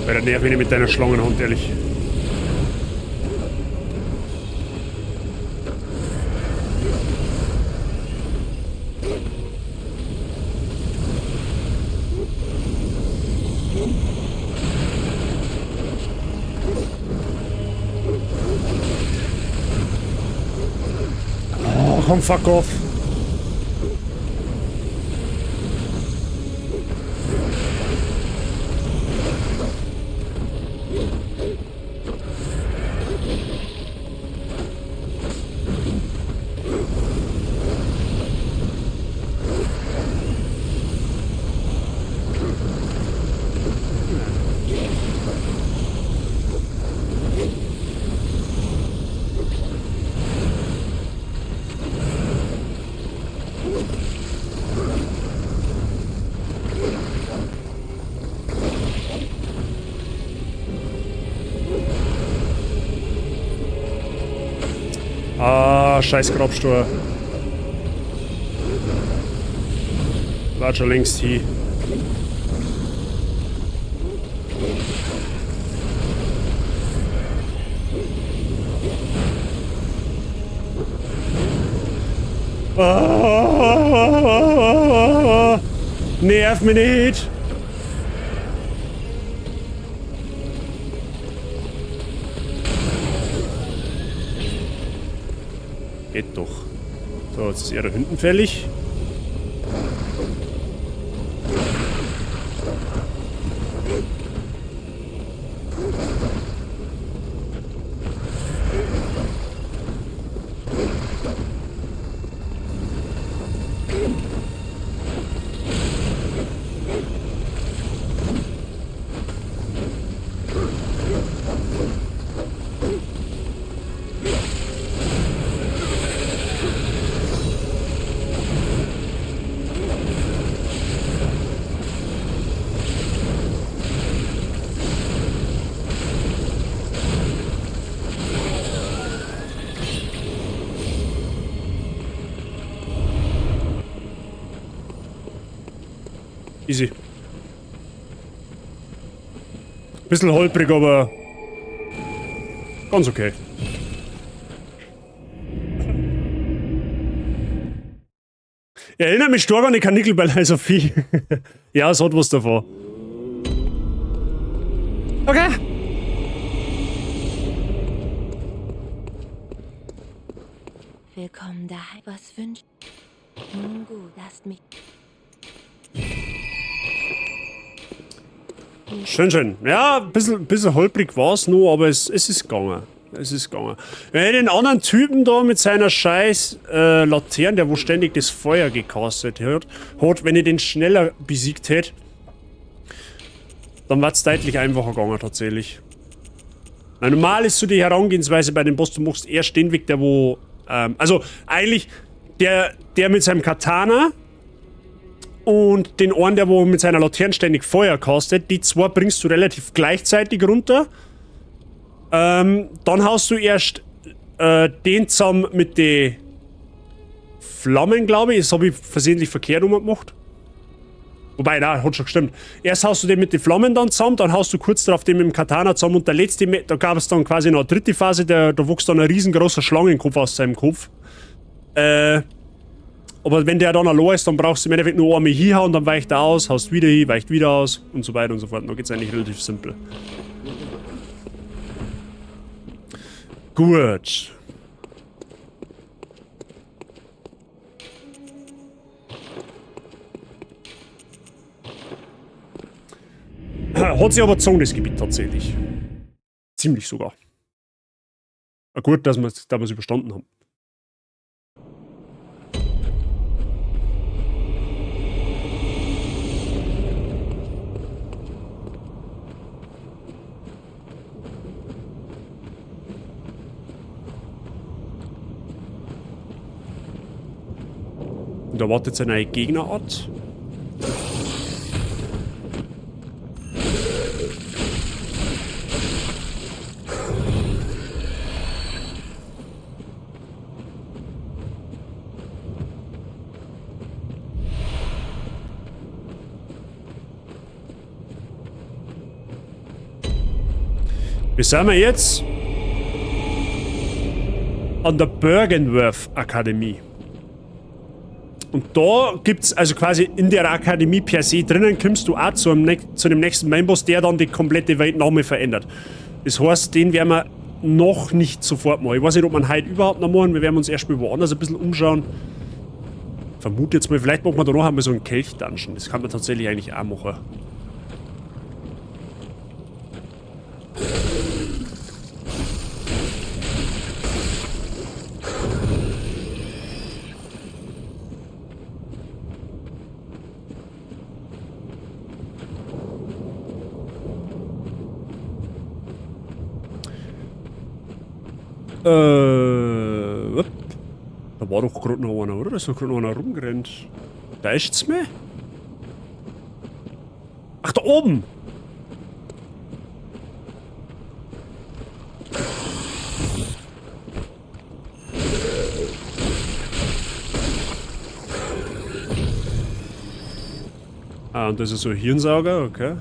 Weil der nervt mich nicht mit deiner Schlangenhand, ehrlich. Oh, komm, fuck off. Ah, scheiß Grabstor. War schon längst hier. Ah, nerv mich nicht! Geht doch. So, jetzt ist er da hinten fällig. Easy. Bisschen holprig, aber ganz okay. Erinnert mich stark an die Karnickel bei Lies of P. Ja, es hat was davon. Okay. Willkommen daheim. Was wünscht? Nun gut, lasst mich. Schön, schön. Ja, ein bisschen holprig war es nur, aber es ist gegangen. Es ist gegangen. Wenn ich den anderen Typen da mit seiner scheiß Laterne, der wo ständig das Feuer gecastet hat, wenn ich den schneller besiegt hätte, dann wär's deutlich einfacher gegangen tatsächlich. Weil normal ist so die Herangehensweise bei dem Boss, du machst erst den Weg, der wo... also eigentlich der mit seinem Katana und den einen, der wo mit seiner Laterne ständig Feuer castet, die zwei bringst du relativ gleichzeitig runter. Dann haust du erst den zusammen mit den Flammen, glaube ich. Das habe ich versehentlich verkehrt rumgemacht. Wobei, nein, hat schon gestimmt. Erst haust du den mit den Flammen dann zusammen, dann haust du kurz darauf den mit dem Katana zusammen und der letzte, da gab es dann quasi noch eine dritte Phase, da wuchs dann ein riesengroßer Schlangenkopf aus seinem Kopf. Aber wenn der dann allein ist, dann brauchst du im Endeffekt nur einmal hinhauen, dann weicht er aus, haust wieder hin, weicht wieder aus und so weiter und so fort. Da geht's eigentlich relativ simpel. Gut. Hat sich aber gezogen, das Gebiet tatsächlich. Ziemlich sogar. Na gut, dass wir es überstanden haben. Und da wartet seine neue Gegnerart. Wir sind wir jetzt an der Byrgenwerth Akademie. Und da gibt's also quasi in der Akademie per se drinnen, kommst du auch zu dem nächsten Mainboss, der dann die komplette Welt nochmal verändert. Das heißt, den werden wir noch nicht sofort machen. Ich weiß nicht, ob man heute überhaupt noch machen. Wir werden uns erstmal woanders ein bisschen umschauen. Vermute jetzt mal, vielleicht machen wir da noch einmal so einen Kelch-Dungeon. Das kann man tatsächlich eigentlich auch machen. Da war doch gerade noch einer, oder? Da ist doch gerade noch einer rumgerannt. Da ist's mir? Ach, da oben! Ah, und das ist so ein Hirnsauger, okay.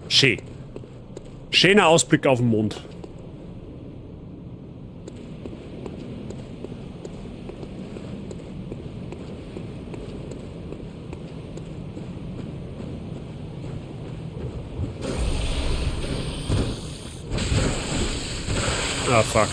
Schön. Schöner Ausblick auf den Mond. Ah, fuck.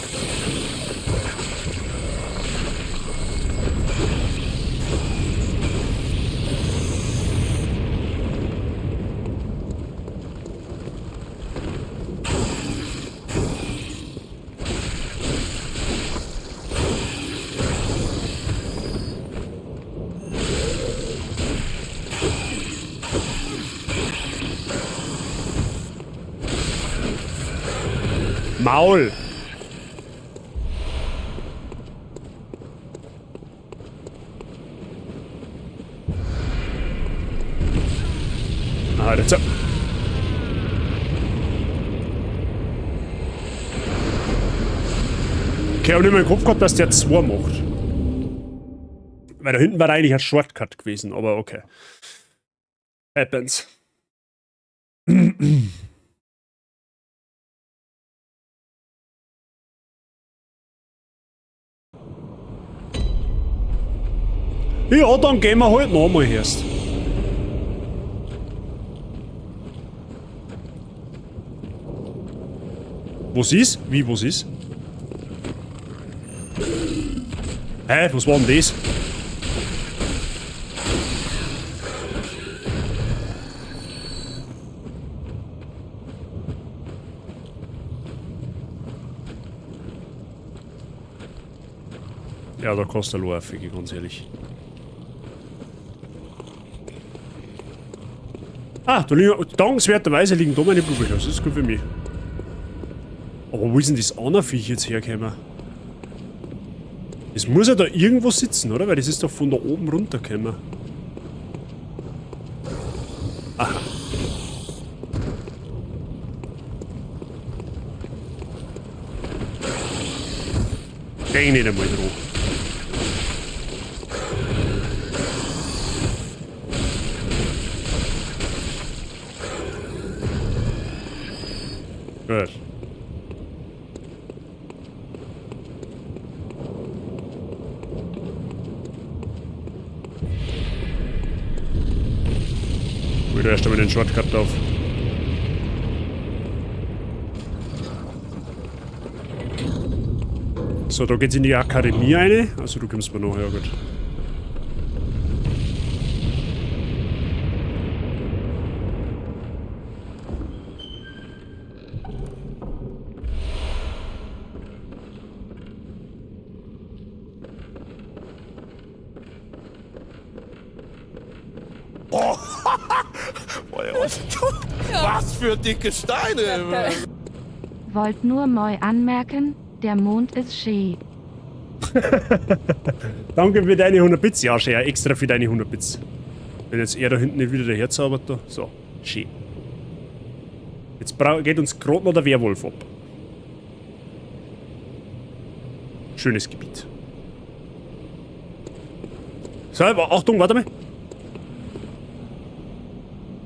Maul! Ah, das ist. Okay, ich hab nicht mehr im Kopf gehabt, dass der 2 macht. Weil da hinten war eigentlich ein Shortcut gewesen, aber okay. Happens. Ja, dann gehen wir halt nochmal erst. Was ist? Wie, was ist? Hä, was war denn das? Ja, da kostet er Ficky, ganz ehrlich. Ah, da liegen, dankenswerterweise liegen da meine Blumen. Das ist gut für mich. Aber wo ist denn das andere Viech jetzt hergekommen? Das muss ja da irgendwo sitzen, oder? Weil das ist doch von da oben runtergekommen. Aha. Denk nicht einmal dran. Gut. Wieder erst einmal den Shortcut auf. So, da geht's in die Akademie rein. Also du kommst mir noch, ja gut. Oh. Was für dicke Steine! Wollt nur moi anmerken, Der Mond ist schee. Danke für deine 100 Bits. Ja, schön, extra für deine 100 Bits. Wenn jetzt er da hinten nicht wieder daherzaubert, da. So, schön. Jetzt geht uns gerade noch der Werwolf ab. Schönes Gebiet. So, aber Achtung, warte mal.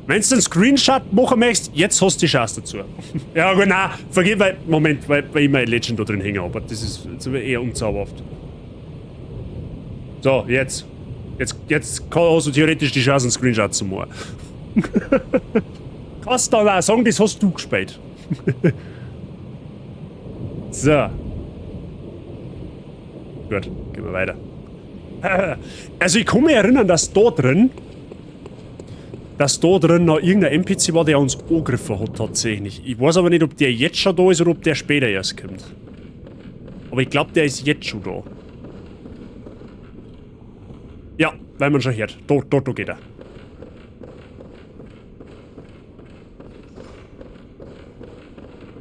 Wenn du einen Screenshot machen möchtest, jetzt hast du die Chance dazu. Ja, gut, nein, vergib, weil, Moment, weil ich mein Legend da drin hänge, aber das ist jetzt eher unzauberhaft. So, jetzt. Jetzt hast du theoretisch die Chance, einen Screenshot zu machen. Kannst dann auch sagen, das hast du gespielt. So. Gut, gehen wir weiter. Also ich kann mich erinnern, dass da drin noch irgendein NPC war, der uns angegriffen hat tatsächlich. Ich weiß aber nicht, ob der jetzt schon da ist oder ob der später erst kommt. Aber ich glaub, der ist jetzt schon da. Ja, weil man schon hört. Da geht er.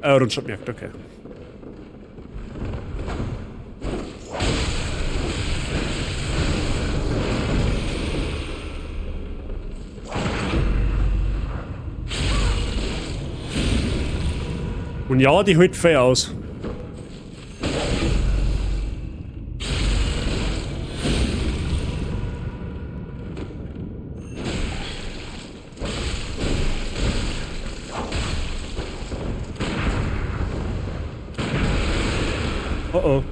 Er hat uns schon gemerkt, okay. Und ja, die hält fair aus. Oh oh.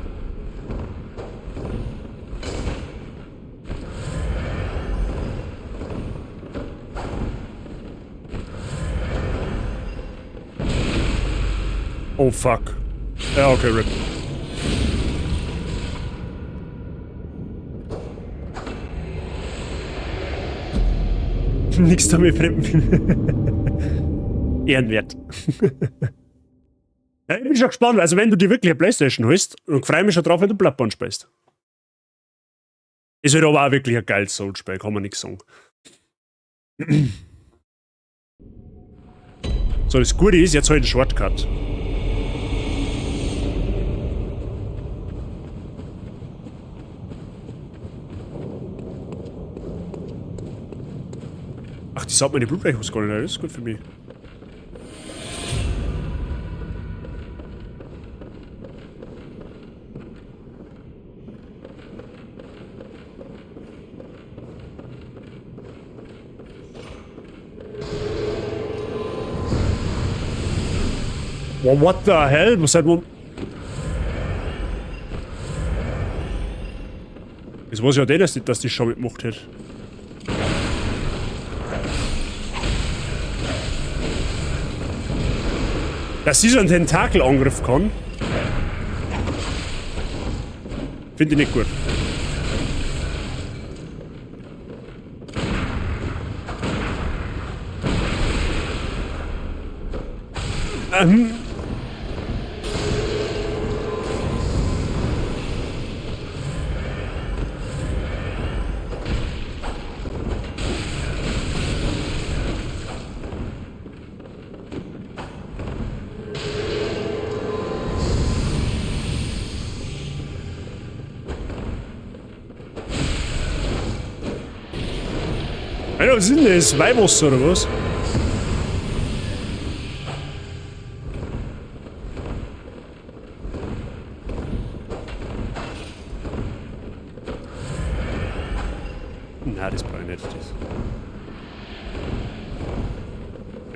Oh fuck. Ja, okay, RIP. Nix damit fremden. Ehrenwert. Ja, ich bin schon gespannt. Also wenn du dir wirklich eine Playstation holst, dann freue ich mich schon drauf, wenn du Bloodborne spielst. Ist halt aber auch wirklich ein geiles Souls-Spiel, kann man nix sagen. So, das Gute ist, jetzt habe ich einen Shortcut. Ach, die saugt meine Blutreichung gar nicht, das ist gut für mich. Well, what the hell? Was hat man... Das weiß ja der, dass die schon mitgemacht hat. Dass sie so einen Tentakelangriff kann, finde ich nicht gut. Alter, was ist denn das? Weihwasser oder was? Na, das brauche ich nicht. Das.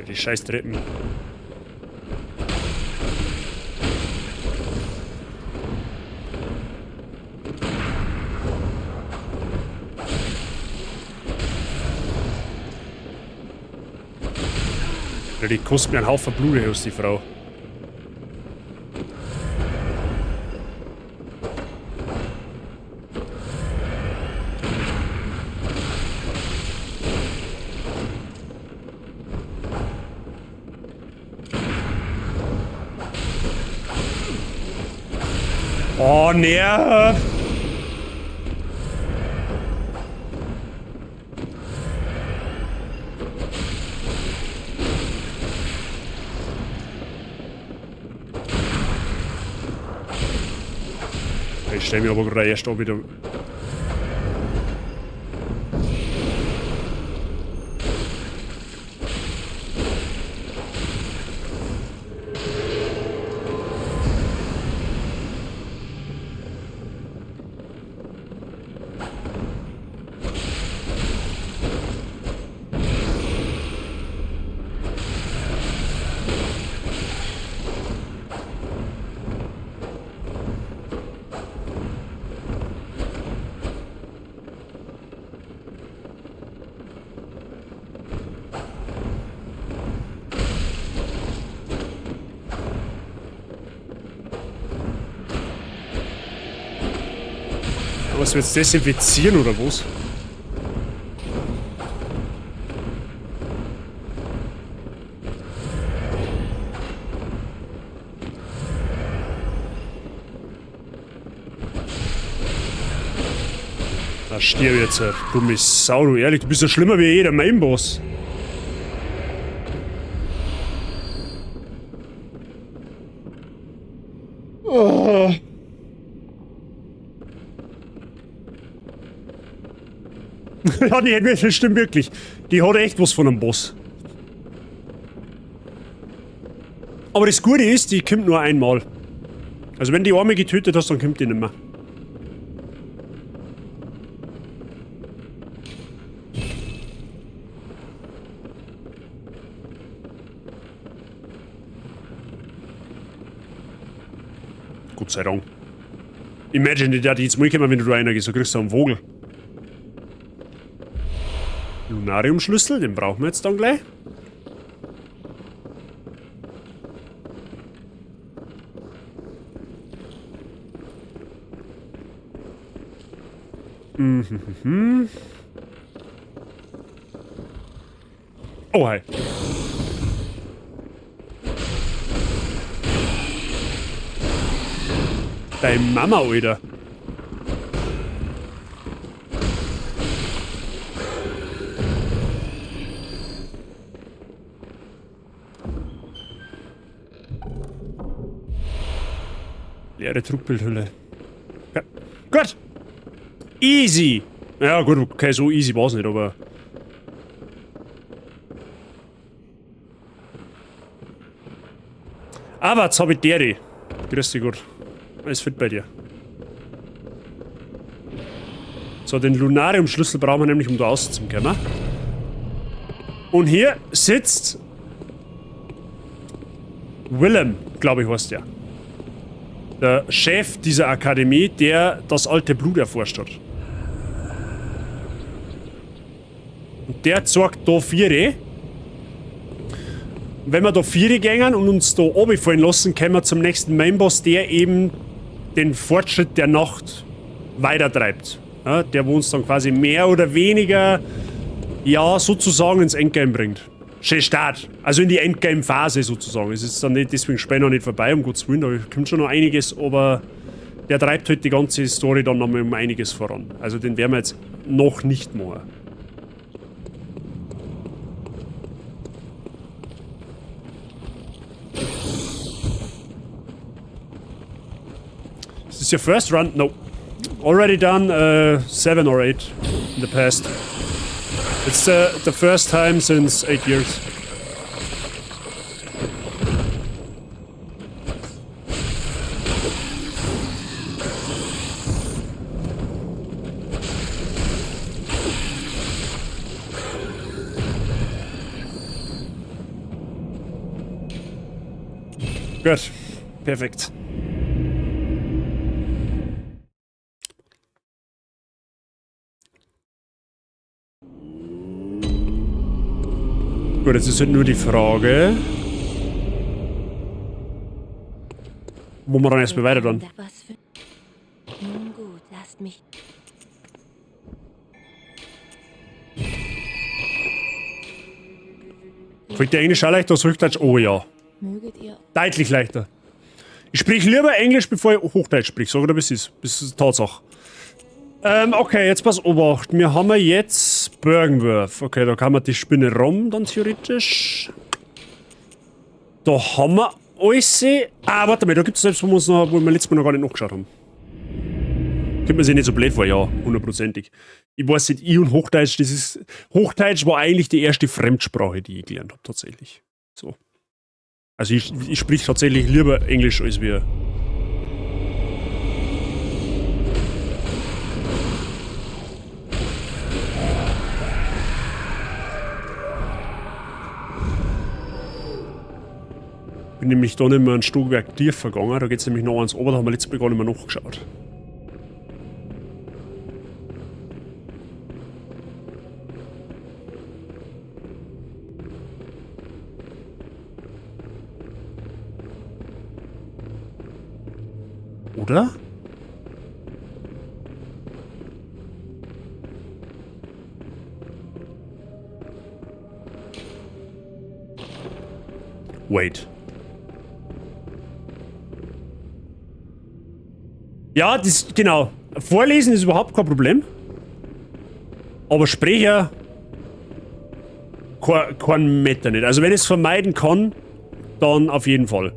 Die scheiß Treppen. Die kostet mir einen Haufen Blut aus, die Frau. Oh, nerv! Ich stelle mir aber gerade erst auch wieder. Was wir jetzt desinfizieren oder was? Da stirb jetzt, dumme Sau, du ehrlich, du bist ja schlimmer wie jeder Mainboss. Oh. Ja, die hätte das stimmt wirklich. Die hat echt was von einem Boss. Aber das Gute ist, die kommt nur einmal. Also wenn die einmal getötet hast, dann kommt die nicht mehr. Gott sei Dank. Imagine, die hat jetzt mal kommen, wenn du da reingehst, so kriegst du einen Vogel. Lunarium-Schlüssel, den brauchen wir jetzt dann gleich. Mhm. Oh, hi. Deine Mama, Alter. Leere Trugbildhülle. Ja. Gut. Easy. Ja gut, okay, so easy war's nicht, aber... Aber jetzt hab ich Deri. Grüß dich Gott. Alles fit bei dir. So, den Lunarium-Schlüssel brauchen wir nämlich, um da rauszukommen. Und hier sitzt Willem, glaube ich, heißt der. Der Chef dieser Akademie, der das alte Blut erforscht hat. Und der zeigt da Viere. Wenn wir da Viere gängen und uns da runterfallen lassen, kommen wir zum nächsten Mainboss, der eben den Fortschritt der Nacht weitertreibt. Ja, der wo uns dann quasi mehr oder weniger, ja, sozusagen ins Endgame bringt. Schön Start. Also in die Endgame-Phase sozusagen. Es ist dann nicht, deswegen Spiel noch nicht vorbei, um Gottes Willen, da kommt schon noch einiges, aber der treibt halt die ganze Story dann nochmal um einiges voran. Also den werden wir jetzt noch nicht machen. Is this your first run? No. Already done 7 or 8 in the past. It's the first time since 8 years. Gut. Perfekt. Gut, jetzt ist halt nur die Frage, wo wir dann erstmal weiter dann. Nun gut, lasst mich. Fällt dir Englisch auch leichter als Hochdeutsch? Oh ja. Deutlich leichter. Ich sprich lieber Englisch, bevor ich Hochdeutsch sprich. Sag oder wie es ist. Das ist Tatsache. Okay, jetzt pass Obacht. Wir haben ja jetzt Byrgenwerth. Okay, da kann man die Spinne rum dann theoretisch. Da haben wir alles. Ah, warte mal, da gibt es selbst, wo wir uns noch, wo wir letztes Mal noch gar nicht nachgeschaut haben. Kommt man sich nicht so blöd vor, ja, hundertprozentig. Ich weiß nicht, ich und Hochdeutsch, das ist. Hochdeutsch war eigentlich die erste Fremdsprache, die ich gelernt habe, tatsächlich. So. Also ich sprich tatsächlich lieber Englisch als wir. Bin nämlich da nicht mehr ein Stockwerk tiefer gegangen, da geht es nämlich noch eins oben, da haben wir letztes Mal gar nicht mehr nachgeschaut. Oder? Wait. Ja, das, genau. Vorlesen ist überhaupt kein Problem. Aber Sprecher kein Meter nicht. Also wenn ich es vermeiden kann, dann auf jeden Fall.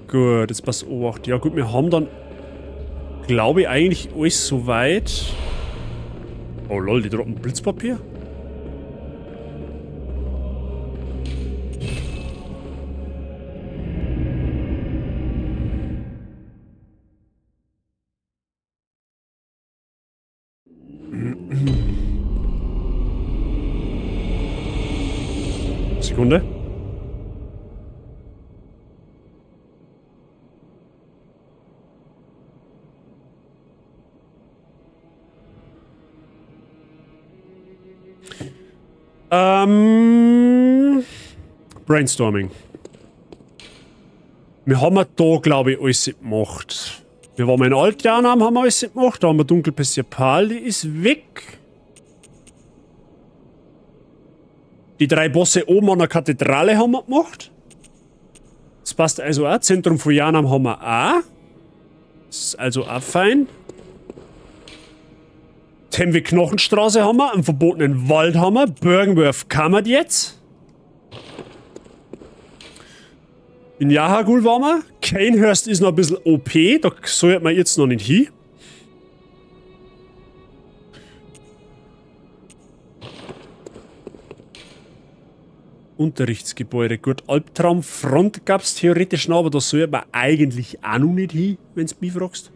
Gut, jetzt passt Obacht. Ja gut, wir haben dann, glaube ich, eigentlich alles soweit. Oh lol, die droppen Blitzpapier. Sekunde. Brainstorming. Wir haben da, glaube ich, alles gemacht. Wir waren in Alt-Yharnam, haben wir alles gemacht. Da haben wir Dunkelpassier-Pal, die ist weg. Die drei Bosse oben an der Kathedrale haben wir gemacht. Das passt also auch. Zentrum von Yharnam haben wir auch. Das ist also auch fein. Temwe Knochenstraße haben wir, einen verbotenen Wald haben wir, Byrgenwerth kann man jetzt. In Yahar'gul waren wir. Cainhurst ist noch ein bisschen OP, da sollte man jetzt noch nicht hin. Unterrichtsgebäude, gut, Albtraumfront gab's theoretisch noch, aber da sollte man eigentlich auch noch nicht hin, wenn's mich fragst.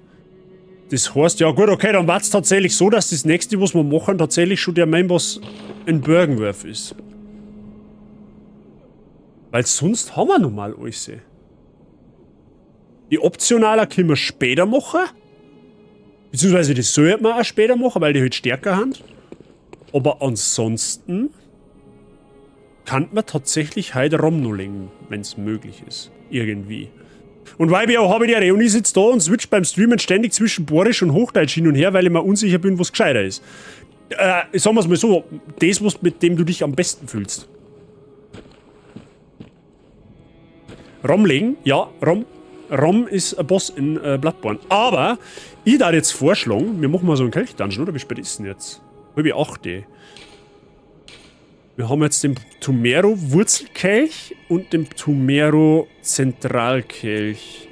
Das heißt, ja gut, okay, dann war's tatsächlich so, dass das nächste, was wir machen, tatsächlich schon der Mainboss in Byrgenwerth ist. Weil sonst haben wir nun mal alles. Die optionaler können wir später machen. Beziehungsweise das sollte man auch später machen, weil die halt stärker sind. Aber ansonsten kann man tatsächlich heute rumnullen, wenn's möglich ist. Irgendwie. Und weil ich auch habe die Reuni sitzt da und switcht beim Streamen ständig zwischen Borisch und Hochdeutsch hin und her, weil ich mir unsicher bin, was gescheiter ist. Sagen wir's mal so, das, was, mit dem du dich am besten fühlst. Rom legen, ja, Rom. Rom ist ein Boss in Bloodborne. Aber ich darf jetzt vorschlagen, wir machen mal so einen Kelch-Dungeon, oder? Wie spät ist denn jetzt? 7:30. Wir haben jetzt den Pthumeru-Wurzelkelch und den Pthumeru-Zentralkelch.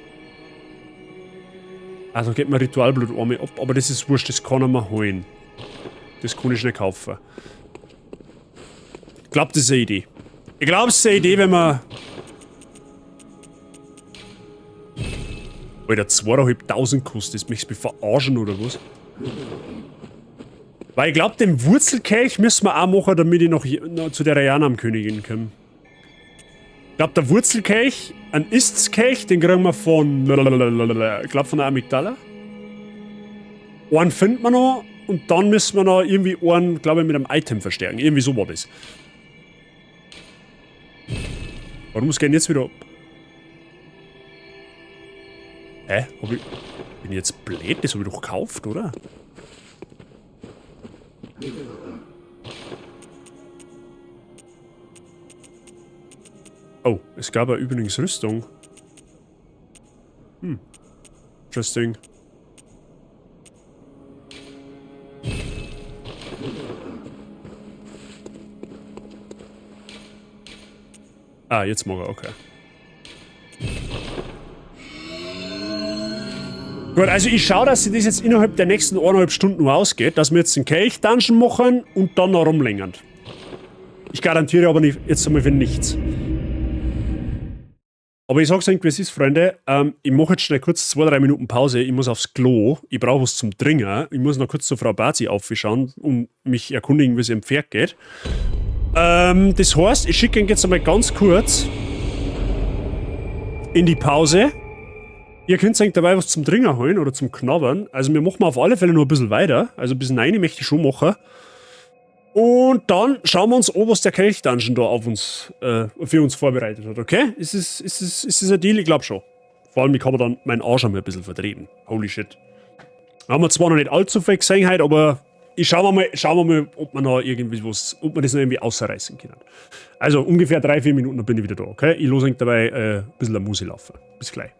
Also geht mir Ritualblut einmal ab, aber das ist wurscht, das kann er mir holen. Das kann ich schnell kaufen. Ich glaub, das ist eine Idee. Ich glaub, es ist eine Idee, wenn man... Alter, 2500 kostet, das möchtest du mich verarschen oder was? Weil ich glaub, den Wurzelkelch müssen wir auch machen, damit ich noch zu der Yharnam-Königin komme. Ich glaub, der Wurzelkelch, ein Istskelch, den kriegen wir von, ich glaub, von der Amygdala. Einen finden wir noch und dann müssen wir noch irgendwie einen, glaub ich, mit einem Item verstärken. Irgendwie so war das. Warum muss ich denn jetzt wieder ab? Hä? Bin ich jetzt blöd? Das hab ich doch gekauft, oder? Oh, es gab ja übrigens Rüstung. Interesting. Ah, jetzt mag er, okay. Gut, also ich schaue, dass sich das jetzt innerhalb der nächsten 1,5 Stunden nur ausgeht, dass wir jetzt den Kelch-Dungeon machen und dann noch rumlängern. Ich garantiere aber nicht, jetzt einmal für nichts. Aber ich sag's euch, wie es ist, Freunde. Ich mache jetzt schnell kurz 2, 3 Minuten Pause. Ich muss aufs Klo. Ich brauche was zum Trinken. Ich muss noch kurz zur Frau Bazi aufschauen und mich erkundigen, wie es ihrem Pferd geht. Das heißt, ich schicke ihn jetzt einmal ganz kurz in die Pause. Ihr könnt euch dabei was zum Trinken holen oder zum Knabbern. Also wir machen auf alle Fälle noch ein bisschen weiter. Also bis 9 möchte ich schon machen. Und dann schauen wir uns an, was der Kelch-Dungeon da für uns vorbereitet hat, okay? Ist es ein Deal? Ich glaub schon. Vor allem, ich kann mir dann meinen Arsch einmal ein bisschen vertreten. Holy shit. Haben wir zwar noch nicht allzu viel gesehen heute, aber ich schauen wir mal, ob man noch irgendwie was, ob man das noch irgendwie ausreißen können. Also ungefähr 3, 4 Minuten, dann bin ich wieder da, okay? Ich lasse dabei ein bisschen eine Musik laufen. Bis gleich.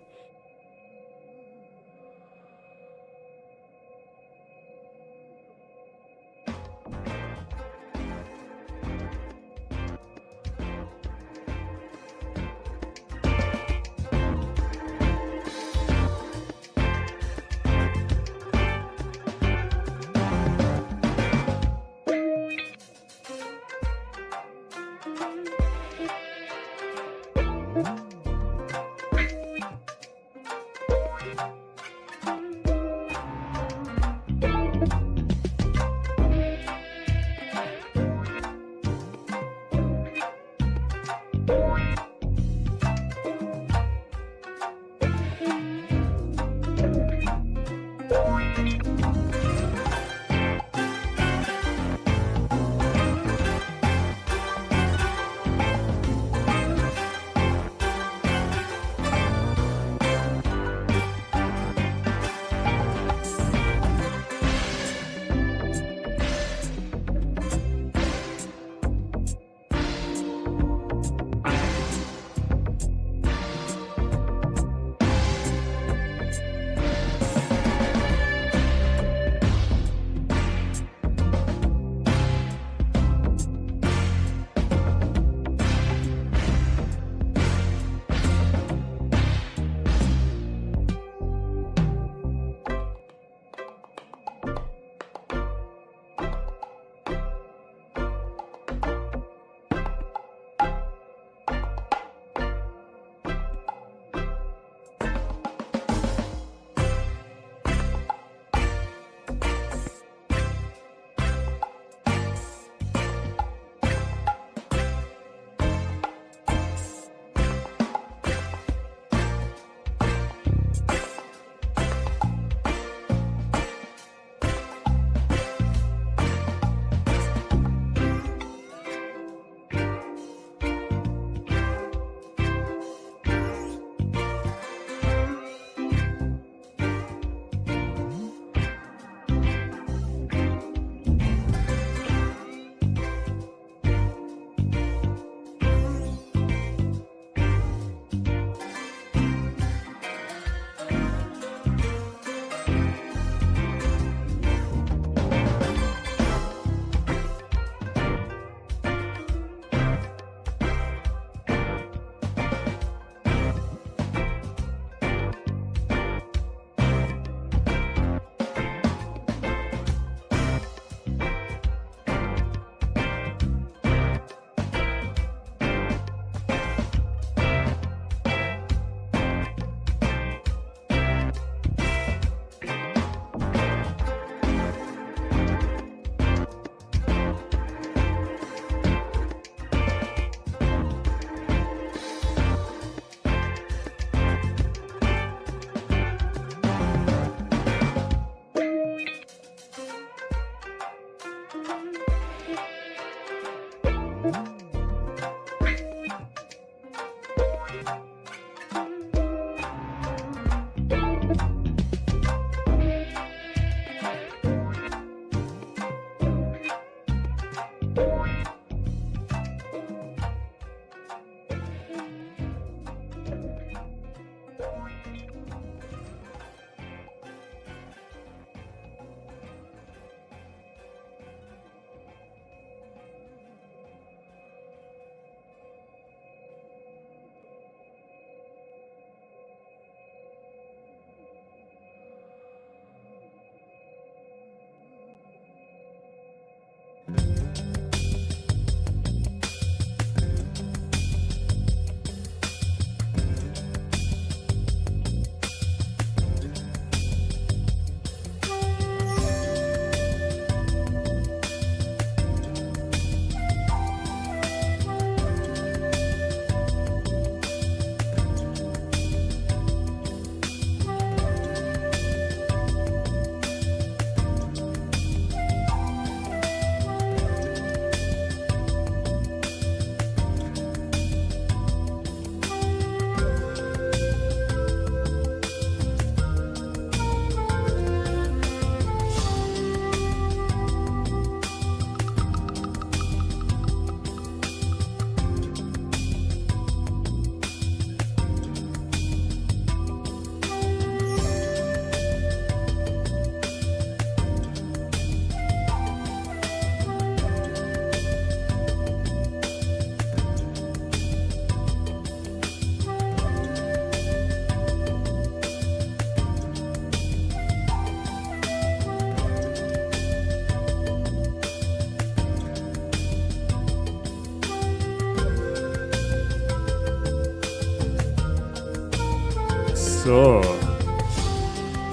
So.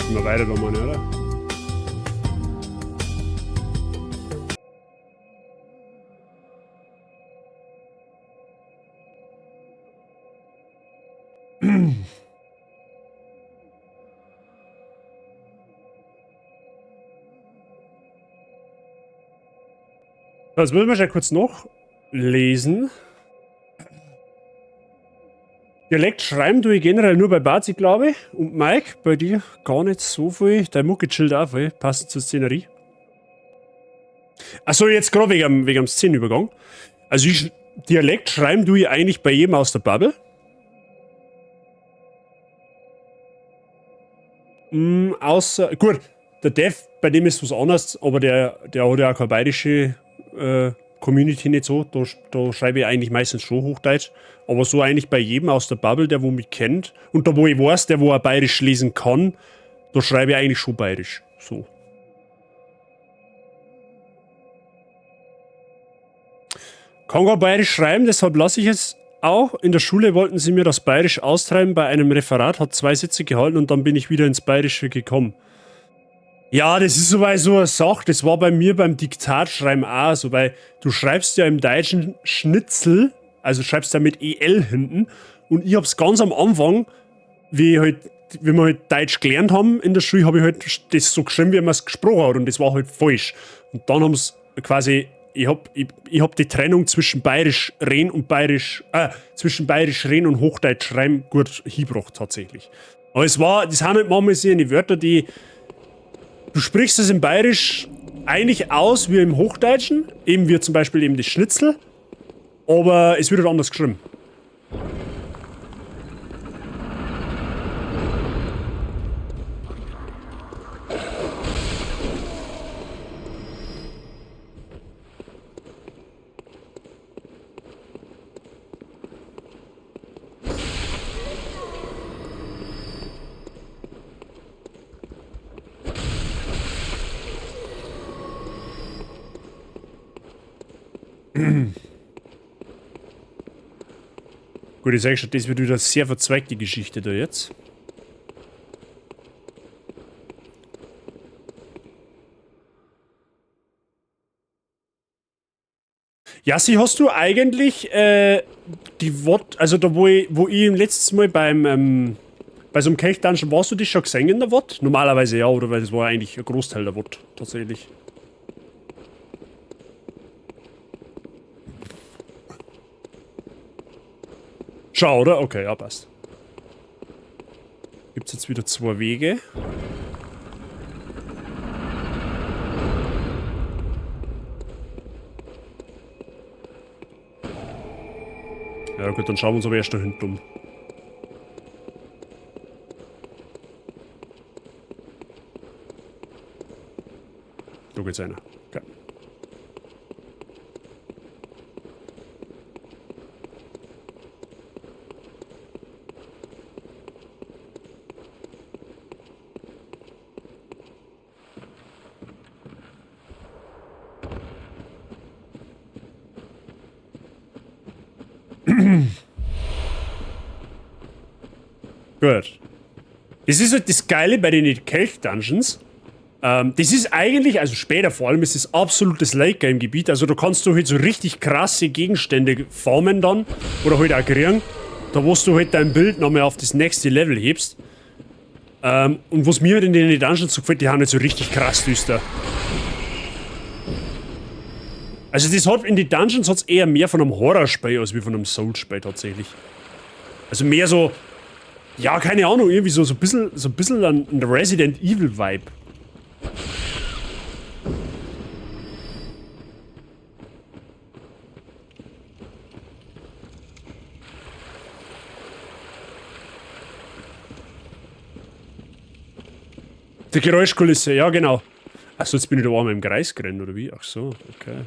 Sind wir weiter da, meine, oder? Das müssen wir schon kurz noch lesen. Dialekt schreiben tue ich generell nur bei Bazi, glaube ich. Und Mike, bei dir gar nicht so viel. Dein Mucke chillt auch voll, passend zur Szenerie. Achso, jetzt gerade wegen dem Szenenübergang. Also ich, Dialekt schreiben tue ich eigentlich bei jedem aus der Bubble. Außer, gut, der Dev, bei dem ist was anderes, aber der hat ja auch keine bayerische Community nicht so. Da schreibe ich eigentlich meistens schon Hochdeutsch. Aber so eigentlich bei jedem aus der Bubble, der wo mich kennt und da wo ich weiß, der wo auch bayerisch lesen kann, da schreibe ich eigentlich schon bayerisch. So. Kann gar bayerisch schreiben, deshalb lasse ich es auch. In der Schule wollten sie mir das bayerisch austreiben bei einem Referat, hat 2 Sätze gehalten und dann bin ich wieder ins Bayerische gekommen. Ja, das ist soweit so eine Sache, das war bei mir beim Diktatschreiben auch so, weil du schreibst ja im Deutschen Schnitzel, also schreibst ja mit EL hinten und ich hab's ganz am Anfang, wie wir halt Deutsch gelernt haben in der Schule, hab ich halt das so geschrieben, wie man's gesprochen hat und das war halt falsch. Und dann haben's quasi, ich hab die Trennung zwischen Bayerisch reden und Bayerisch, zwischen Bayerisch reden und Hochdeutsch schreiben gut hingebracht tatsächlich. Aber es war, das sind halt manchmal so die Wörter, die du sprichst es im Bayerisch eigentlich aus wie im Hochdeutschen, eben wie zum Beispiel eben das Schnitzel, aber es wird halt anders geschrieben. Gut, ich sag schon, das wird wieder sehr verzweigte Geschichte da jetzt. Jassi, hast du eigentlich die Wort, also da wo ich im letzten Mal beim bei so einem Kelch-Dungeon, warst du dich schon gesehen in der Wort? Normalerweise ja, oder? Weil das war eigentlich ein Großteil der Wort, tatsächlich. Schau, oder? Okay, ja, passt. Gibt's jetzt wieder 2 Wege. Ja gut, dann schauen wir uns aber erst da hinten um. Da geht's einer. Okay. Gut. Das ist halt das Geile bei den Kelch-Dungeons. Das ist eigentlich, also später vor allem, ist das absolutes Late-Game-Gebiet. Also da kannst du halt so richtig krasse Gegenstände farmen dann. Oder halt auch kriegen. Da wo du halt dein Bild nochmal auf das nächste Level hebst. Und was mir halt in den Dungeons so gefällt, die haben halt so richtig krass düster. Also das hat in den Dungeons hat's eher mehr von einem Horrorspiel als wie von einem Souls-Spiel tatsächlich. Also mehr so, ja, keine Ahnung, irgendwie so ein bisschen ein Resident Evil Vibe. Die Geräuschkulisse, ja genau. Achso, jetzt bin ich da einmal im Kreis gerannt, oder wie? Ach so, okay.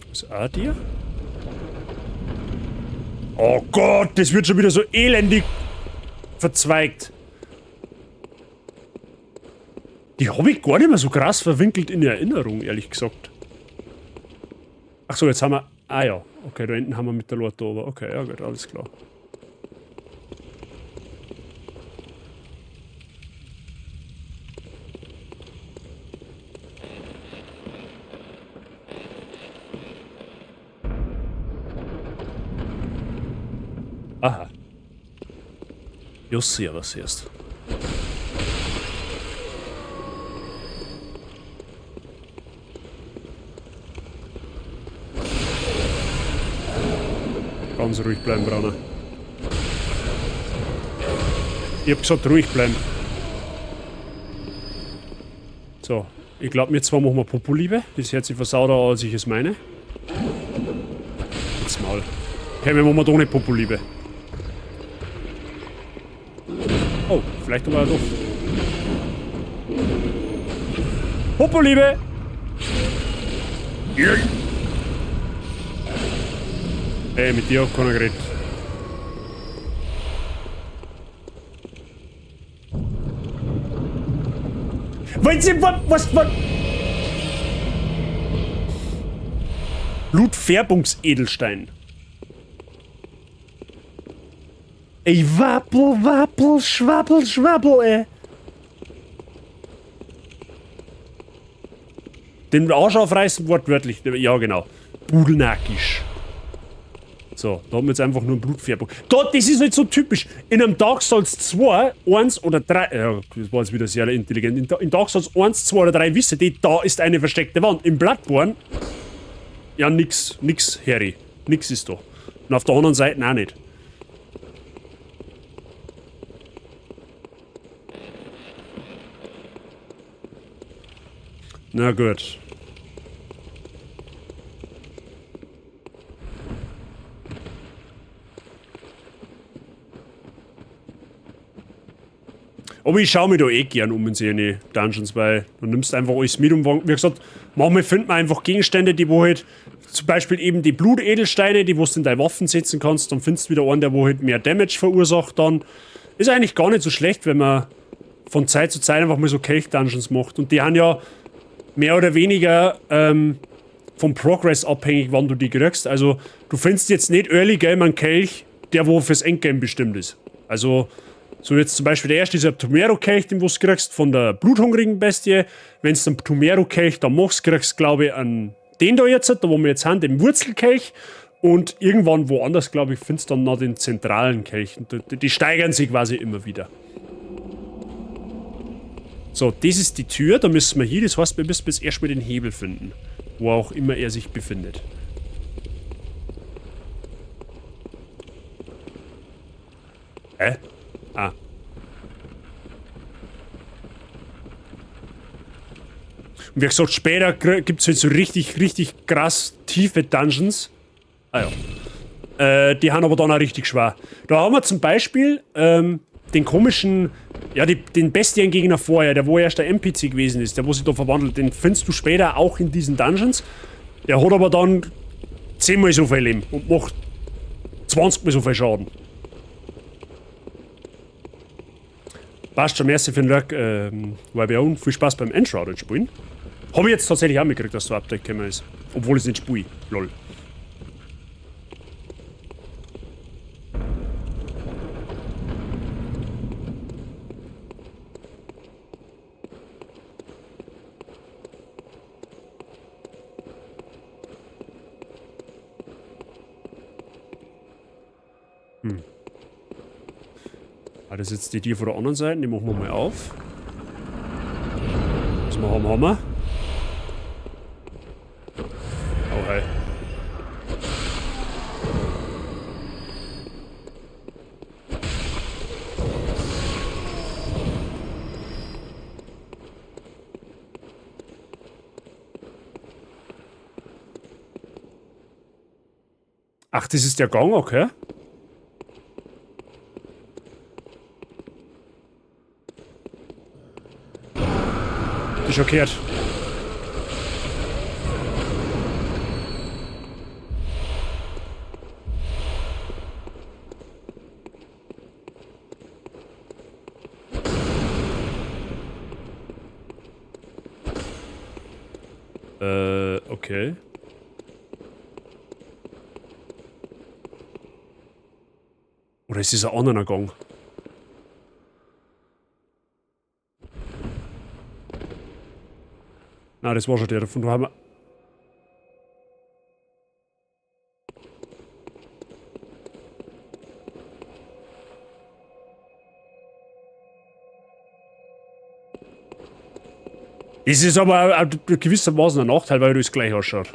Was ist auch dir? Oh Gott, das wird schon wieder so elendig verzweigt. Die habe ich gar nicht mehr so krass verwinkelt in Erinnerung, ehrlich gesagt. Ach so, jetzt haben wir... Ah ja, okay, da hinten haben wir mit der Leute aber. Okay, ja gut, alles klar. Aha. Ja, servus erst. Ganz ruhig bleiben, Brauner. Ich hab gesagt, ruhig bleiben. So, ich glaub, wir zwei machen wir Popoliebe. Das hört sich versauter an, als ich es meine. Jetzt mal. Okay, wir machen doch nicht Popoliebe. Oh, vielleicht aber doch. Popoliebe! Yeah. Ey, mit dir hat keiner geredet. Wollen Sie, was, was? Blutfärbungsedelstein. Ey, wappel, wappel, schwappel, schwappel, ey. Den Arsch aufreißen, wortwörtlich. Ja, genau. Pudelnackig. So, da haben wir jetzt einfach nur Blutfärbung. Da, das ist nicht so typisch. In einem Dark Souls 2, 1 oder 3, ja, das war jetzt wieder sehr intelligent. In Dark Souls 1, 2 oder 3 wissen die, da ist eine versteckte Wand. Im Bloodborne, ja, nix, nix, Harry. Nix ist da. Und auf der anderen Seite auch nicht. Na gut. Aber ich schau mich da eh gern um in so eine Dungeons, weil du nimmst einfach alles mit und wie gesagt, manchmal findet man einfach Gegenstände, die wo halt, zum Beispiel eben die Blutedelsteine, die wo du in deine Waffen setzen kannst, dann findest du wieder einen, der wo halt mehr Damage verursacht dann. Ist eigentlich gar nicht so schlecht, wenn man von Zeit zu Zeit einfach mal so Kelch-Dungeons macht. Und die haben ja mehr oder weniger vom Progress abhängig, wann du die kriegst. Also du findest jetzt nicht Early Game einen Kelch, der wo fürs Endgame bestimmt ist. Also so jetzt zum Beispiel der erste ist ein Pthumeru-Kelch, den du kriegst von der bluthungrigen Bestie. Wenn du einen Pthumeru-Kelch da machst, kriegst du, glaube ich, einen, den da jetzt, da wo wir jetzt sind, den Wurzelkelch. Und irgendwann woanders, glaube ich, findest du dann noch den zentralen Kelch. Und die steigern sich quasi immer wieder. So, das ist die Tür, da müssen wir hier. Das heißt, wir müssen jetzt erstmal den Hebel finden. Wo auch immer er sich befindet. Hä? Ah. Und wie gesagt, später gibt's halt so richtig, richtig krass tiefe Dungeons. Ah ja. Die haben aber dann auch richtig schwer. Da haben wir zum Beispiel den komischen, ja, die, den Bestiengegner vorher, der wo erst der NPC gewesen ist, der wo sich da verwandelt, den findest du später auch in diesen Dungeons. Der hat aber dann 10-mal so viel Leben und macht 20-mal so viel Schaden. Passt schon, merci für den Lurk, YBO. Viel Spaß beim Enshrouded spielen. Hab ich jetzt tatsächlich auch mitgekriegt, dass da ein Update gekommen ist. Obwohl ich es nicht spiele. Lol. Ah, das ist jetzt die Tür von der anderen Seite, die machen wir mal auf. Was wir haben, haben wir. Oh, hey. Ach, das ist der Gang, okay. Schockiert. Okay. Oder ist das ein anderer Gang? Na, das war schon der. Von da haben wir. Es ist aber auch gewissermaßen ein Nachteil, weil das gleich ausschaut.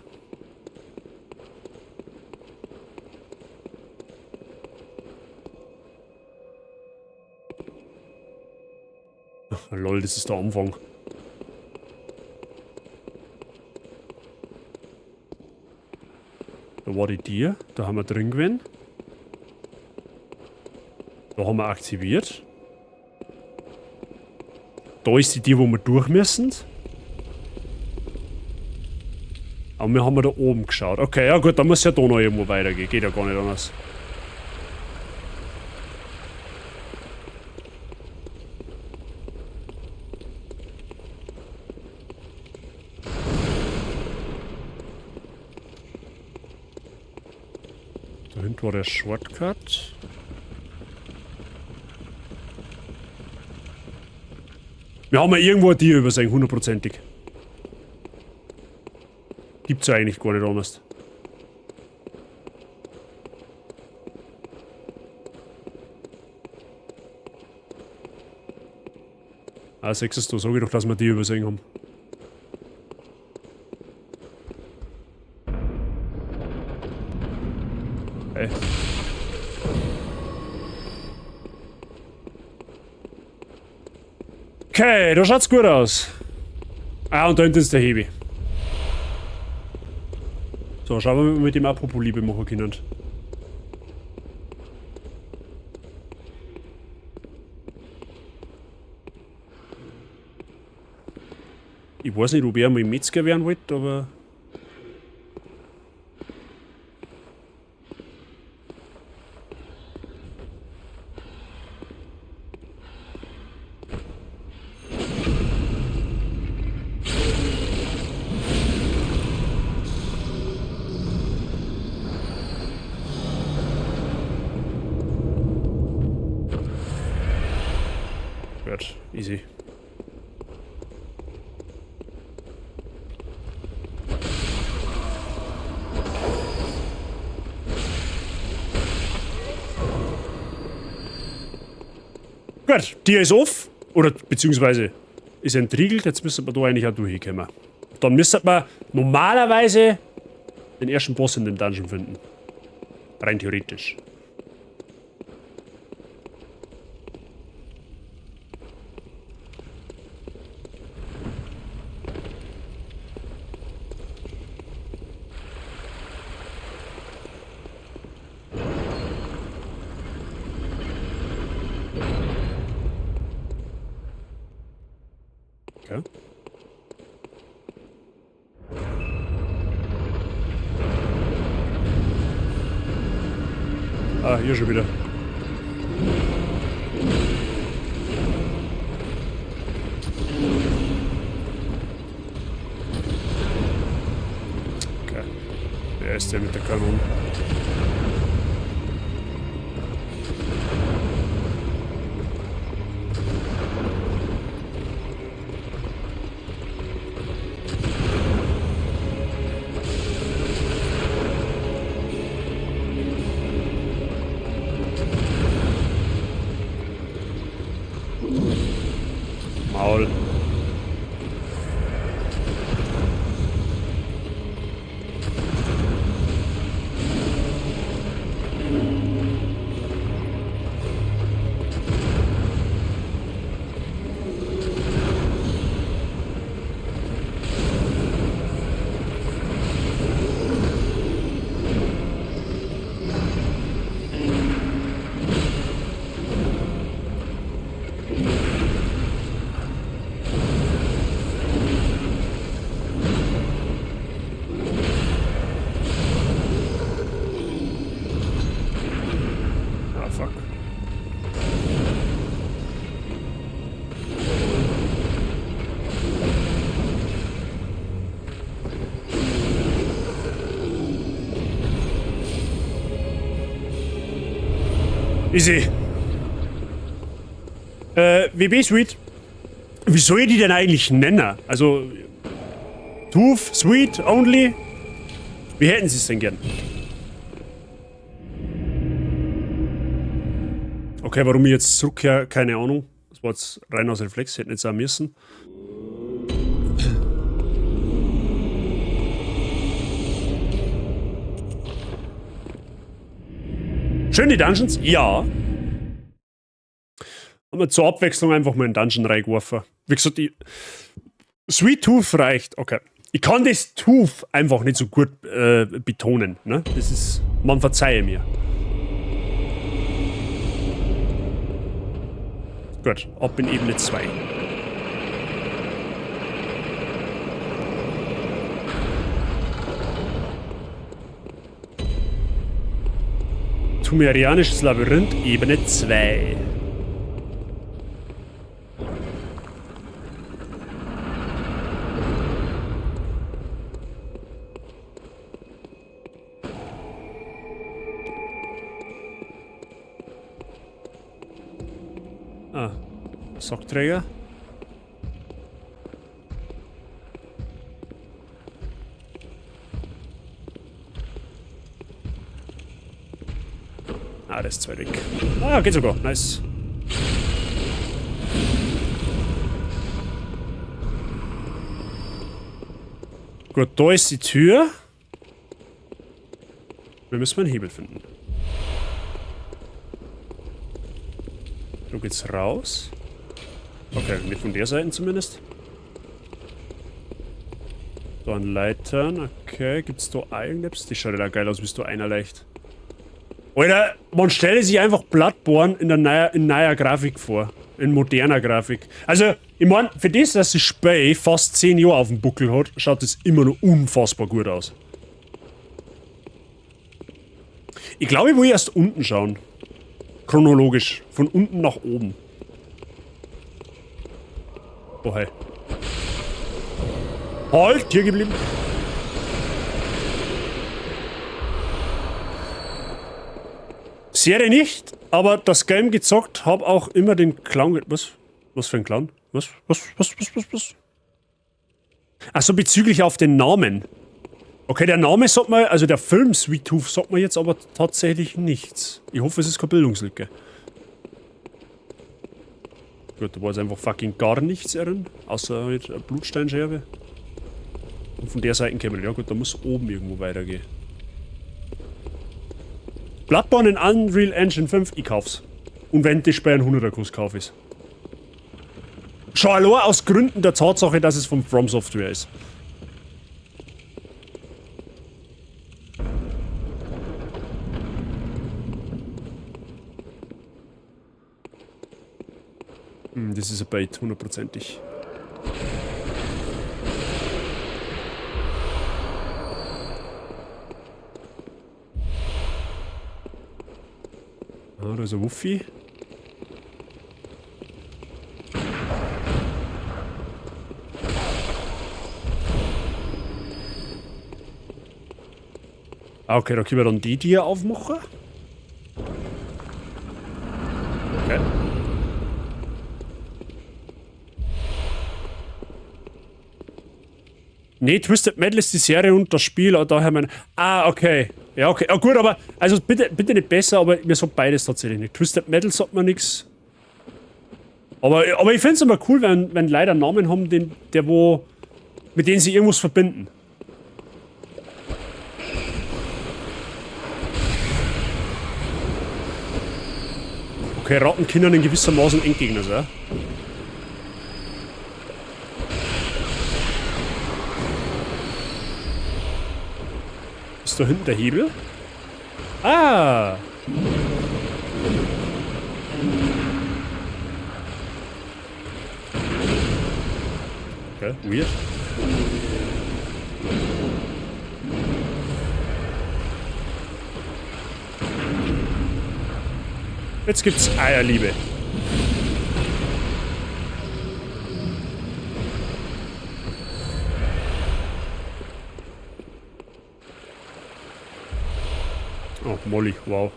Lol, das ist der Anfang. Da war die Tür, da haben wir drin gewesen. Da haben wir aktiviert. Da ist die Tür, wo wir durch müssen. Aber wir haben da oben geschaut. Okay, ja gut, dann muss ja da noch irgendwo weitergehen. Geht ja gar nicht anders. Da hinten war der Shortcut. Wir haben ja irgendwo ein Tier übersehen, hundertprozentig. Gibt's ja eigentlich gar nicht anders. Ah, sechstes, da sag ich doch, dass wir die übersehen haben. Okay. Okay, da schaut's gut aus. Ah, und da hinten ist der Hebi. So, schauen wir mal, ob wir mit dem apropos Liebe machen können. Ich weiß nicht, ob er mal Metzger werden wollte, aber... Gut, easy. Gut, die ist off. Oder beziehungsweise ist entriegelt. Jetzt müssen wir da eigentlich auch durchkommen. Dann müsste man normalerweise den ersten Boss in dem Dungeon finden. Rein theoretisch. Okay. Ah, hier schon wieder. Okay. Wer ist der mit der Kanone? Maul. Easy. WB Sweet. Wie soll ich die denn eigentlich nennen? Also, Tooth, Sweet, Only? Wie hätten Sie es denn gern? Okay, warum ich jetzt zurückkehre, keine Ahnung. Das war jetzt rein aus Reflex, hätten jetzt auch müssen. Schön die Dungeons? Ja. Haben wir zur Abwechslung einfach mal einen Dungeon reingeworfen. Wie gesagt, die Sweet Tooth reicht. Okay. Ich kann das Tooth einfach nicht so gut betonen. Ne? Das ist. Man verzeihe mir. Gut, ab in Ebene 2. Pthumerianisches Labyrinth, Ebene 2. Ah, Sockträger. Ah, das ist zu weit weg. Ah, geht sogar. Nice. Gut, da ist die Tür. Wir müssen einen Hebel finden. Da geht's raus. Okay, nicht von der Seite zumindest. Da an Leitern. Okay, gibt's da irgendetwas? Die schaut ja geil aus, bist du einer leicht. Alter, man stelle sich einfach Bloodborne in der neuer Grafik vor. In moderner Grafik. Also, ich mein, für das, dass das Spiel fast 10 Jahre auf dem Buckel hat, schaut das immer noch unfassbar gut aus. Ich glaube, ich will erst unten schauen. Chronologisch. Von unten nach oben. Oh, hey. Halt, hier geblieben. Serie nicht, aber das Game gezockt, hab auch immer den Clown was? Was für ein Clown? Was? Was? Achso, bezüglich auf den Namen. Okay, der Name sagt mir, also der Film Sweet Tooth sagt mir jetzt aber tatsächlich nichts. Ich hoffe, es ist keine Bildungslücke. Gut, da war jetzt einfach fucking gar nichts drin, außer halt eine Blutsteinscherbe. Und von der Seite kämen wir. Ja gut, da muss oben irgendwo weitergehen. Bloodborne in Unreal Engine 5, ich kauf's. Und wenn das bei einem 100er Kurs kauf ist. Schon allein aus Gründen der Tatsache, dass es von From Software ist. Das ist ein Bait, hundertprozentig. Ah, da ist ein Wuffi. Ah, okay, da können wir dann die hier aufmachen. Okay. Nee, Twisted Metal ist die Serie und das Spiel, daher mein... Ah, okay. Ja, okay. Ah, gut, aber... Also bitte, bitte nicht besser, aber mir sagt beides tatsächlich nicht. Twisted Metal sagt mir nix. Aber ich find's immer cool, wenn Leute einen Namen haben, den, der wo... mit denen sie irgendwas verbinden. Okay, Ratten können in gewisser Maßen Endgegner sein. Ist da hinten der Hebel? Ah! Okay, weird. Jetzt gibt's Eierliebe. Oh, Molly, wow.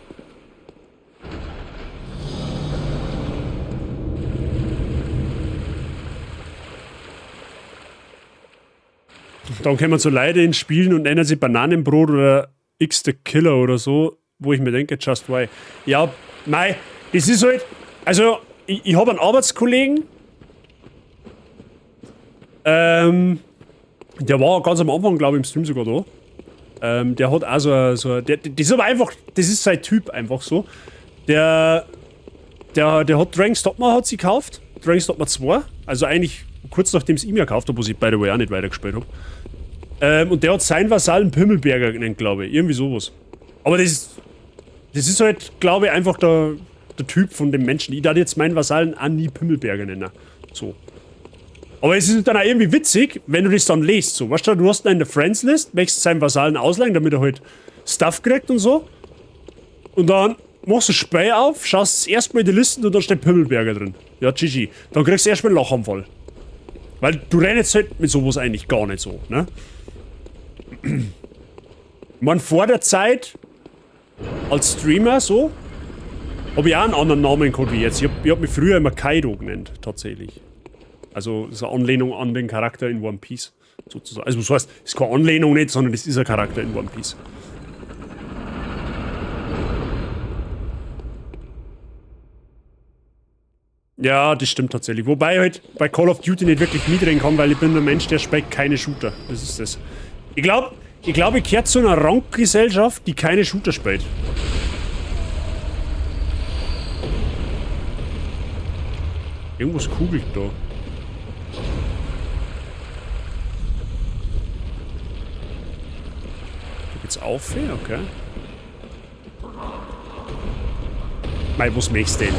Dann kommen so Leute ins Spielen und nennen sie Bananenbrot oder X the Killer oder so, wo ich mir denke, just why. Ja, mei, das ist halt, also ich habe einen Arbeitskollegen, der war ganz am Anfang, glaube ich, im Stream sogar da. Der hat auch so, das ist aber einfach, das ist sein Typ einfach so. Der hat Dragon's Dogma hat sie gekauft, Dragon's Dogma 2, also eigentlich kurz nachdem es ihm ja gekauft habe, was ich by the way auch nicht weitergespielt habe. Und der hat seinen Vasallen Pimmelberger genannt, glaube ich. Irgendwie sowas. Aber das ist halt, glaube ich, einfach der Typ von dem Menschen. Ich darf jetzt meinen Vasallen auch nie Pimmelberger nennen. So. Aber es ist dann auch irgendwie witzig, wenn du das dann liest. So, weißt du, du hast ihn in der Friends-List, möchtest seinen Vasallen ausleihen, damit er halt Stuff kriegt und so. Und dann machst du Spiel auf, schaust erstmal in die Listen und dann steht Pimmelberger drin. Ja, GG. Dann kriegst du erstmal einen Lachanfall. Weil du rennst halt mit sowas eigentlich gar nicht so, ne? Ich meine, vor der Zeit als Streamer so, habe ich auch einen anderen Namen gehabt wie jetzt. Ich hab mich früher immer Kaido genannt, tatsächlich. Also, das ist eine Anlehnung an den Charakter in One Piece, sozusagen. Also, das heißt, es ist keine Anlehnung nicht, sondern es ist ein Charakter in One Piece. Ja, das stimmt tatsächlich. Wobei ich halt bei Call of Duty nicht wirklich mitreden kann, weil ich bin ein Mensch, der spielt keine Shooter. Das ist das. Ich glaube, ich gehöre zu einer Rankgesellschaft, die keine Shooter spielt. Irgendwas kugelt da. Da geht's auf, okay. Mei, was möchtest du denn?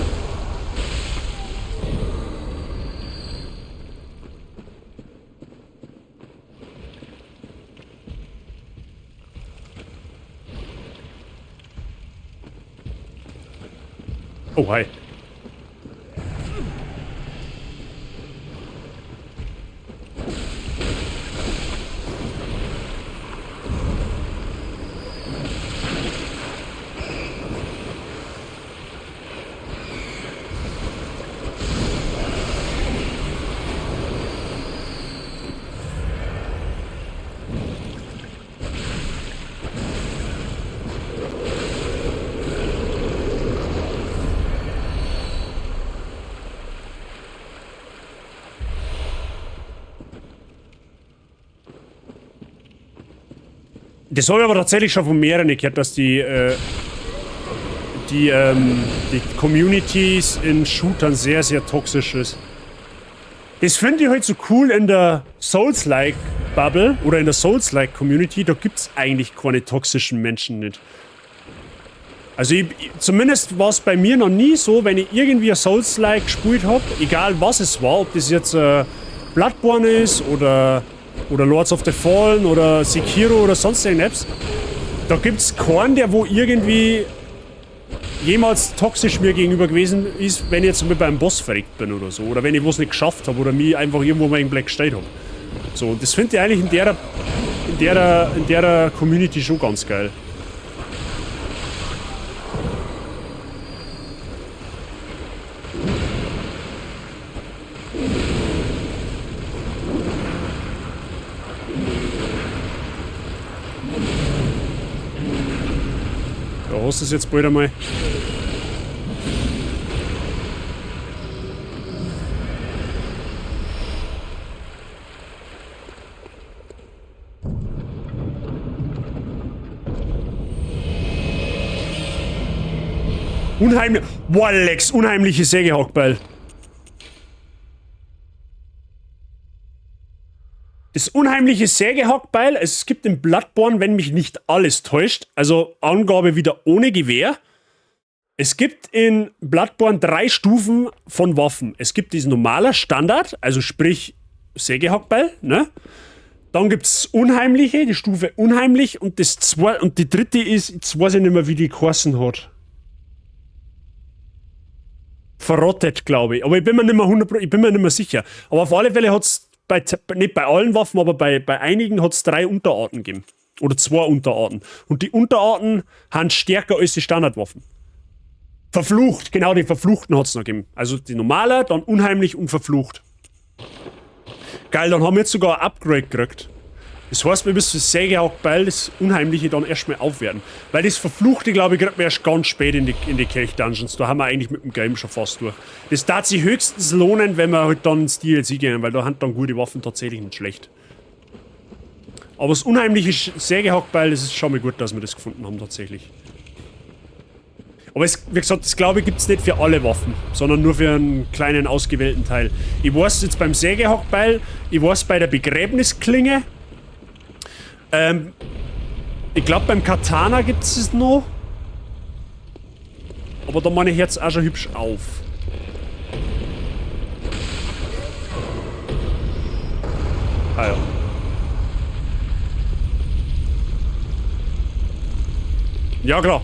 Oh, hi. Das habe ich aber tatsächlich schon von mehreren gehört, dass die Communities in Shootern sehr, sehr toxisch ist. Das finde ich halt so cool in der Souls-like Bubble oder in der Souls-like Community, da gibt es eigentlich keine toxischen Menschen nicht. Also zumindest war es bei mir noch nie so, wenn ich irgendwie ein Souls-like gespielt habe, egal was es war, ob das jetzt Bloodborne ist oder Lords of the Fallen oder Sekiro oder sonst irgendetwas. Da gibt's keinen, der wo irgendwie jemals toxisch mir gegenüber gewesen ist, wenn ich jetzt mal beim Boss verreckt bin oder so. Oder wenn ich was nicht geschafft habe oder mich einfach irgendwo mal in Black gestellt habe. So, und das finde ich eigentlich in der Community schon ganz geil. Hast du es jetzt bald einmal? Unheimlich. Boah, Lex, unheimliche Sägehackbeil. Das unheimliche Sägehackbeil, es gibt im Bloodborne, wenn mich nicht alles täuscht, also Angabe wieder ohne Gewehr. Es gibt in Bloodborne 3 Stufen von Waffen. Es gibt diesen normaler Standard, also sprich Sägehackbeil, ne? Dann gibt's unheimliche, die Stufe unheimlich und das zwei, und die dritte ist, jetzt weiß ich nicht mehr, wie die geheißen hat. Verrottet, glaube ich. Aber ich bin mir nicht mehr 100%, ich bin mir nicht mehr sicher. Aber auf alle Fälle hat's bei, nicht bei allen Waffen, aber bei einigen hat es 3 Unterarten gegeben. Oder 2 Unterarten. Und die Unterarten sind stärker als die Standardwaffen. Verflucht, genau, die Verfluchten hat es noch gegeben. Also die normale, dann unheimlich und verflucht. Geil, dann haben wir jetzt sogar ein Upgrade gekriegt. Das heißt, wir müssen das Sägehackbeil, das Unheimliche, dann erstmal aufwerten. Weil das Verfluchte, glaube ich, kriegt man erst ganz spät in die Kelch-Dungeons. Da haben wir eigentlich mit dem Game schon fast durch. Das darf sich höchstens lohnen, wenn wir halt dann ins DLC gehen, weil da haben dann gute Waffen tatsächlich nicht schlecht. Aber das unheimliche Sägehackbeil, das ist schon mal gut, dass wir das gefunden haben tatsächlich. Aber es, wie gesagt, das glaube ich gibt's nicht für alle Waffen, sondern nur für einen kleinen ausgewählten Teil. Ich weiß jetzt beim Sägehackbeil, ich weiß bei der Begräbnisklinge. Ich glaub, beim Katana gibt's es noch. Aber da meine ich jetzt auch schon hübsch auf. Ah ja. Ja, klar.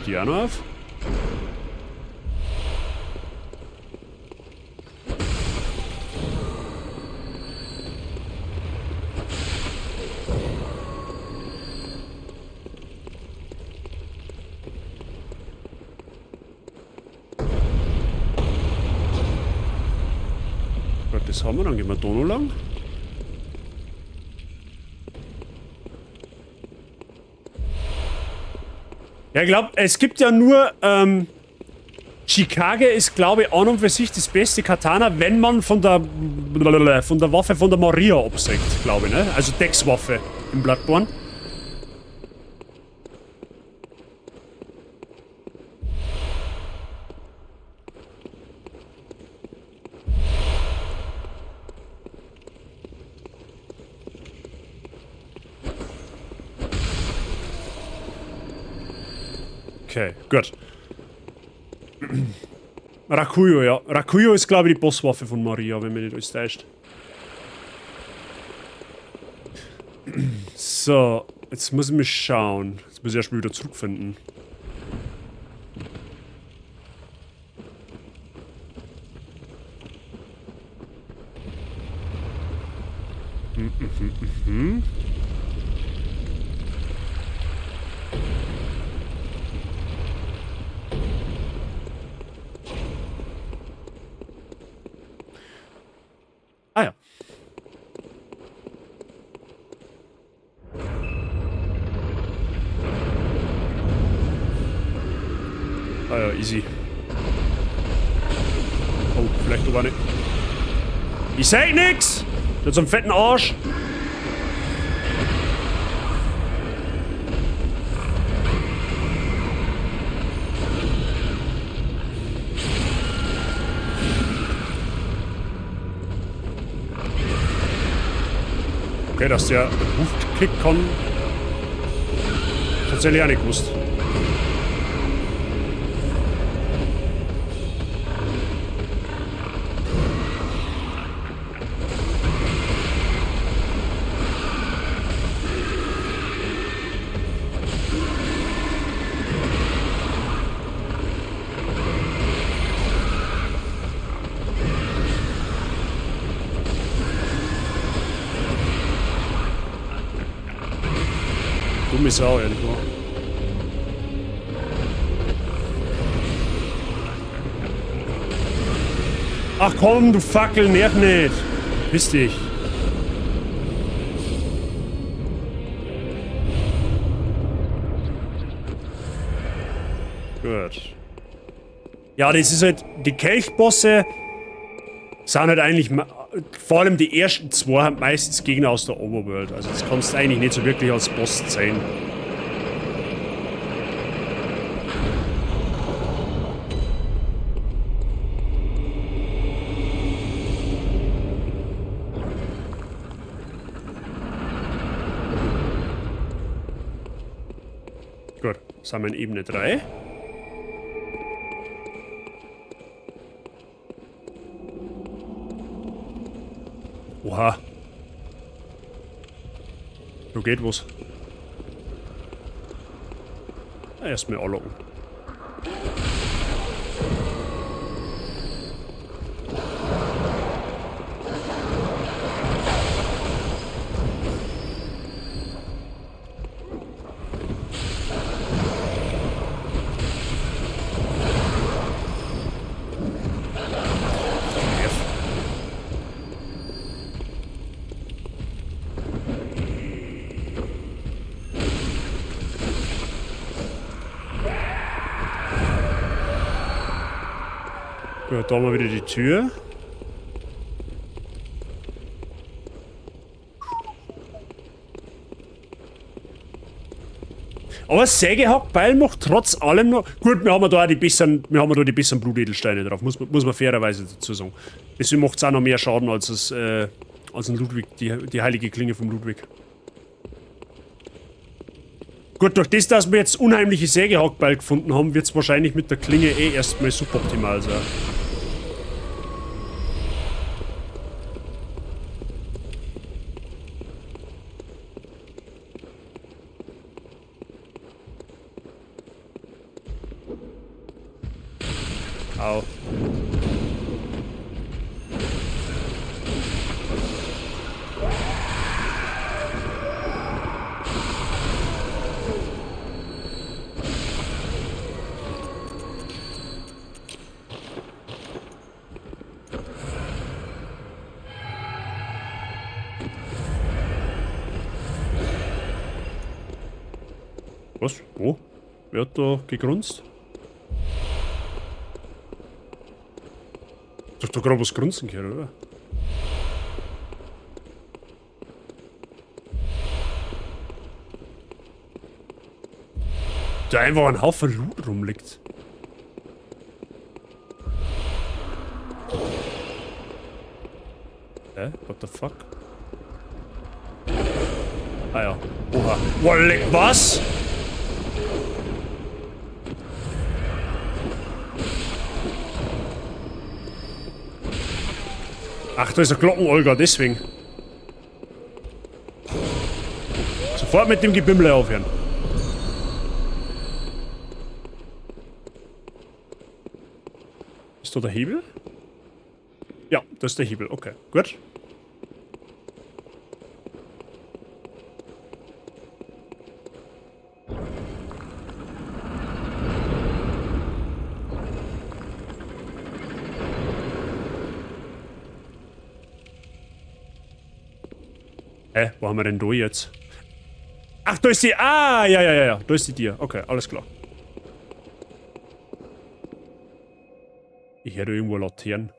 Die auch noch auf. Gut, das haben wir, dann gehen wir da noch lang. Ja, ich glaub, es gibt ja nur, Chikage ist, glaube ich, an und für sich das beste Katana, wenn man von der Waffe von der Maria absieht, glaube ich, ne? Also Dex-Waffe im Bloodborne. Okay, gut. Rakuyo, ja. Rakuyo ist, glaube ich, die Bosswaffe von Maria, wenn mich nicht alles täuscht. So, jetzt muss ich mich schauen. Jetzt muss ich erstmal wieder zurückfinden. Ah ja. Ah ja, easy. Oh, vielleicht aber nicht. Ich sag nix! Der hat so einen fetten Arsch. Okay, dass der Hufkick kann. Tatsächlich auch nicht gewusst. Dumme Sau, ehrlich gesagt. Ach komm, du Fackel, nerv nicht. Piss dich. Gut. Ja, das ist halt... Die Kelchbosse sind halt eigentlich... Vor allem die ersten zwei haben meistens Gegner aus der Overworld. Also das kannst du eigentlich nicht so wirklich als Boss sehen. Gut, sind wir in Ebene 3. Oha. Da geht was. Erstmal anlocken. Ja, da haben wir wieder die Tür. Aber Sägehackbeil macht trotz allem noch... Gut, wir haben da auch die besseren, wir haben da die besseren Blutedelsteine drauf, muss man fairerweise dazu sagen. Deswegen macht's auch noch mehr Schaden als es, als ein Ludwig, die heilige Klinge vom Ludwig. Gut, durch das, dass wir jetzt unheimliche Sägehackbeil gefunden haben, wird's wahrscheinlich mit der Klinge eh erstmal suboptimal sein. Au. Was? Wo? Wer hat da gegrunzt? Ich hab doch gerade was grunzen gehört, oder? Da einfach ein Haufen Loot rumliegt. Hä? What the fuck? Ah ja. Oha. Wolle, was? Ach, da ist ein Glocken-Olga, deswegen. Sofort mit dem Gebimmel aufhören. Ist da der Hebel? Ja, das ist der Hebel. Okay, gut. Hä? Wo haben wir denn da jetzt? Ach, da ist die... Ah, ja, ja, ja, ja. Da ist die Tür. Okay, alles klar. Ich höre da irgendwo Laternen.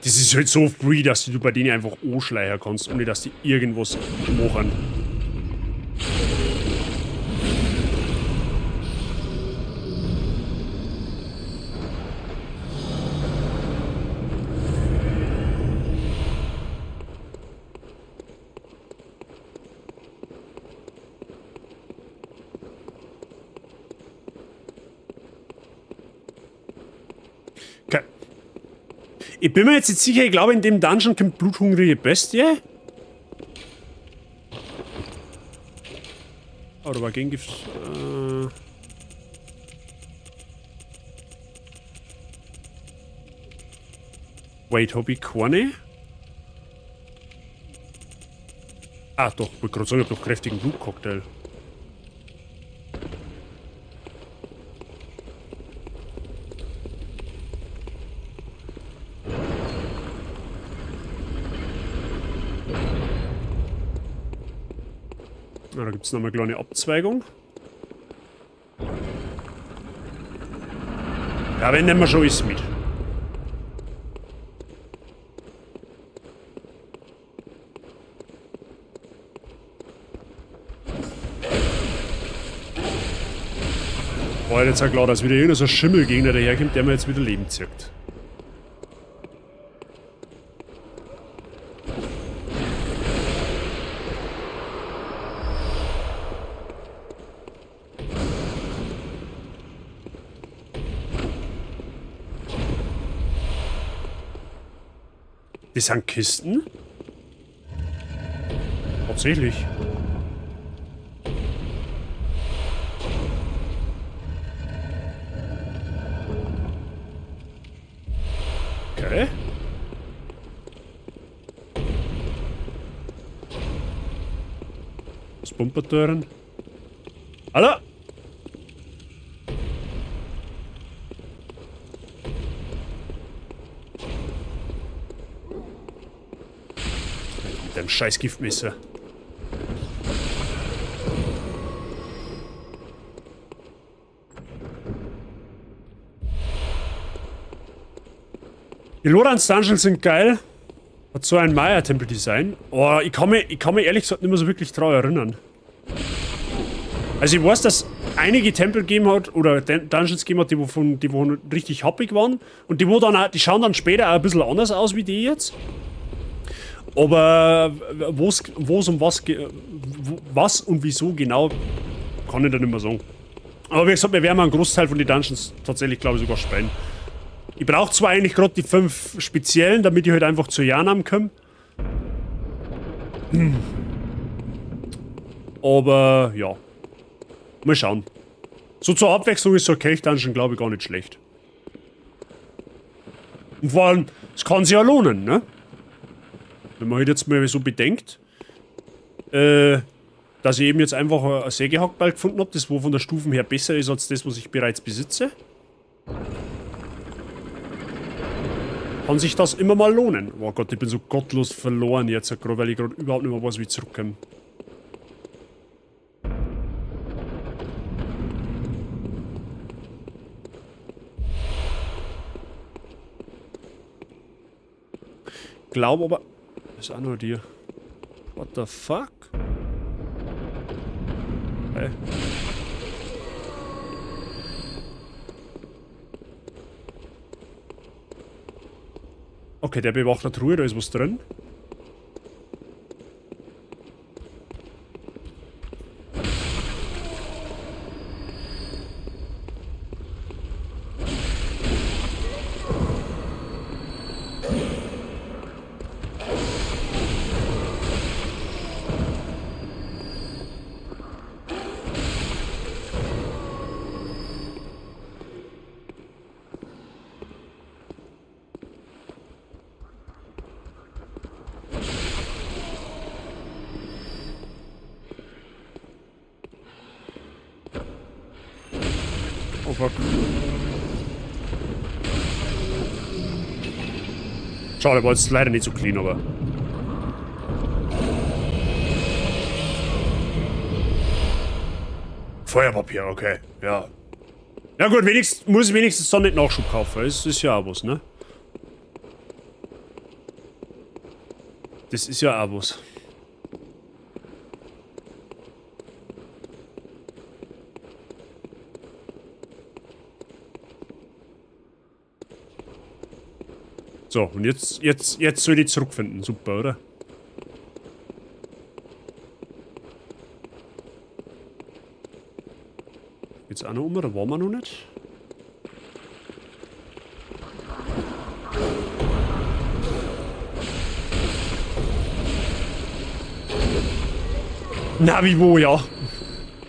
Das ist halt so free, dass du bei denen einfach anschleichen kannst, ohne dass die irgendwas machen. Okay. Ich bin mir jetzt nicht sicher, ich glaube, in dem Dungeon kommt bluthungrige Bestie. Oh, da war Gegengift. Wait, hab ich keine? Ah, doch, ich wollte gerade sagen, ich hab doch kräftigen Blutcocktail. Na, da gibt's noch mal eine kleine Abzweigung. Ja, wenn nehmen wir schon alles mit. War jetzt auch klar, dass wieder irgendein so Schimmelgegner daherkommt, der mir jetzt wieder Leben zirkt. Das sind Kisten? Tatsächlich. Okay. Was pumpert da? Hallo? Mit dem scheiß Giftmesser. Die Lorenz Dungeons sind geil. Hat so ein Maya-Tempel-Design. Oh, ich kann mich ehrlich gesagt nicht mehr so wirklich dran erinnern. Also ich weiß, dass einige Tempel gegeben hat oder Dungeons gegeben hat, die wo richtig happig waren. Und die wo dann auch, die schauen dann später auch ein bisschen anders aus wie die jetzt. Aber wo's und was und wieso genau, kann ich da nicht mehr sagen. Aber wie gesagt, wir werden einen Großteil von den Dungeons tatsächlich, glaube ich, sogar spielen. Ich brauche zwar eigentlich gerade die 5 speziellen, damit ich halt einfach zu Yharnam komme. Aber ja. Mal schauen. So zur Abwechslung ist so ein Kelch-Dungeon, glaube ich, gar nicht schlecht. Und vor allem, es kann sich ja lohnen, ne? Wenn man halt jetzt mal so bedenkt, dass ich eben jetzt einfach ein Sägehackbeil gefunden habe, das wo von der Stufen her besser ist als das, was ich bereits besitze. Kann sich das immer mal lohnen. Oh Gott, ich bin so gottlos verloren jetzt, gerade, weil ich gerade überhaupt nicht mehr weiß, wie ich zurückkomme. Glaube aber... Das ist auch nur dir. What the fuck? Hey. Okay, der bewacht eine Truhe, da ist was drin. Oh fuck. Schade, war jetzt leider nicht so clean, aber... Feuerpapier, okay, ja. Ja gut, wenigstens, muss ich wenigstens dann nicht Nachschub kaufen. Das ist ja auch was, ne? Das ist ja auch was. So, und jetzt soll ich zurückfinden. Super, oder? Jetzt auch noch um, da waren wir noch nicht. Na, wie wo, ja.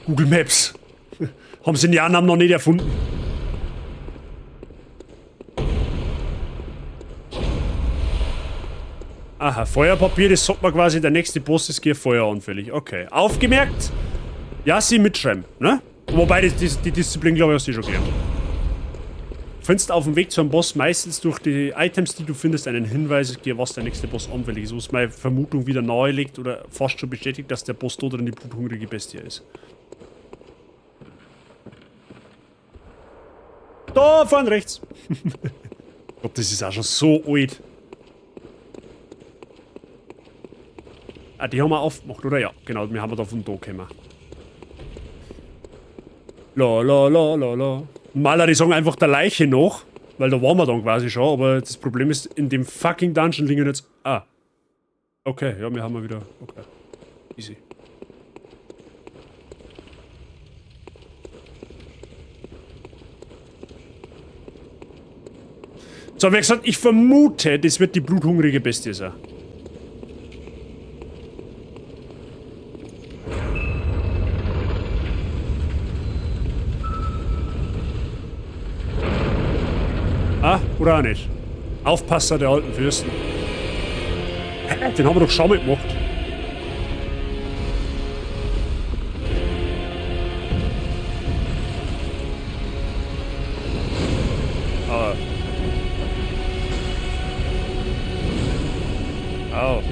Google Maps. Haben sie in Yharnam noch nicht erfunden. Aha, Feuerpapier, das sagt man quasi, der nächste Boss ist feueranfällig. Okay, aufgemerkt. Ja, sie mitschreiben, ne? Wobei, die Disziplin, glaube ich, hast du schon gelernt. Findest auf dem Weg zum Boss meistens durch die Items, die du findest, einen Hinweis, was der nächste Boss anfällig ist. Was meine Vermutung wieder nahelegt oder fast schon bestätigt, dass der Boss da drin die bluthungrige Bestie ist. Da vorne rechts. Gott, das ist auch schon so alt. Ah, die haben wir aufgemacht, oder? Ja, genau, wir haben da von da gekommen. La la la la la. Maler, die sagen einfach der Leiche nach, weil da waren wir dann quasi schon, aber das Problem ist, in dem fucking Dungeon liegen jetzt... Ah. Okay, ja, wir haben wieder... Okay. Easy. So, wie gesagt, ich vermute, das wird die bluthungrige Bestie sein. Ah, oder auch nicht. Aufpasser der alten Fürsten. Hä? Den haben wir doch schon mal gemacht. Ah. Au.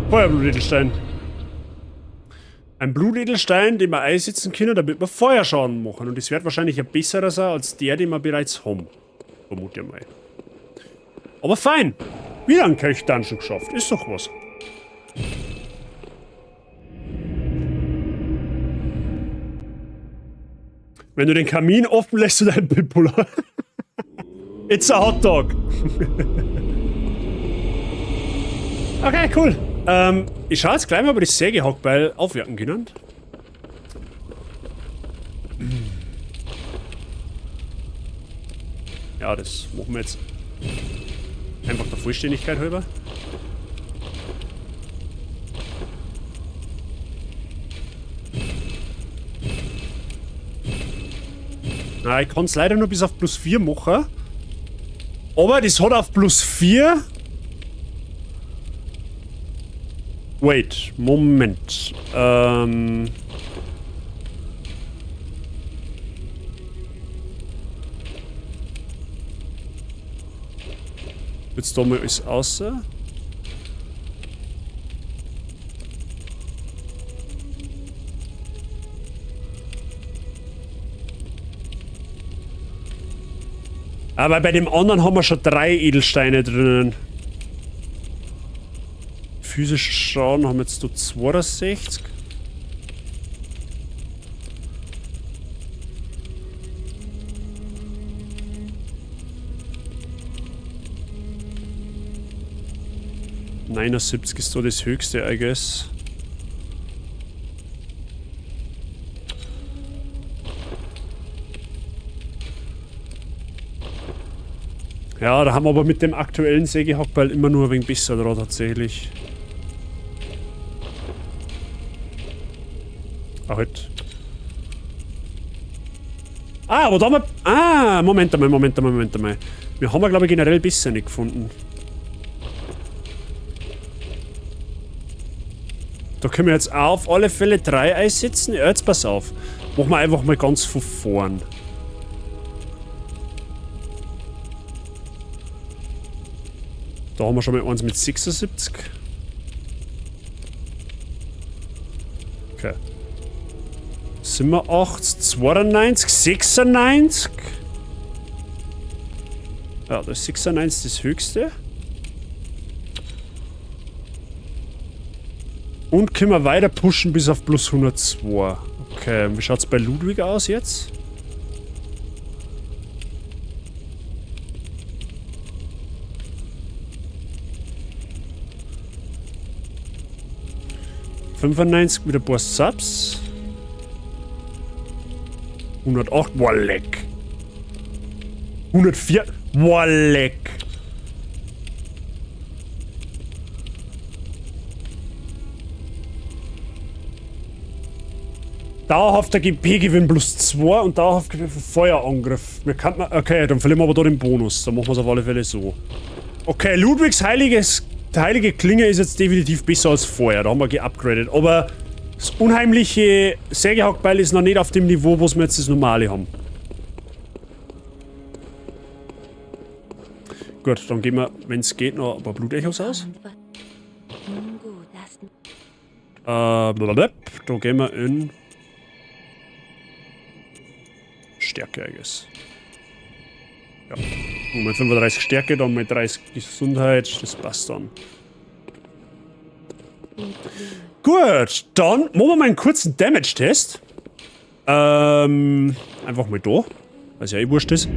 Feuerblutedelstein. Ein Blutedelstein, den wir einsetzen können, damit wir Feuerschaden machen. Und das wird wahrscheinlich ein besserer sein, als der, den wir bereits haben. Vermute ich mal. Aber fein. Wieder ein Kelch-Dungeon geschafft. Ist doch was. Wenn du den Kamin offen lässt, du deinen Pitbull. It's a hot dog. Okay, cool. Ich schaue jetzt gleich mal, ob ich das Sägehackbeil aufwerten können. Ja, das machen wir jetzt einfach der Vollständigkeit halber. Na, ich kann's leider nur bis auf plus 4 machen. Aber das hat auf plus 4. Wait, Moment. Jetzt da mal alles außer. Aber bei dem anderen haben wir schon 3 Edelsteine drinnen. Physischer Schaden haben wir jetzt da 62. 79 ist so das höchste, I guess. Ja, da haben wir aber mit dem aktuellen Sägehackbeil immer nur ein wenig besser dran, tatsächlich. Ah, halt. Ah, aber da haben wir... Ah, Moment einmal, Moment einmal, Moment einmal. Wir haben ja, glaube ich, generell besser nicht gefunden. Da können wir jetzt auf alle Fälle 3 einsetzen. Ja, jetzt pass auf. Machen wir einfach mal ganz von vorn. Da haben wir schon mal eins mit 76. Okay. 87, 92, 96. Ja, das ist 96 das höchste. Und können wir weiter pushen bis auf plus 102. Okay, wie schaut's bei Ludwig aus jetzt? 95 mit ein paar Subs. 108, boah, leck. 104, boah, leck. Dauerhafter GP-Gewinn plus 2 und dauerhafter GP für Feuerangriff. Wir kann man, okay, dann verlieren wir aber da den Bonus. Dann machen wir es auf alle Fälle so. Okay, Ludwigs heilige Klinge ist jetzt definitiv besser als vorher. Da haben wir geupgradet. Aber das unheimliche Sägehackbeil ist noch nicht auf dem Niveau, wo wir jetzt das normale haben. Gut, dann gehen wir, wenn es geht, noch ein paar Blutechos aus. Blablabla. Da gehen wir in Stärke, I guess. Ja. Mal 35 Stärke, dann mal 30 Gesundheit, das passt dann. Gut, dann machen wir mal einen kurzen Damage-Test. Einfach mal da, weil es ja eh wurscht ist.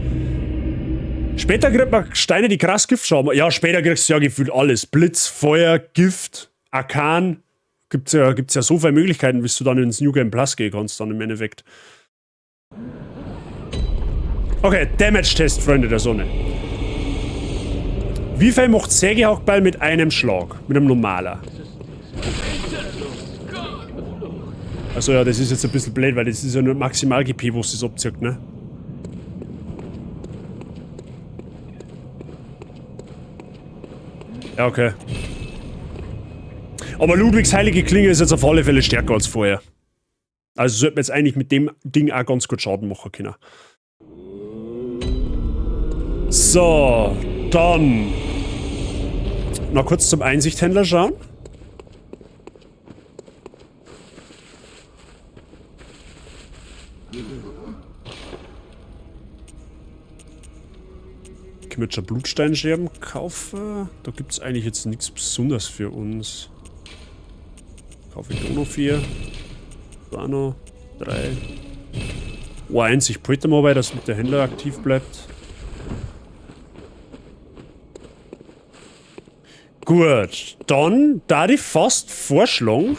Später kriegt man Steine, die krass Gift schauen. Ja, später kriegst du ja gefühlt alles. Blitz, Feuer, Gift, Arkan. Gibt's ja so viele Möglichkeiten, bis du dann ins New Game Plus gehen kannst, dann im Endeffekt. Okay, Damage-Test, Freunde der Sonne. Wie viel macht Sägehackbeil mit einem Schlag? Mit einem normaler? Also ja, das ist jetzt ein bisschen blöd, weil das ist ja nur maximal GP, wo es das abzieht, ne? Ja, okay. Aber Ludwigs heilige Klinge ist jetzt auf alle Fälle stärker als vorher. Also sollte man jetzt eigentlich mit dem Ding auch ganz gut Schaden machen können. So, dann noch kurz zum Einsichthändler schauen. Ich kann mir jetzt schon Blutsteinscherben kaufen. Da gibt es eigentlich jetzt nichts Besonderes für uns. Kaufe ich da noch 4. Da noch 3. Oh, 1. Ich pulte mal bei, dass der Händler aktiv bleibt. Gut, dann da ich fast vorschlagen.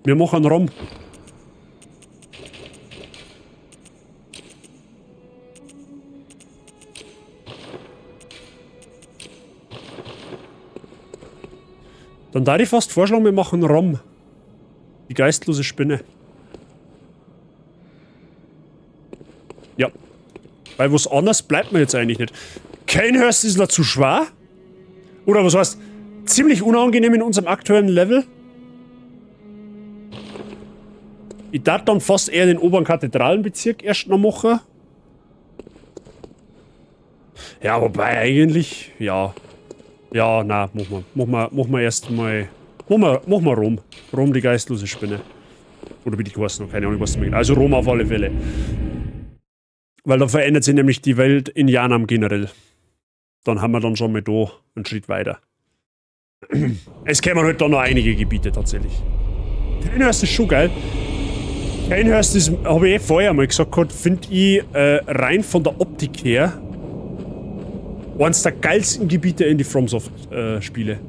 Wir machen Rom. Dann darf ich fast vorschlagen, wir machen Rom. Die geistlose Spinne. Ja. Weil was anderes bleibt mir jetzt eigentlich nicht. Cainhurst ist noch zu schwer. Oder was heißt, ziemlich unangenehm in unserem aktuellen Level. Ich darf dann fast eher den oberen Kathedralenbezirk erst noch machen. Ja, wobei eigentlich, ja. Ja, na, machen wir erst mal. Machen wir Rom. Rom, die geistlose Spinne. Oder wie die heißen noch, keine Ahnung, was damit. Also Rom auf alle Fälle. Weil da verändert sich nämlich die Welt in Yharnam generell. Dann haben wir dann schon mal da einen Schritt weiter. Es kämen halt da noch einige Gebiete tatsächlich. Cainhurst ist schon geil. Cainhurst ist, habe ich eh vorher mal gesagt, finde ich rein von der Optik her eines der geilsten Gebiete in die FromSoft-Spiele.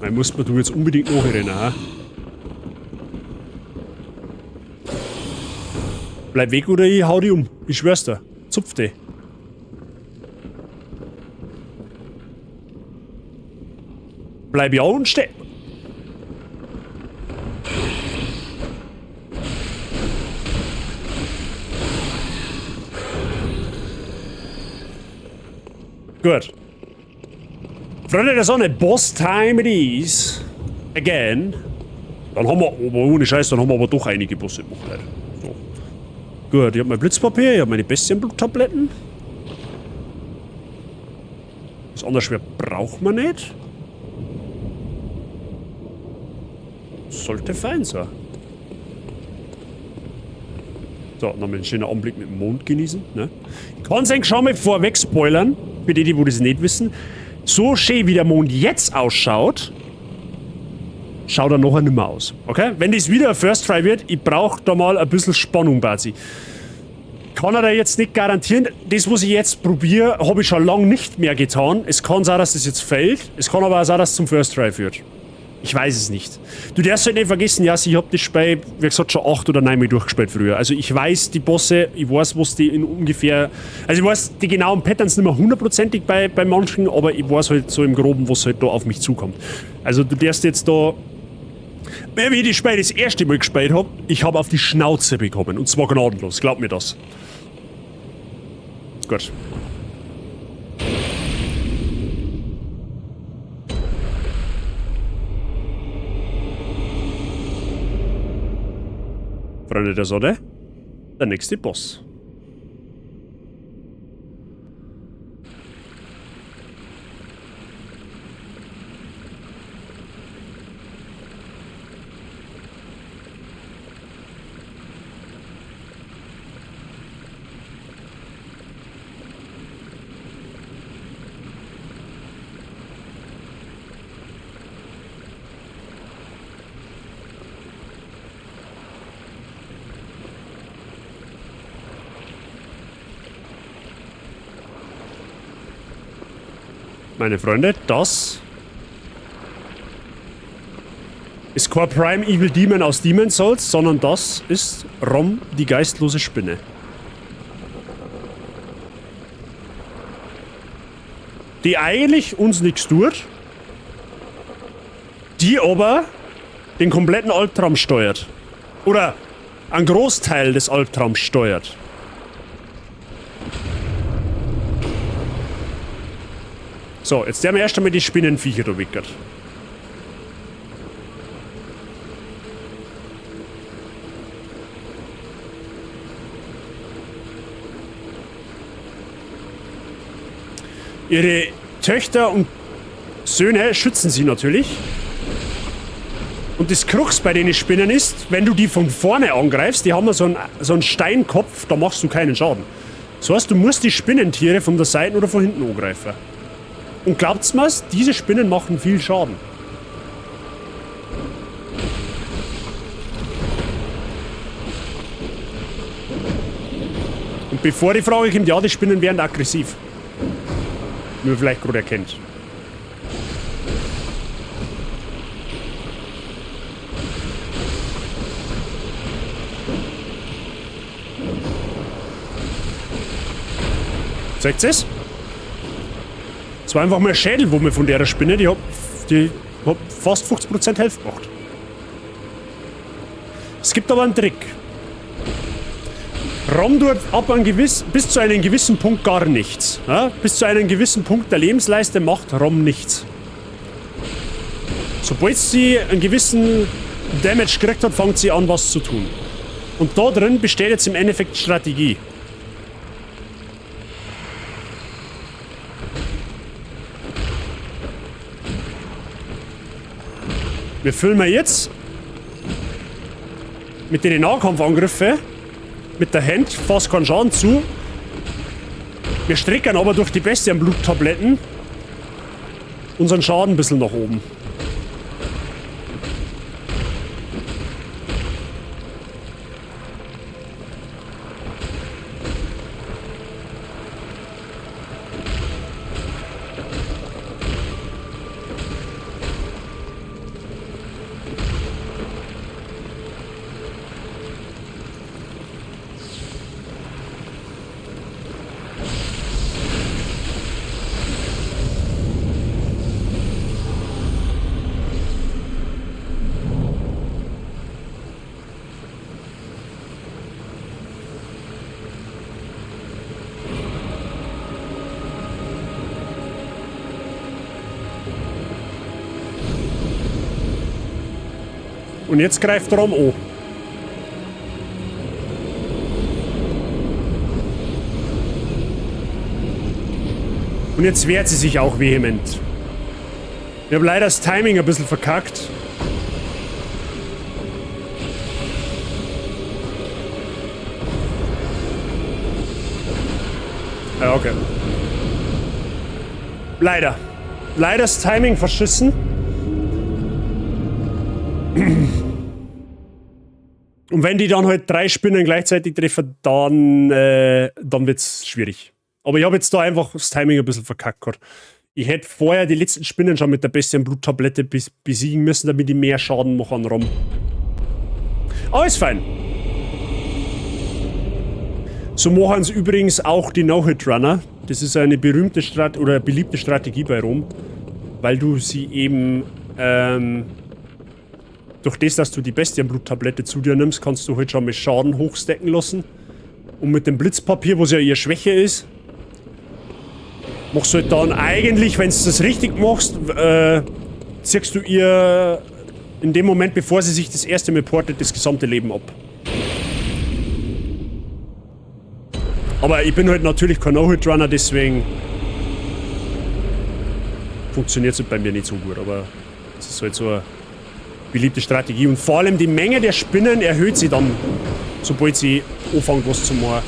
Da muss man du jetzt unbedingt nachrennen, ha? Bleib weg oder ich hau dich um. Ich schwör's dir. Zupf dich. Bleib ja und steh. Gut. Freunde der Sonne, Boss Time it is. Again. Dann haben wir, aber ohne Scheiß, dann haben wir aber doch einige Bosse gemacht, Leute. So. Gut, ich hab mein Blitzpapier, ich hab meine Bestienbluttabletten. Das andere Schwert braucht man nicht. Sollte fein sein. So, nochmal einen schönen Anblick mit dem Mond genießen. Ne? Ich kann es eigentlich schon mal vorweg spoilern, für die, die das nicht wissen. So schön wie der Mond jetzt ausschaut, schaut er nachher nicht mehr aus. Okay? Wenn das wieder ein First Try wird, ich brauche da mal ein bisschen Spannung, Bazi. Kann er da jetzt nicht garantieren. Das, was ich jetzt probiere, habe ich schon lange nicht mehr getan. Es kann sein, dass das jetzt fällt. Es kann aber auch sein, dass es zum First Try führt. Ich weiß es nicht. Du darfst halt nicht vergessen, Jassi, ich hab das Spiel, wie gesagt, schon 8 oder 9 Mal durchgespielt früher. Also ich weiß die Bosse, ich weiß, was die in ungefähr... Also ich weiß die genauen Patterns nicht mehr hundertprozentig bei manchen, aber ich weiß halt so im Groben, was halt da auf mich zukommt. Also du darfst jetzt da... Wie ich das Spiel das erste Mal gespielt hab, ich hab auf die Schnauze bekommen. Und zwar gnadenlos, glaub mir das. Gut. Freunde der Sonne, der nächste Boss. Meine Freunde, das ist kein Prime Evil Demon aus Demon's Souls, sondern das ist Rom, die geistlose Spinne. Die eigentlich uns nichts tut, die aber den kompletten Albtraum steuert. Oder einen Großteil des Albtraums steuert. So, jetzt haben wir erst einmal die Spinnenviecher da wickert. Ihre Töchter und Söhne schützen sie natürlich. Und das Krux bei den Spinnen ist, wenn du die von vorne angreifst, die haben ja so einen Steinkopf, da machst du keinen Schaden. Das heißt, du musst die Spinnentiere von der Seite oder von hinten angreifen. Und glaubt's mir's, diese Spinnen machen viel Schaden. Und bevor die Frage kommt, ja, die Spinnen werden aggressiv. Wie man vielleicht gerade erkennt. Seht ihr's? Es war einfach mal ein Schädel, wo mir von der Spinne, die hat fast 50% Health gemacht. Es gibt aber einen Trick. Rom tut ab einem bis zu einem gewissen Punkt gar nichts. Ja? Bis zu einem gewissen Punkt der Lebensleiste macht Rom nichts. Sobald sie einen gewissen Damage gekriegt hat, fängt sie an, was zu tun. Und da drin besteht jetzt im Endeffekt Strategie. Wir füllen wir jetzt mit den Nahkampfangriffen mit der Hand fast keinen Schaden zu. Wir strecken aber durch die Bestienbluttabletten unseren Schaden ein bisschen nach oben. Und jetzt greift Rom an. Und jetzt wehrt sie sich auch vehement. Ich habe leider das Timing ein bisschen verkackt. Ja, okay. Leider. Leider das Timing verschissen. Und wenn die dann halt 3 Spinnen gleichzeitig treffen, dann wird's schwierig. Aber ich habe jetzt da einfach das Timing ein bisschen verkackt gehabt. Ich hätte vorher die letzten Spinnen schon mit der Bestienbluttablette besiegen müssen, damit ich mehr Schaden mache an Rom. Aber ist fein. So machen es übrigens auch die No-Hit-Runner. Das ist eine berühmte oder beliebte Strategie bei Rom, weil du sie eben durch das, dass du die Bestienbluttablette zu dir nimmst, kannst du halt schon mit Schaden hochstecken lassen. Und mit dem Blitzpapier, was ja ihre Schwäche ist, machst du halt dann eigentlich, wenn du das richtig machst, ziehst du ihr in dem Moment, bevor sie sich das erste Mal portet, das gesamte Leben ab. Aber ich bin halt natürlich kein No-Hit-Runner, deswegen funktioniert es halt bei mir nicht so gut. Aber es ist halt so eine beliebte Strategie. Und vor allem die Menge der Spinnen erhöht sich dann, sobald sie anfangen, was zu machen.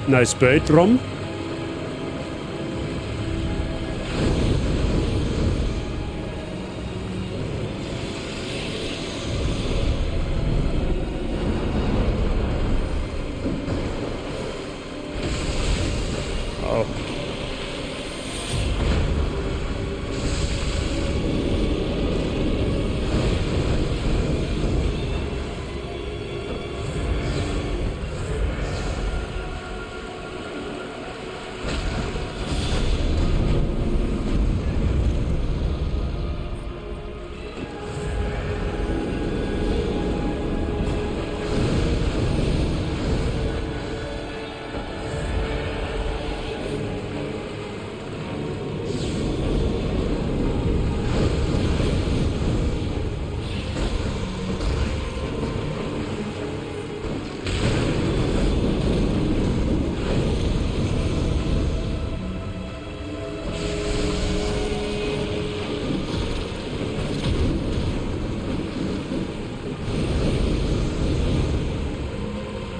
Nice bait, Rom. Oh.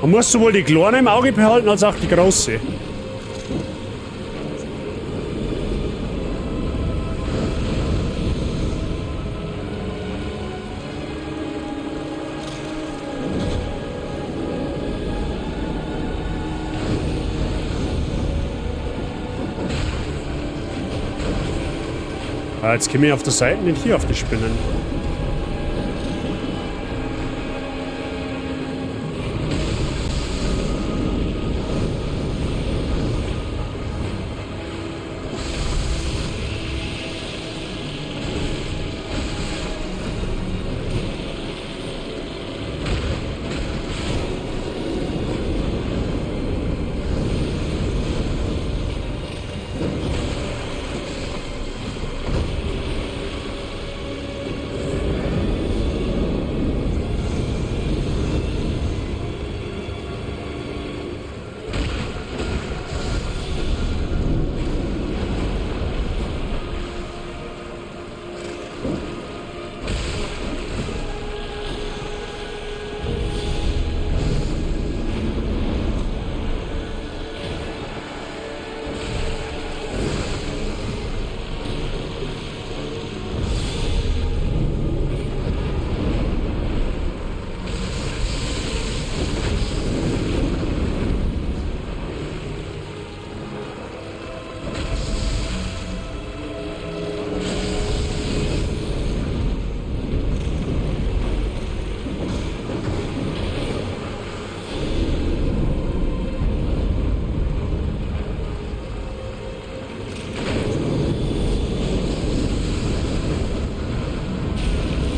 Man muss sowohl die Kleine im Auge behalten, als auch die Große. Ah, jetzt komme ich auf der Seite nicht hier auf die Spinnen.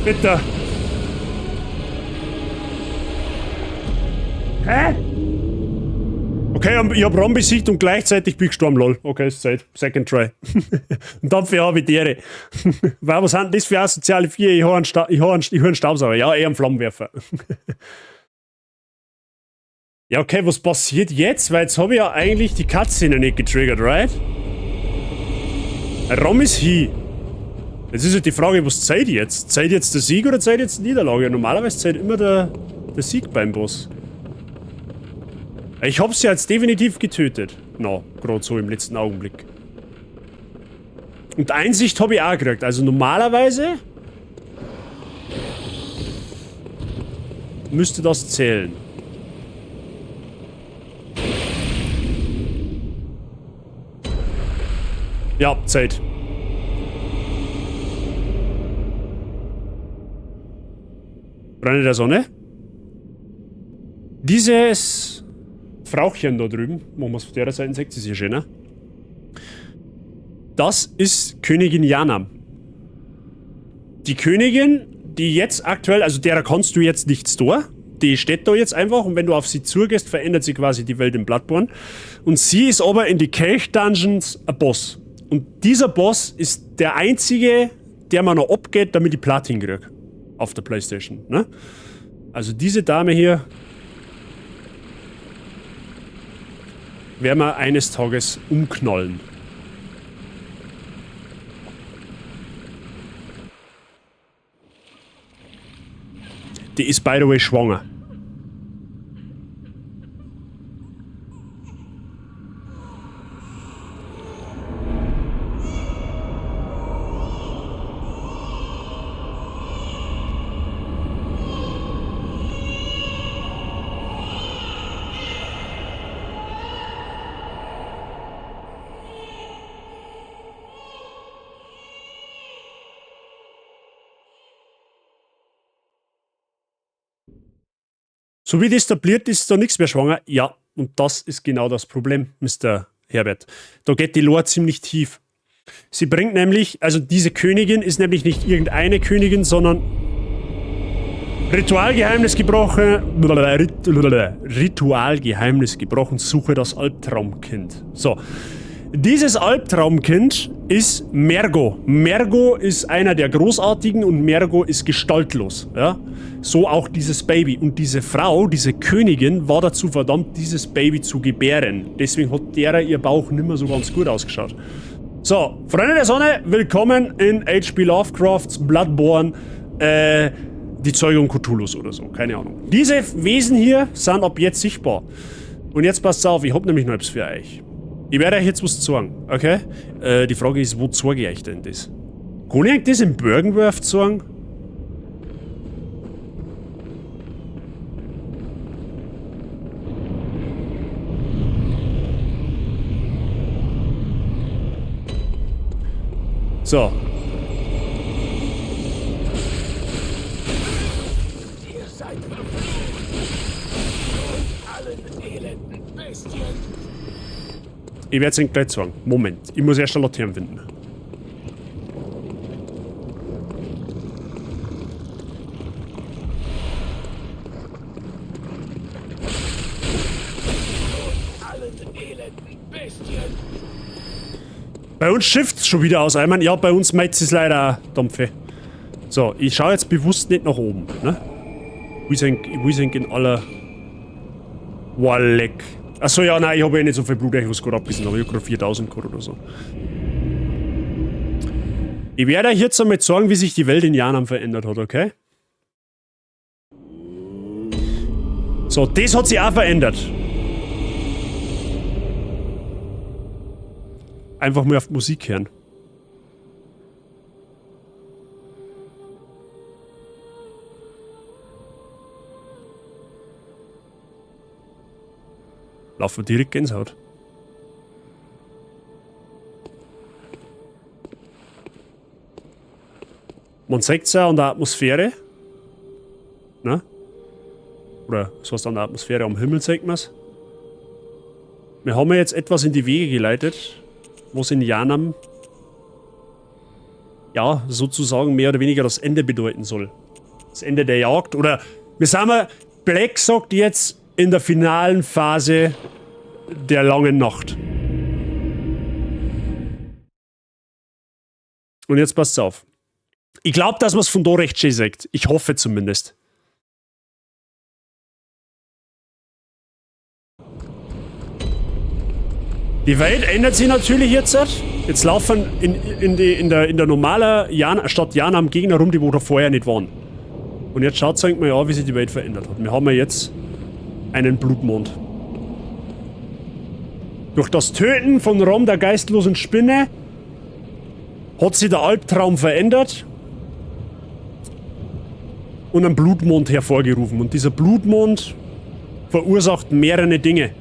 Bitte. Hä? Okay, ich hab Rom besiegt und gleichzeitig bin ich gestorben, lol. Okay, ist Zeit. Second try. Und dafür habe ich die Ehre. Weil, was sind das für asoziale Vier? Ich habe einen Staubsauger. Ja, eher einen Flammenwerfer. Ja, okay, was passiert jetzt? Weil jetzt habe ich ja eigentlich die Cutscene nicht getriggert, right? Rom ist hier. Jetzt ist halt die Frage, was zählt jetzt? Zählt jetzt der Sieg oder zählt jetzt die Niederlage? Normalerweise zählt immer der Sieg beim Boss. Ich hab's ja jetzt definitiv getötet. Na, gerade so im letzten Augenblick. Und Einsicht habe ich auch gekriegt. Also normalerweise müsste das zählen. Ja, Zeit. Freunde der Sonne. Dieses Frauchen da drüben, machen wir es von der Seite, seht ihr sie schön, ne? Das ist Königin Yharnam. Die Königin, die jetzt aktuell, also derer kannst du jetzt nichts tun. Die steht da jetzt einfach und wenn du auf sie zugehst, verändert sie quasi die Welt in Bloodborne. Und sie ist aber in die Kelch-Dungeons ein Boss. Und dieser Boss ist der einzige, der mir noch abgeht, damit ich Platin krieg. Auf der Playstation, ne? Also diese Dame hier werden wir eines Tages umknallen. Die ist, by the way, schwanger. So wie das etabliert ist, da nichts mehr schwanger. Ja, und das ist genau das Problem, Mr. Herbert. Da geht die Lore ziemlich tief. Sie bringt nämlich, also diese Königin ist nämlich nicht irgendeine Königin, sondern Ritualgeheimnis gebrochen, Ritualgeheimnis gebrochen, suche das Albtraumkind. So, dieses Albtraumkind ist Mergo. Mergo ist einer der Großartigen und Mergo ist gestaltlos. Ja? So auch dieses Baby. Und diese Frau, diese Königin, war dazu verdammt, dieses Baby zu gebären. Deswegen hat derer ihr Bauch nimmer so ganz gut ausgeschaut. So, Freunde der Sonne, willkommen in H.P. Lovecrafts Bloodborne, die Zeugung Cthulhus oder so, keine Ahnung. Diese Wesen hier sind ab jetzt sichtbar. Und jetzt passt auf, ich hab nämlich noch etwas für euch. Ich werde euch jetzt was zeigen, okay? Die Frage ist, wo zeige ich euch denn das? Kann ich euch das in Byrgenwerth zeigen? So. Ihr seid verflucht. Und allen elenden Bestien. Ich werde es Ihnen gleich sagen. Moment, ich muss erst eine Laterne finden. Bei uns schifft's schon wieder aus Eimern. Ja, bei uns meint es leider auch, Dampfe. So, ich schaue jetzt bewusst nicht nach oben. Ne? Wir sind in aller... Walleck. Achso, ja, nein, ich habe eh nicht so viel Blut, ich was gerade abgewiesen habe. Ich habe gerade 4000 gehabt oder so. Ich werde euch jetzt einmal zeigen, wie sich die Welt in Yharnam verändert hat, okay? So, das hat sich auch verändert. Einfach mal auf die Musik hören. Laufen wir direkt Gänsehaut. Man sieht's ja an der Atmosphäre. Ne? Oder was heißt an der Atmosphäre? Am Himmel sieht man's. Wir haben ja jetzt etwas in die Wege geleitet, was in Yharnam ja sozusagen mehr oder weniger das Ende bedeuten soll. Das Ende der Jagd. Oder wir sagen mal, Black sagt jetzt in der finalen Phase der langen Nacht. Und jetzt passt's auf. Ich glaube, dass man es von da recht schön sagt. Ich hoffe zumindest. Die Welt ändert sich natürlich jetzt. Jetzt laufen in der normalen Stadt Yharnam Gegner rum, die wo da vorher nicht waren. Und jetzt schaut euch mal an, wie sich die Welt verändert hat. Wir haben ja jetzt einen Blutmond. Durch das Töten von Rom, der geistlosen Spinne, hat sich der Albtraum verändert und einen Blutmond hervorgerufen. Und dieser Blutmond verursacht mehrere Dinge.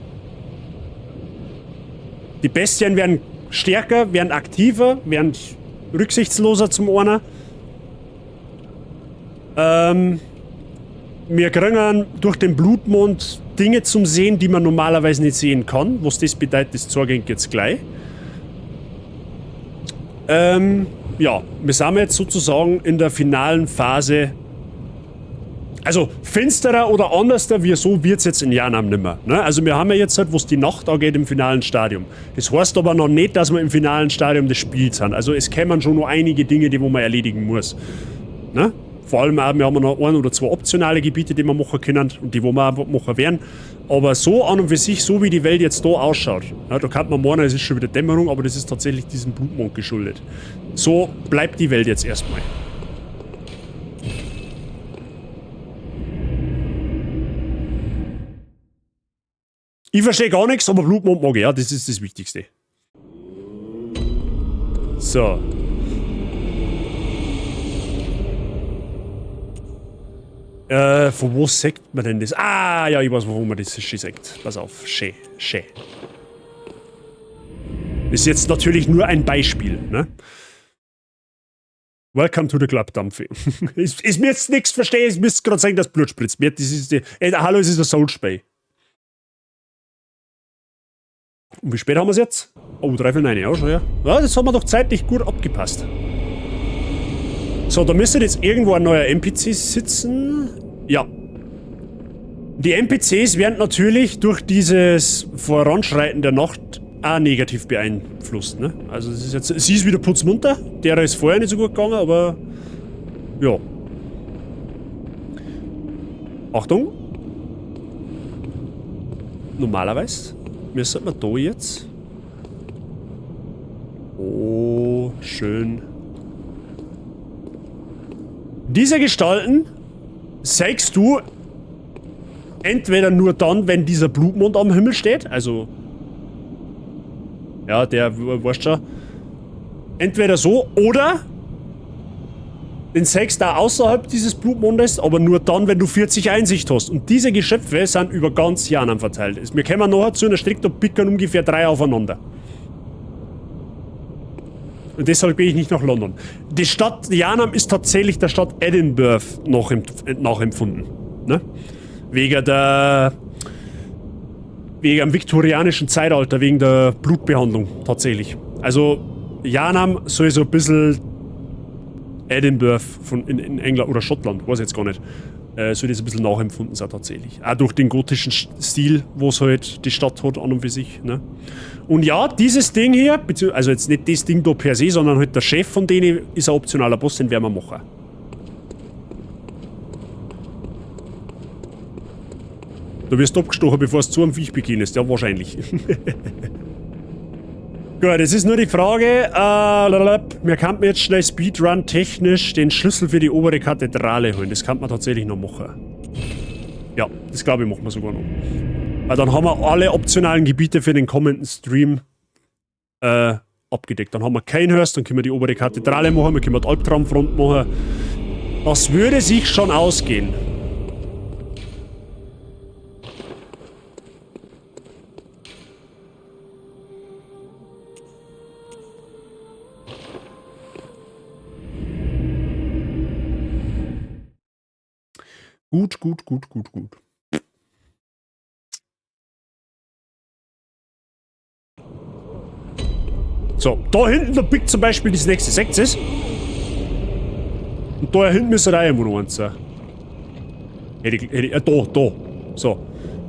Die Bestien werden stärker, werden aktiver, werden rücksichtsloser zum einen. Wir kriegen durch den Blutmond Dinge zum Sehen, die man normalerweise nicht sehen kann. Was das bedeutet, das zeige ich jetzt gleich. Ja, wir sind jetzt sozusagen in der finalen Phase. Also finsterer oder anderster wie so wird's jetzt in Yharnam nimmer. Ne? Also wir haben ja jetzt halt, wo's die Nacht angeht, im finalen Stadium. Das heißt aber noch nicht, dass wir im finalen Stadium des Spiels sind. Also es kämen schon noch einige Dinge, die wo man erledigen muss. Ne? Vor allem auch, wir haben noch ein oder zwei optionale Gebiete, die wir machen können und die wo wir auch machen werden. Aber so an und für sich, so wie die Welt jetzt da ausschaut, ja, da kann man meinen, es ist schon wieder Dämmerung, aber das ist tatsächlich diesem Blutmond geschuldet. So bleibt die Welt jetzt erstmal. Ich verstehe gar nichts, aber Blutmond mag ich, ja, das ist das Wichtigste. So. Von wo sagt man denn das? Ah, ja, ich weiß, wo man das schön sagt. Pass auf, schön, schön. Ist jetzt natürlich nur ein Beispiel, ne? Welcome to the Club, Dampfi. Ist mir jetzt nichts verstehe, ich müsste gerade sagen, dass Blut spritzt. Mir, das ist die, hallo, es ist der Soulspray. Und wie spät haben wir's jetzt? Oh, 8:45, ja, schon, ja. Ja, das hat mir doch zeitlich gut abgepasst. So, da müsste jetzt irgendwo ein neuer NPC sitzen. Ja. Die NPCs werden natürlich durch dieses Voranschreiten der Nacht auch negativ beeinflusst, ne? Also es ist jetzt, sie ist wieder putzmunter, der ist vorher nicht so gut gegangen, aber ja. Achtung. Normalerweise müsste man da jetzt. Oh, schön. Diese Gestalten sägst du entweder nur dann, wenn dieser Blutmond am Himmel steht, also ja, der, weißt schon, entweder so oder den sägst du auch außerhalb dieses Blutmondes, aber nur dann, wenn du 40 Einsicht hast. Und diese Geschöpfe sind über ganz Yharnam verteilt. Wir kommen nachher zu einer Strecke, da pickern ungefähr 3 aufeinander. Und deshalb gehe ich nicht nach London. Die Stadt Yharnam ist tatsächlich der Stadt Edinburgh nachempfunden. Ne? Wegen dem viktorianischen Zeitalter, wegen der Blutbehandlung tatsächlich. Also Yharnam soll so ein bisschen Edinburgh in England oder Schottland, weiß ich jetzt gar nicht, soll das ein bisschen nachempfunden sein tatsächlich. Auch durch den gotischen Stil, wo es halt die Stadt hat an und für sich. Ne? Und ja, dieses Ding hier, also jetzt nicht das Ding da per se, sondern halt der Chef von denen ist ein optionaler Boss, den werden wir machen. Du wirst abgestochen, bevor es zu einem Viech beginnst. Ja, wahrscheinlich. Gut, es ist nur die Frage, wir könnten jetzt schnell Speedrun technisch den Schlüssel für die obere Kathedrale holen. Das kann man tatsächlich noch machen. Ja, das glaube ich, machen wir sogar noch. Weil dann haben wir alle optionalen Gebiete für den kommenden Stream abgedeckt. Dann haben wir Cainhurst, dann können wir die obere Kathedrale machen, wir können die Albtraumfront machen. Das würde sich schon ausgehen. Gut, gut, gut, gut, gut. So, da hinten, da biegt zum Beispiel das nächste Sechses. Und da hinten müsste da irgendwo noch eins sein. Hätte ich, da, da. So.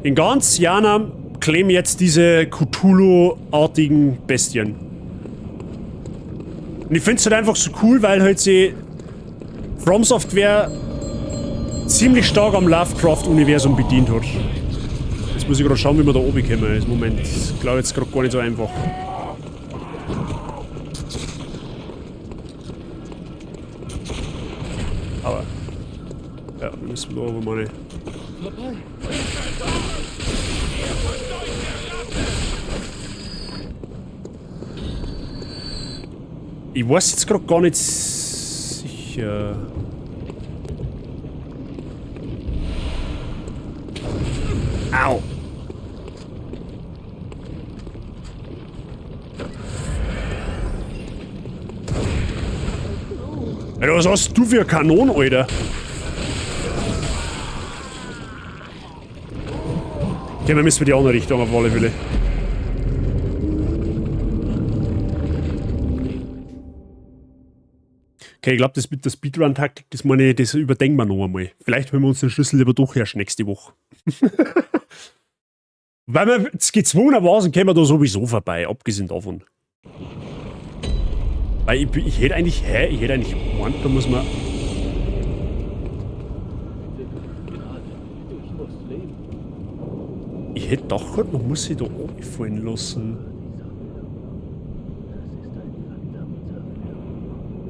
In ganz Yharnam claim jetzt diese Cthulhu-artigen Bestien. Und ich find's halt einfach so cool, weil halt sie From Software ziemlich stark am Lovecraft-Universum bedient hat. Jetzt muss ich gerade schauen, wie wir da oben kommen. Moment, das ist, glaub ich, jetzt gerade gar nicht so einfach. Aber ja, wir müssen da oben mal. Ich weiß jetzt gerade gar nicht sicher. Au! Alter, was hast du für eine Kanone, Alter? Okay, wir müssen in die andere Richtung auf alle Fälle. Okay, ich glaub, das mit der Speedrun-Taktik, das meine ich, das überdenken wir noch einmal. Vielleicht holen wir uns den Schlüssel lieber doch erst nächste Woche. Weil wir jetzt gezwungenermaßen kämen wir da sowieso vorbei, abgesehen davon. Weil ich hätte eigentlich, hä? Ich hätte eigentlich gemeint, da muss man... Ich hätte gedacht, man muss sich da runterfallen lassen.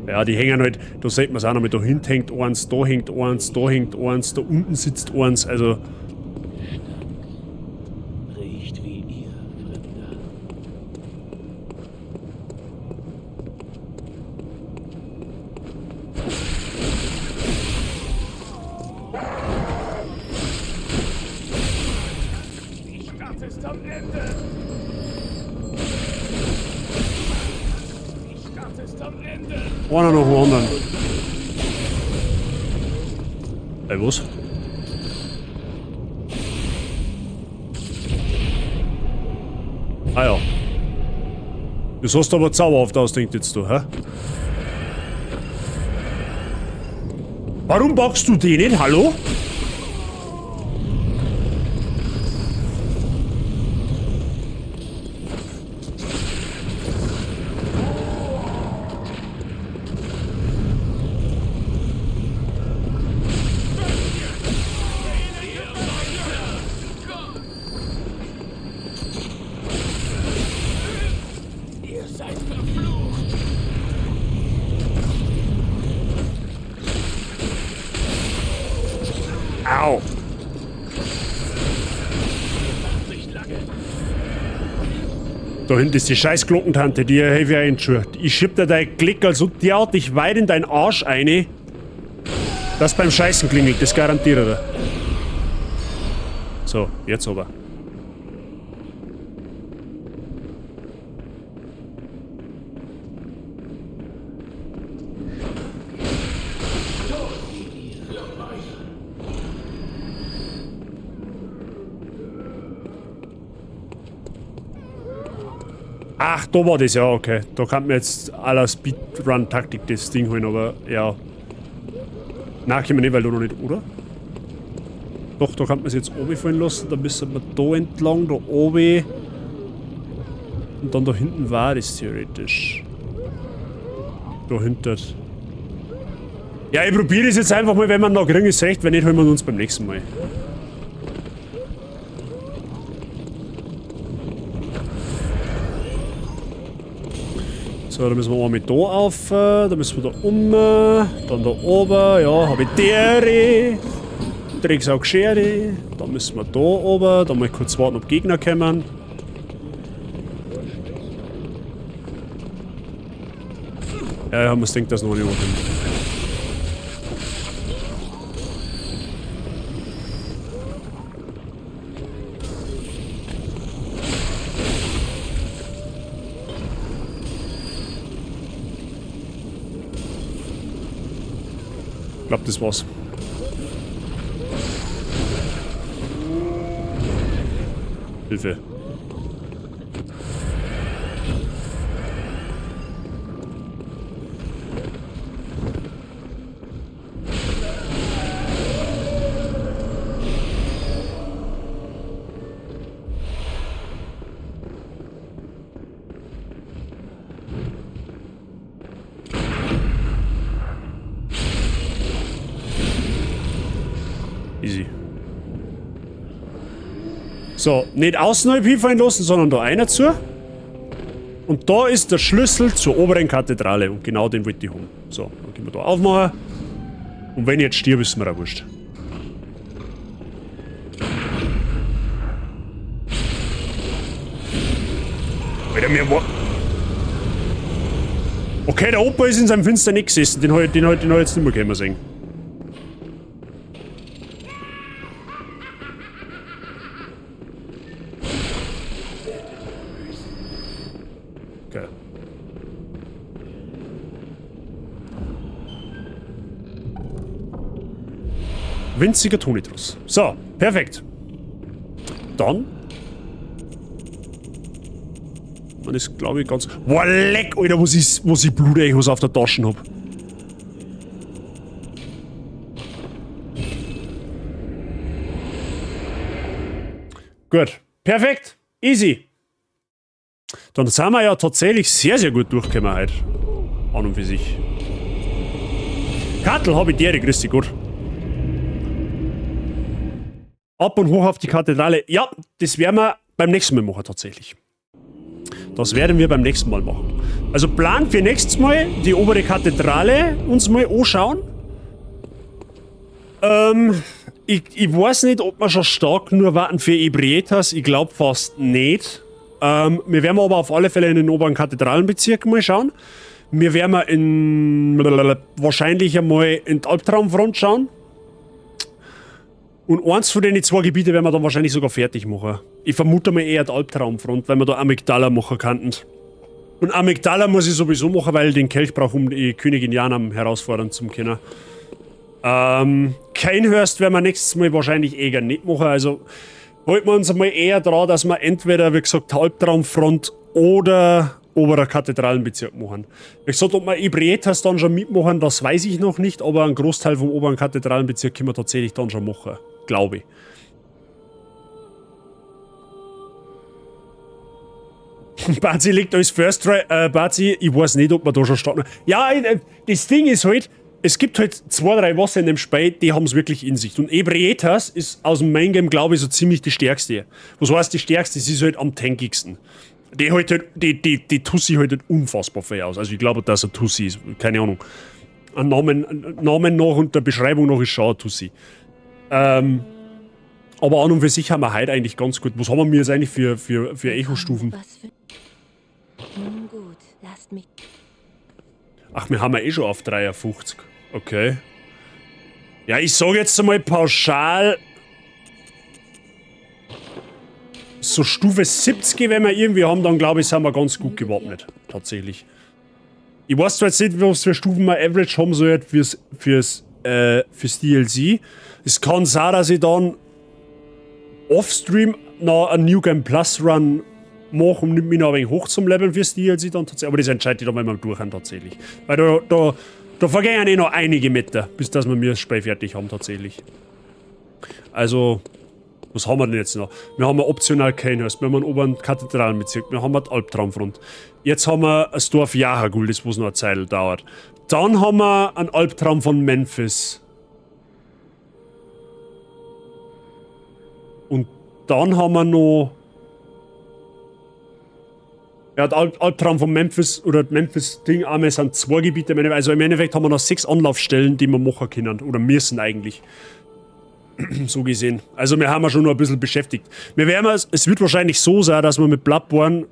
Ja, die hängen halt, da sieht man's auch noch mit, da hinten hängt eins, da hängt eins, da hängt eins, da unten sitzt eins, also... Riecht wie ihr, Fremder. Die Stadt ist am Ende. Die Stadt ist am Ende. Einer nach dem anderen. Ey, was? Ah ja. Das hast du aber zauberhaft ausdenkt jetzt du, hä? Warum packst du den nicht? Hallo? Au! Da hinten ist die scheiß Glockentante, die helfe ich schon. Ich schieb dir dein Klicker so derartig weit in deinen Arsch eine, dass beim Scheißen klingelt, das garantiere ich dir. So, jetzt aber. Ach, da war das ja, okay. Da kann man jetzt à la Speedrun-Taktik das Ding holen, aber ja. Nein, können wir nicht, weil da noch nicht, oder? Doch, da kann man es jetzt oben fallen lassen. Da müssen wir da entlang, da oben. Und dann da hinten war das theoretisch. Da hinten. Ja, ich probiere das jetzt einfach mal, wenn wir noch kriegen, ist recht. Wenn nicht, holen wir uns beim nächsten Mal. So, da müssen wir einmal da auf, da müssen wir da um, dann da oben, ja, hab ich Dere, Drecksau Schere, da müssen wir da oben, da mal kurz warten, ob Gegner kommen. Ja, ich hab mir gedacht, dass noch nicht ankommt. Ich glaub, das war's. Hilfe. Easy. So, nicht außen hinfallen lassen, sondern da einer zu. Und da ist der Schlüssel zur oberen Kathedrale. Und genau den wollte ich haben. So, dann können wir da aufmachen. Und wenn ich jetzt stirb, ist mir auch wurscht. Alter, mir war... Okay, der Opa ist in seinem Fenster nicht gesessen. Den hab ich jetzt nicht mehr können sehen. Okay. Winziger Tonitrus. So, perfekt. Dann. Man ist, glaube ich, ganz... Boah, leck, Alter, was ich Blutechos auf der Tasche hab. Gut. Perfekt. Easy. Dann sind wir ja tatsächlich sehr, sehr gut durchgekommen heute. An und für sich. Kattel hab ich dir, grüß dich Gott. Ab und hoch auf die Kathedrale. Ja, das werden wir beim nächsten Mal machen tatsächlich. Das werden wir beim nächsten Mal machen. Also Plan für nächstes Mal, die obere Kathedrale uns mal anschauen. Ich weiß nicht, ob wir schon stark nur warten für Ebrietas. Ich glaube fast nicht. Wir werden aber auf alle Fälle in den oberen Kathedralenbezirk mal schauen. Wir werden in wahrscheinlich einmal in die Albtraumfront schauen. Und eins von den zwei Gebieten werden wir dann wahrscheinlich sogar fertig machen. Ich vermute mal eher die Albtraumfront, weil wir da Amygdala machen könnten. Und Amygdala muss ich sowieso machen, weil ich den Kelch brauche, um die Königin Yharnam herausfordern zu können. Cainhurst werden wir nächstes Mal wahrscheinlich eher nicht machen. Also halten wir uns einmal eher dran, dass wir entweder, wie gesagt, Albtraumfront oder oberer Kathedralenbezirk machen. Wie gesagt, ob wir Ebrietas dann schon mitmachen, das weiß ich noch nicht, aber einen Großteil vom oberen Kathedralenbezirk können wir tatsächlich dann schon machen. Glaube ich. Bazi liegt als First Try. Bazi, ich weiß nicht, ob man da schon starten. Ja, das Ding ist halt, es gibt halt 2, 3 Wasser in dem Spiel, die haben's wirklich in sich. Und Ebrietas ist aus dem Main Game, glaube ich, so ziemlich die stärkste. Was heißt die stärkste? Sie ist halt am tankigsten. Die, halt, die Tussi halt unfassbar viel aus. Also ich glaube, dass er Tussi ist. Keine Ahnung. Ein Namen nach und der Beschreibung nach ist schon ein Tussi. Aber an und für sich haben wir heute eigentlich ganz gut. Was haben wir jetzt eigentlich für Echo-Stufen? Nun gut, lasst mich. Ach, wir haben ja eh schon auf 53. Okay. Ja, ich sag jetzt einmal pauschal. So Stufe 70, wenn wir irgendwie haben, dann glaube ich, sind wir ganz gut gewappnet. Tatsächlich. Ich weiß zwar jetzt nicht, was für Stufen wir Average haben soll fürs DLC. Es kann sein, dass ich dann offstream noch einen New Game Plus Run mache, um mich noch ein wenig hoch zum Leveln fürs DLC dann tatsächlich. Aber das entscheidet ich dann, wenn wir durch haben tatsächlich. Weil da vergehen eh noch einige Meter, bis dass wir mir das Spiel fertig haben tatsächlich. Also, was haben wir denn jetzt noch? Wir haben optional Cainhurst, wir haben einen oberen Kathedralenbezirk, wir haben die Albtraumfront. Jetzt haben wir das Dorf Yahar'gul, das was noch eine Zeit dauert. Dann haben wir einen Albtraum von Memphis. Und dann haben wir noch... Ja, der Albtraum von Memphis oder Memphis-Ding, einmal sind 2 Gebiete. Also im Endeffekt haben wir noch 6 Anlaufstellen, die wir machen können. Oder müssen eigentlich. So gesehen. Also wir haben ja schon noch ein bisschen beschäftigt. Wir werden es wird wahrscheinlich so sein, dass wir mit Bloodborne,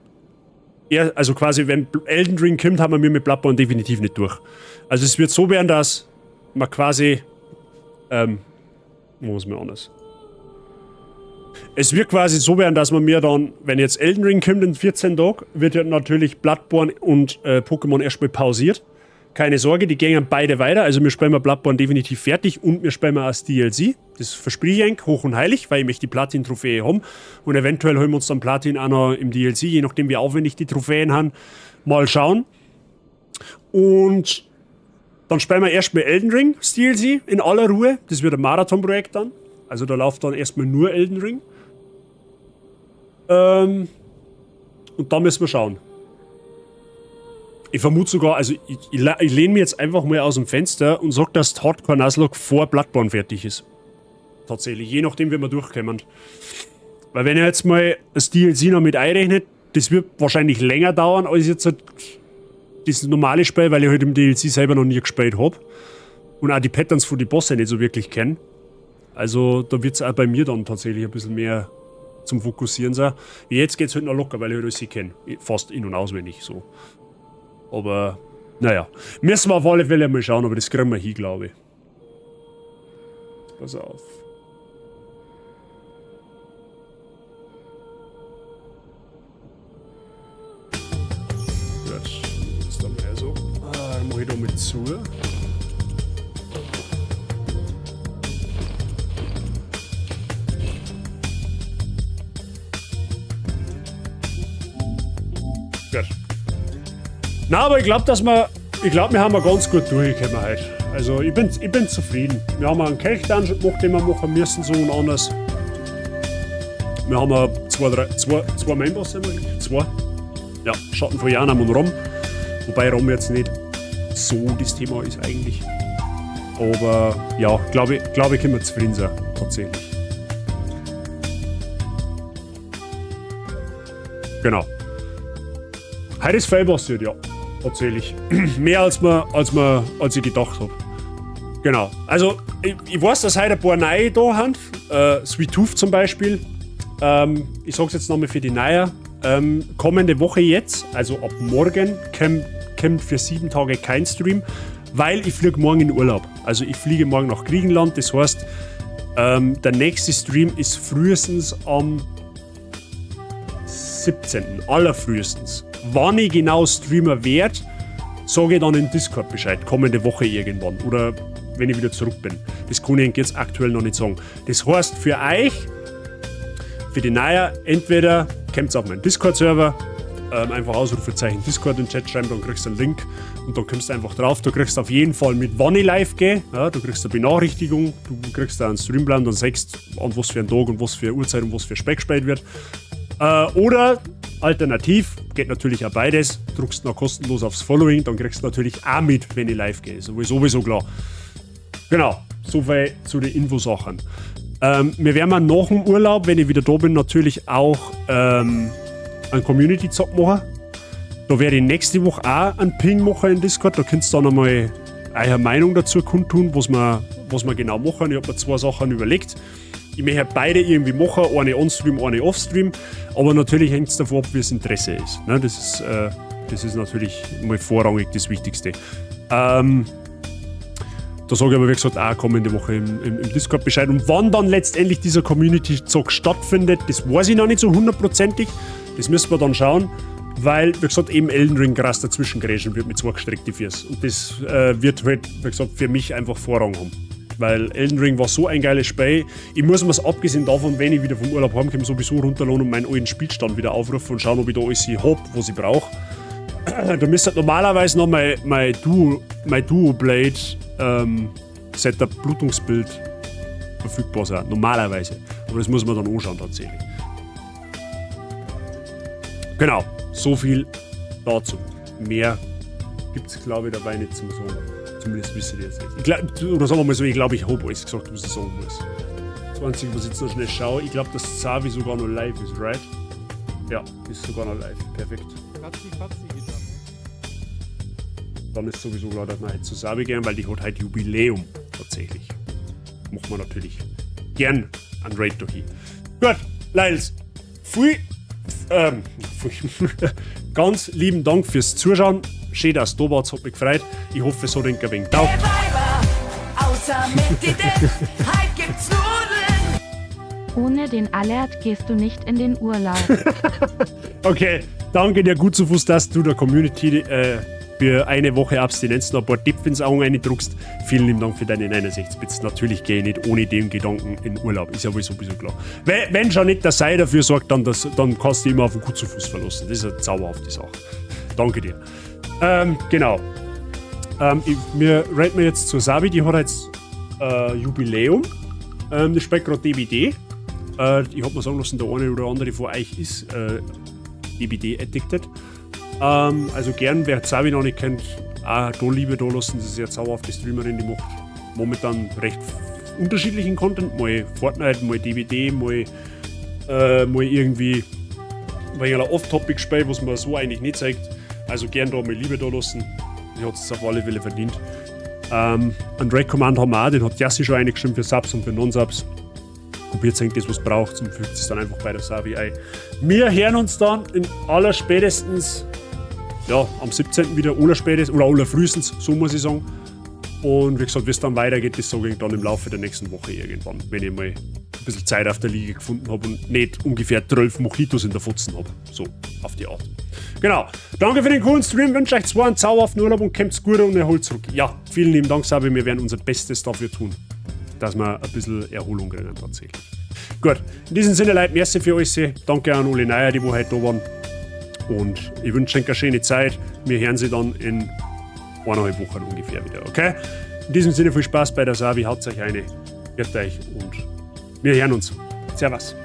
also quasi wenn Elden Ring kommt, haben wir mit Bloodborne definitiv nicht durch. Also es wird so werden, dass man quasi, muss man anders. Es wird quasi so werden, dass man mir dann, wenn jetzt Elden Ring kommt in 14 Tagen, wird ja natürlich Bloodborne und Pokémon erstmal pausiert. Keine Sorge, die gehen beide weiter. Also wir spielen Bloodborne definitiv fertig und wir spielen auch das DLC. Das verspreche ich euch, hoch und heilig, weil ich möchte die Platin-Trophäe haben. Und eventuell holen wir uns dann Platin auch noch im DLC, je nachdem wie aufwendig die Trophäen haben. Mal schauen. Und dann spielen wir erstmal Elden Ring, das DLC, in aller Ruhe. Das wird ein Marathon-Projekt dann. Also da läuft dann erstmal nur Elden Ring. Und dann müssen wir schauen. Ich vermute sogar, also ich lehne mir jetzt einfach mal aus dem Fenster und sag, dass Hardcore Nuzlocke vor Bloodborne fertig ist. Tatsächlich. Je nachdem, wie wir durchkommen. Weil wenn ihr jetzt mal das DLC noch mit einrechnet, das wird wahrscheinlich länger dauern als jetzt halt das normale Spiel, weil ich halt im DLC selber noch nie gespielt hab. Und auch die Patterns von den Bosse nicht so wirklich kenne. Also da wird es auch bei mir dann tatsächlich ein bisschen mehr zum Fokussieren sein. Jetzt geht's halt noch locker, weil ich halt alles kenne. Fast in- und auswendig so. Aber naja, müssen wir auf alle Fälle mal schauen, aber das kriegen wir hin, glaube ich. Pass auf. Gut, das dann mal so. Dann mach ich da mit zu. Gut. Na, aber ich glaube, dass wir. Ich glaube, wir haben wir ganz gut durchgekommen heute. Also ich bin zufrieden. Wir haben einen Kelch-Dungeon gemacht, den wir machen müssen, so und anders. Wir haben zwei Mainboss, sind wir, zwei. Ja, Schatten von Yharnam und Rom. Wobei Rom jetzt nicht so das Thema ist eigentlich. Aber ja, glaube ich, können wir zufrieden sein, tatsächlich. Genau. Heute ist viel passiert, ja. Tatsächlich. Mehr als ich gedacht habe. Genau. Also, ich weiß, dass heute ein paar neue da haben. Sweet Tooth zum Beispiel. Ich sag's jetzt nochmal für die Neuen. Kommende Woche jetzt, also ab morgen, kommt für 7 Tage kein Stream, weil ich fliege morgen in Urlaub. Also ich fliege morgen nach Griechenland. Das heißt, der nächste Stream ist frühestens am 17. Allerfrühestens. Wann ich genau Streamer werde, sage ich dann im Discord Bescheid, kommende Woche irgendwann oder wenn ich wieder zurück bin. Das kann ich jetzt aktuell noch nicht sagen. Das heißt für euch, für die Neuen, entweder kommt auf meinen Discord-Server, einfach Ausrufezeichen Discord im Chat schreiben, dann kriegst du einen Link und dann kommst du einfach drauf. Du kriegst auf jeden Fall mit, wann ich live gehe, ja, du kriegst eine Benachrichtigung, du kriegst da einen Streamplan, dann siehst du, an was für einen Tag und was für eine Uhrzeit und was für Speck gespielt wird. Oder alternativ, geht natürlich auch beides, drückst noch kostenlos aufs Following, dann kriegst du natürlich auch mit, wenn ich live gehe. Sowieso klar. Genau, soweit zu den Infosachen. Wir werden nach dem Urlaub, wenn ich wieder da bin, natürlich auch einen Community-Zock machen. Da werde ich nächste Woche auch einen Ping machen in Discord. Da könnt ihr dann nochmal eure Meinung dazu kundtun, was wir genau machen. Ich habe mir 2 Sachen überlegt. Ich möchte beide irgendwie machen, eine on-stream, eine off-stream, aber natürlich hängt es davon ab, wie das Interesse ist. Ne, das ist natürlich mal vorrangig das Wichtigste. Da sage ich aber, wie gesagt, auch kommende Woche im Discord Bescheid. Und wann dann letztendlich dieser Community-Zock stattfindet, das weiß ich noch nicht so hundertprozentig. Das müssen wir dann schauen, weil, wie gesagt, eben Elden Ring krass dazwischen grätschen wird mit 2 gestreckten Füßen. Und das wird halt, wie gesagt, für mich einfach Vorrang haben. Weil Elden Ring war so ein geiles Spiel. Ich muss mir's abgesehen davon, wenn ich wieder vom Urlaub heimkomme, sowieso runterladen und meinen alten Spielstand wieder aufrufen und schauen, ob ich da alles hab, was ich brauche. Da müsste halt normalerweise noch mein Duo-Blade Setup Blutungsbild verfügbar sein. Normalerweise. Aber das muss man dann anschauen tatsächlich. Genau, so viel dazu. Mehr gibt's, glaube ich, dabei nicht zum Sagen. Zumindest wisst ihr jetzt nicht. Ich glaub, oder sagen wir mal so, ich glaube, ich habe alles gesagt, was ich sagen muss. 20, was ich jetzt noch schnell schaue. Ich glaube, dass Zavi sogar noch live ist, right? Ja, ist sogar noch live. Perfekt. Dann ist sowieso klar, dass wir heute zu Sabi gehen, weil die hat heute Jubiläum. Tatsächlich. Machen wir natürlich gern ein Raid durch. Gut, Leils. Ganz lieben Dank fürs Zuschauen. Schön, dass du da warst, hat mich gefreut. Ich hoffe, es hat ein wenig getaugt. Ohne den Alert gehst du nicht in den Urlaub. Okay, danke dir gut zu Fuß, dass du der Community für eine Woche Abstinenz noch ein paar Tipps ins Auge reindruckst. Vielen lieben Dank für deine 69 Bits. Natürlich gehe ich nicht ohne den Gedanken in Urlaub. Ist ja wohl sowieso klar. Wenn schon nicht der Sei dafür sorgt, dann kannst du immer auf den gut zu Fuß verlassen. Das ist eine zauberhafte Sache. Danke dir. Genau. Wir raten jetzt zu Sabi, die hat jetzt Jubiläum. Das spielt gerade DBD. Ich hab mir sagen lassen, der eine oder andere von euch ist DBD addicted. Also gern, wer Sabi noch nicht kennt, auch da Liebe da lassen. Das ist ja zauberhafte Streamerin, die macht momentan recht unterschiedlichen Content, mal Fortnite, mal DBD, mal irgendwie ein Off-Topic-Spiel, was man so eigentlich nicht zeigt. Also gern da mal Liebe da lassen. Die hat es auf alle Fälle verdient. Ein Raid Command haben wir auch, den hat Jassi schon eingeschrieben für Subs und für Non-Subs. Probiert eigentlich das, was braucht, und fügt es dann einfach bei der Savi ein. Wir hören uns dann in aller spätestens, ja, am 17. wieder, oder spätestens, oder allerfrühestens, so muss ich sagen. Und wie gesagt, wie es dann weitergeht, das sage ich dann im Laufe der nächsten Woche irgendwann, wenn ich mal ein bisschen Zeit auf der Liege gefunden habe und nicht ungefähr 12 Mojitos in der Fotzen habe. So, auf die Art. Genau. Danke für den coolen Stream, wünsche euch zwei einen zauberhaften Urlaub und kommt's gut und erholt zurück. Ja, vielen lieben Dank, Sabi. Wir werden unser Bestes dafür tun, dass wir ein bisschen Erholung kriegen tatsächlich. Gut, in diesem Sinne, Leute, merci für euch. Danke an alle Neue, die wo heute da waren. Und ich wünsche euch eine schöne Zeit. Wir hören sie dann in 1,5 Wochen ungefähr wieder, okay? In diesem Sinne viel Spaß bei der Savi, haut euch eine, pfiat euch und wir hören uns. Servus.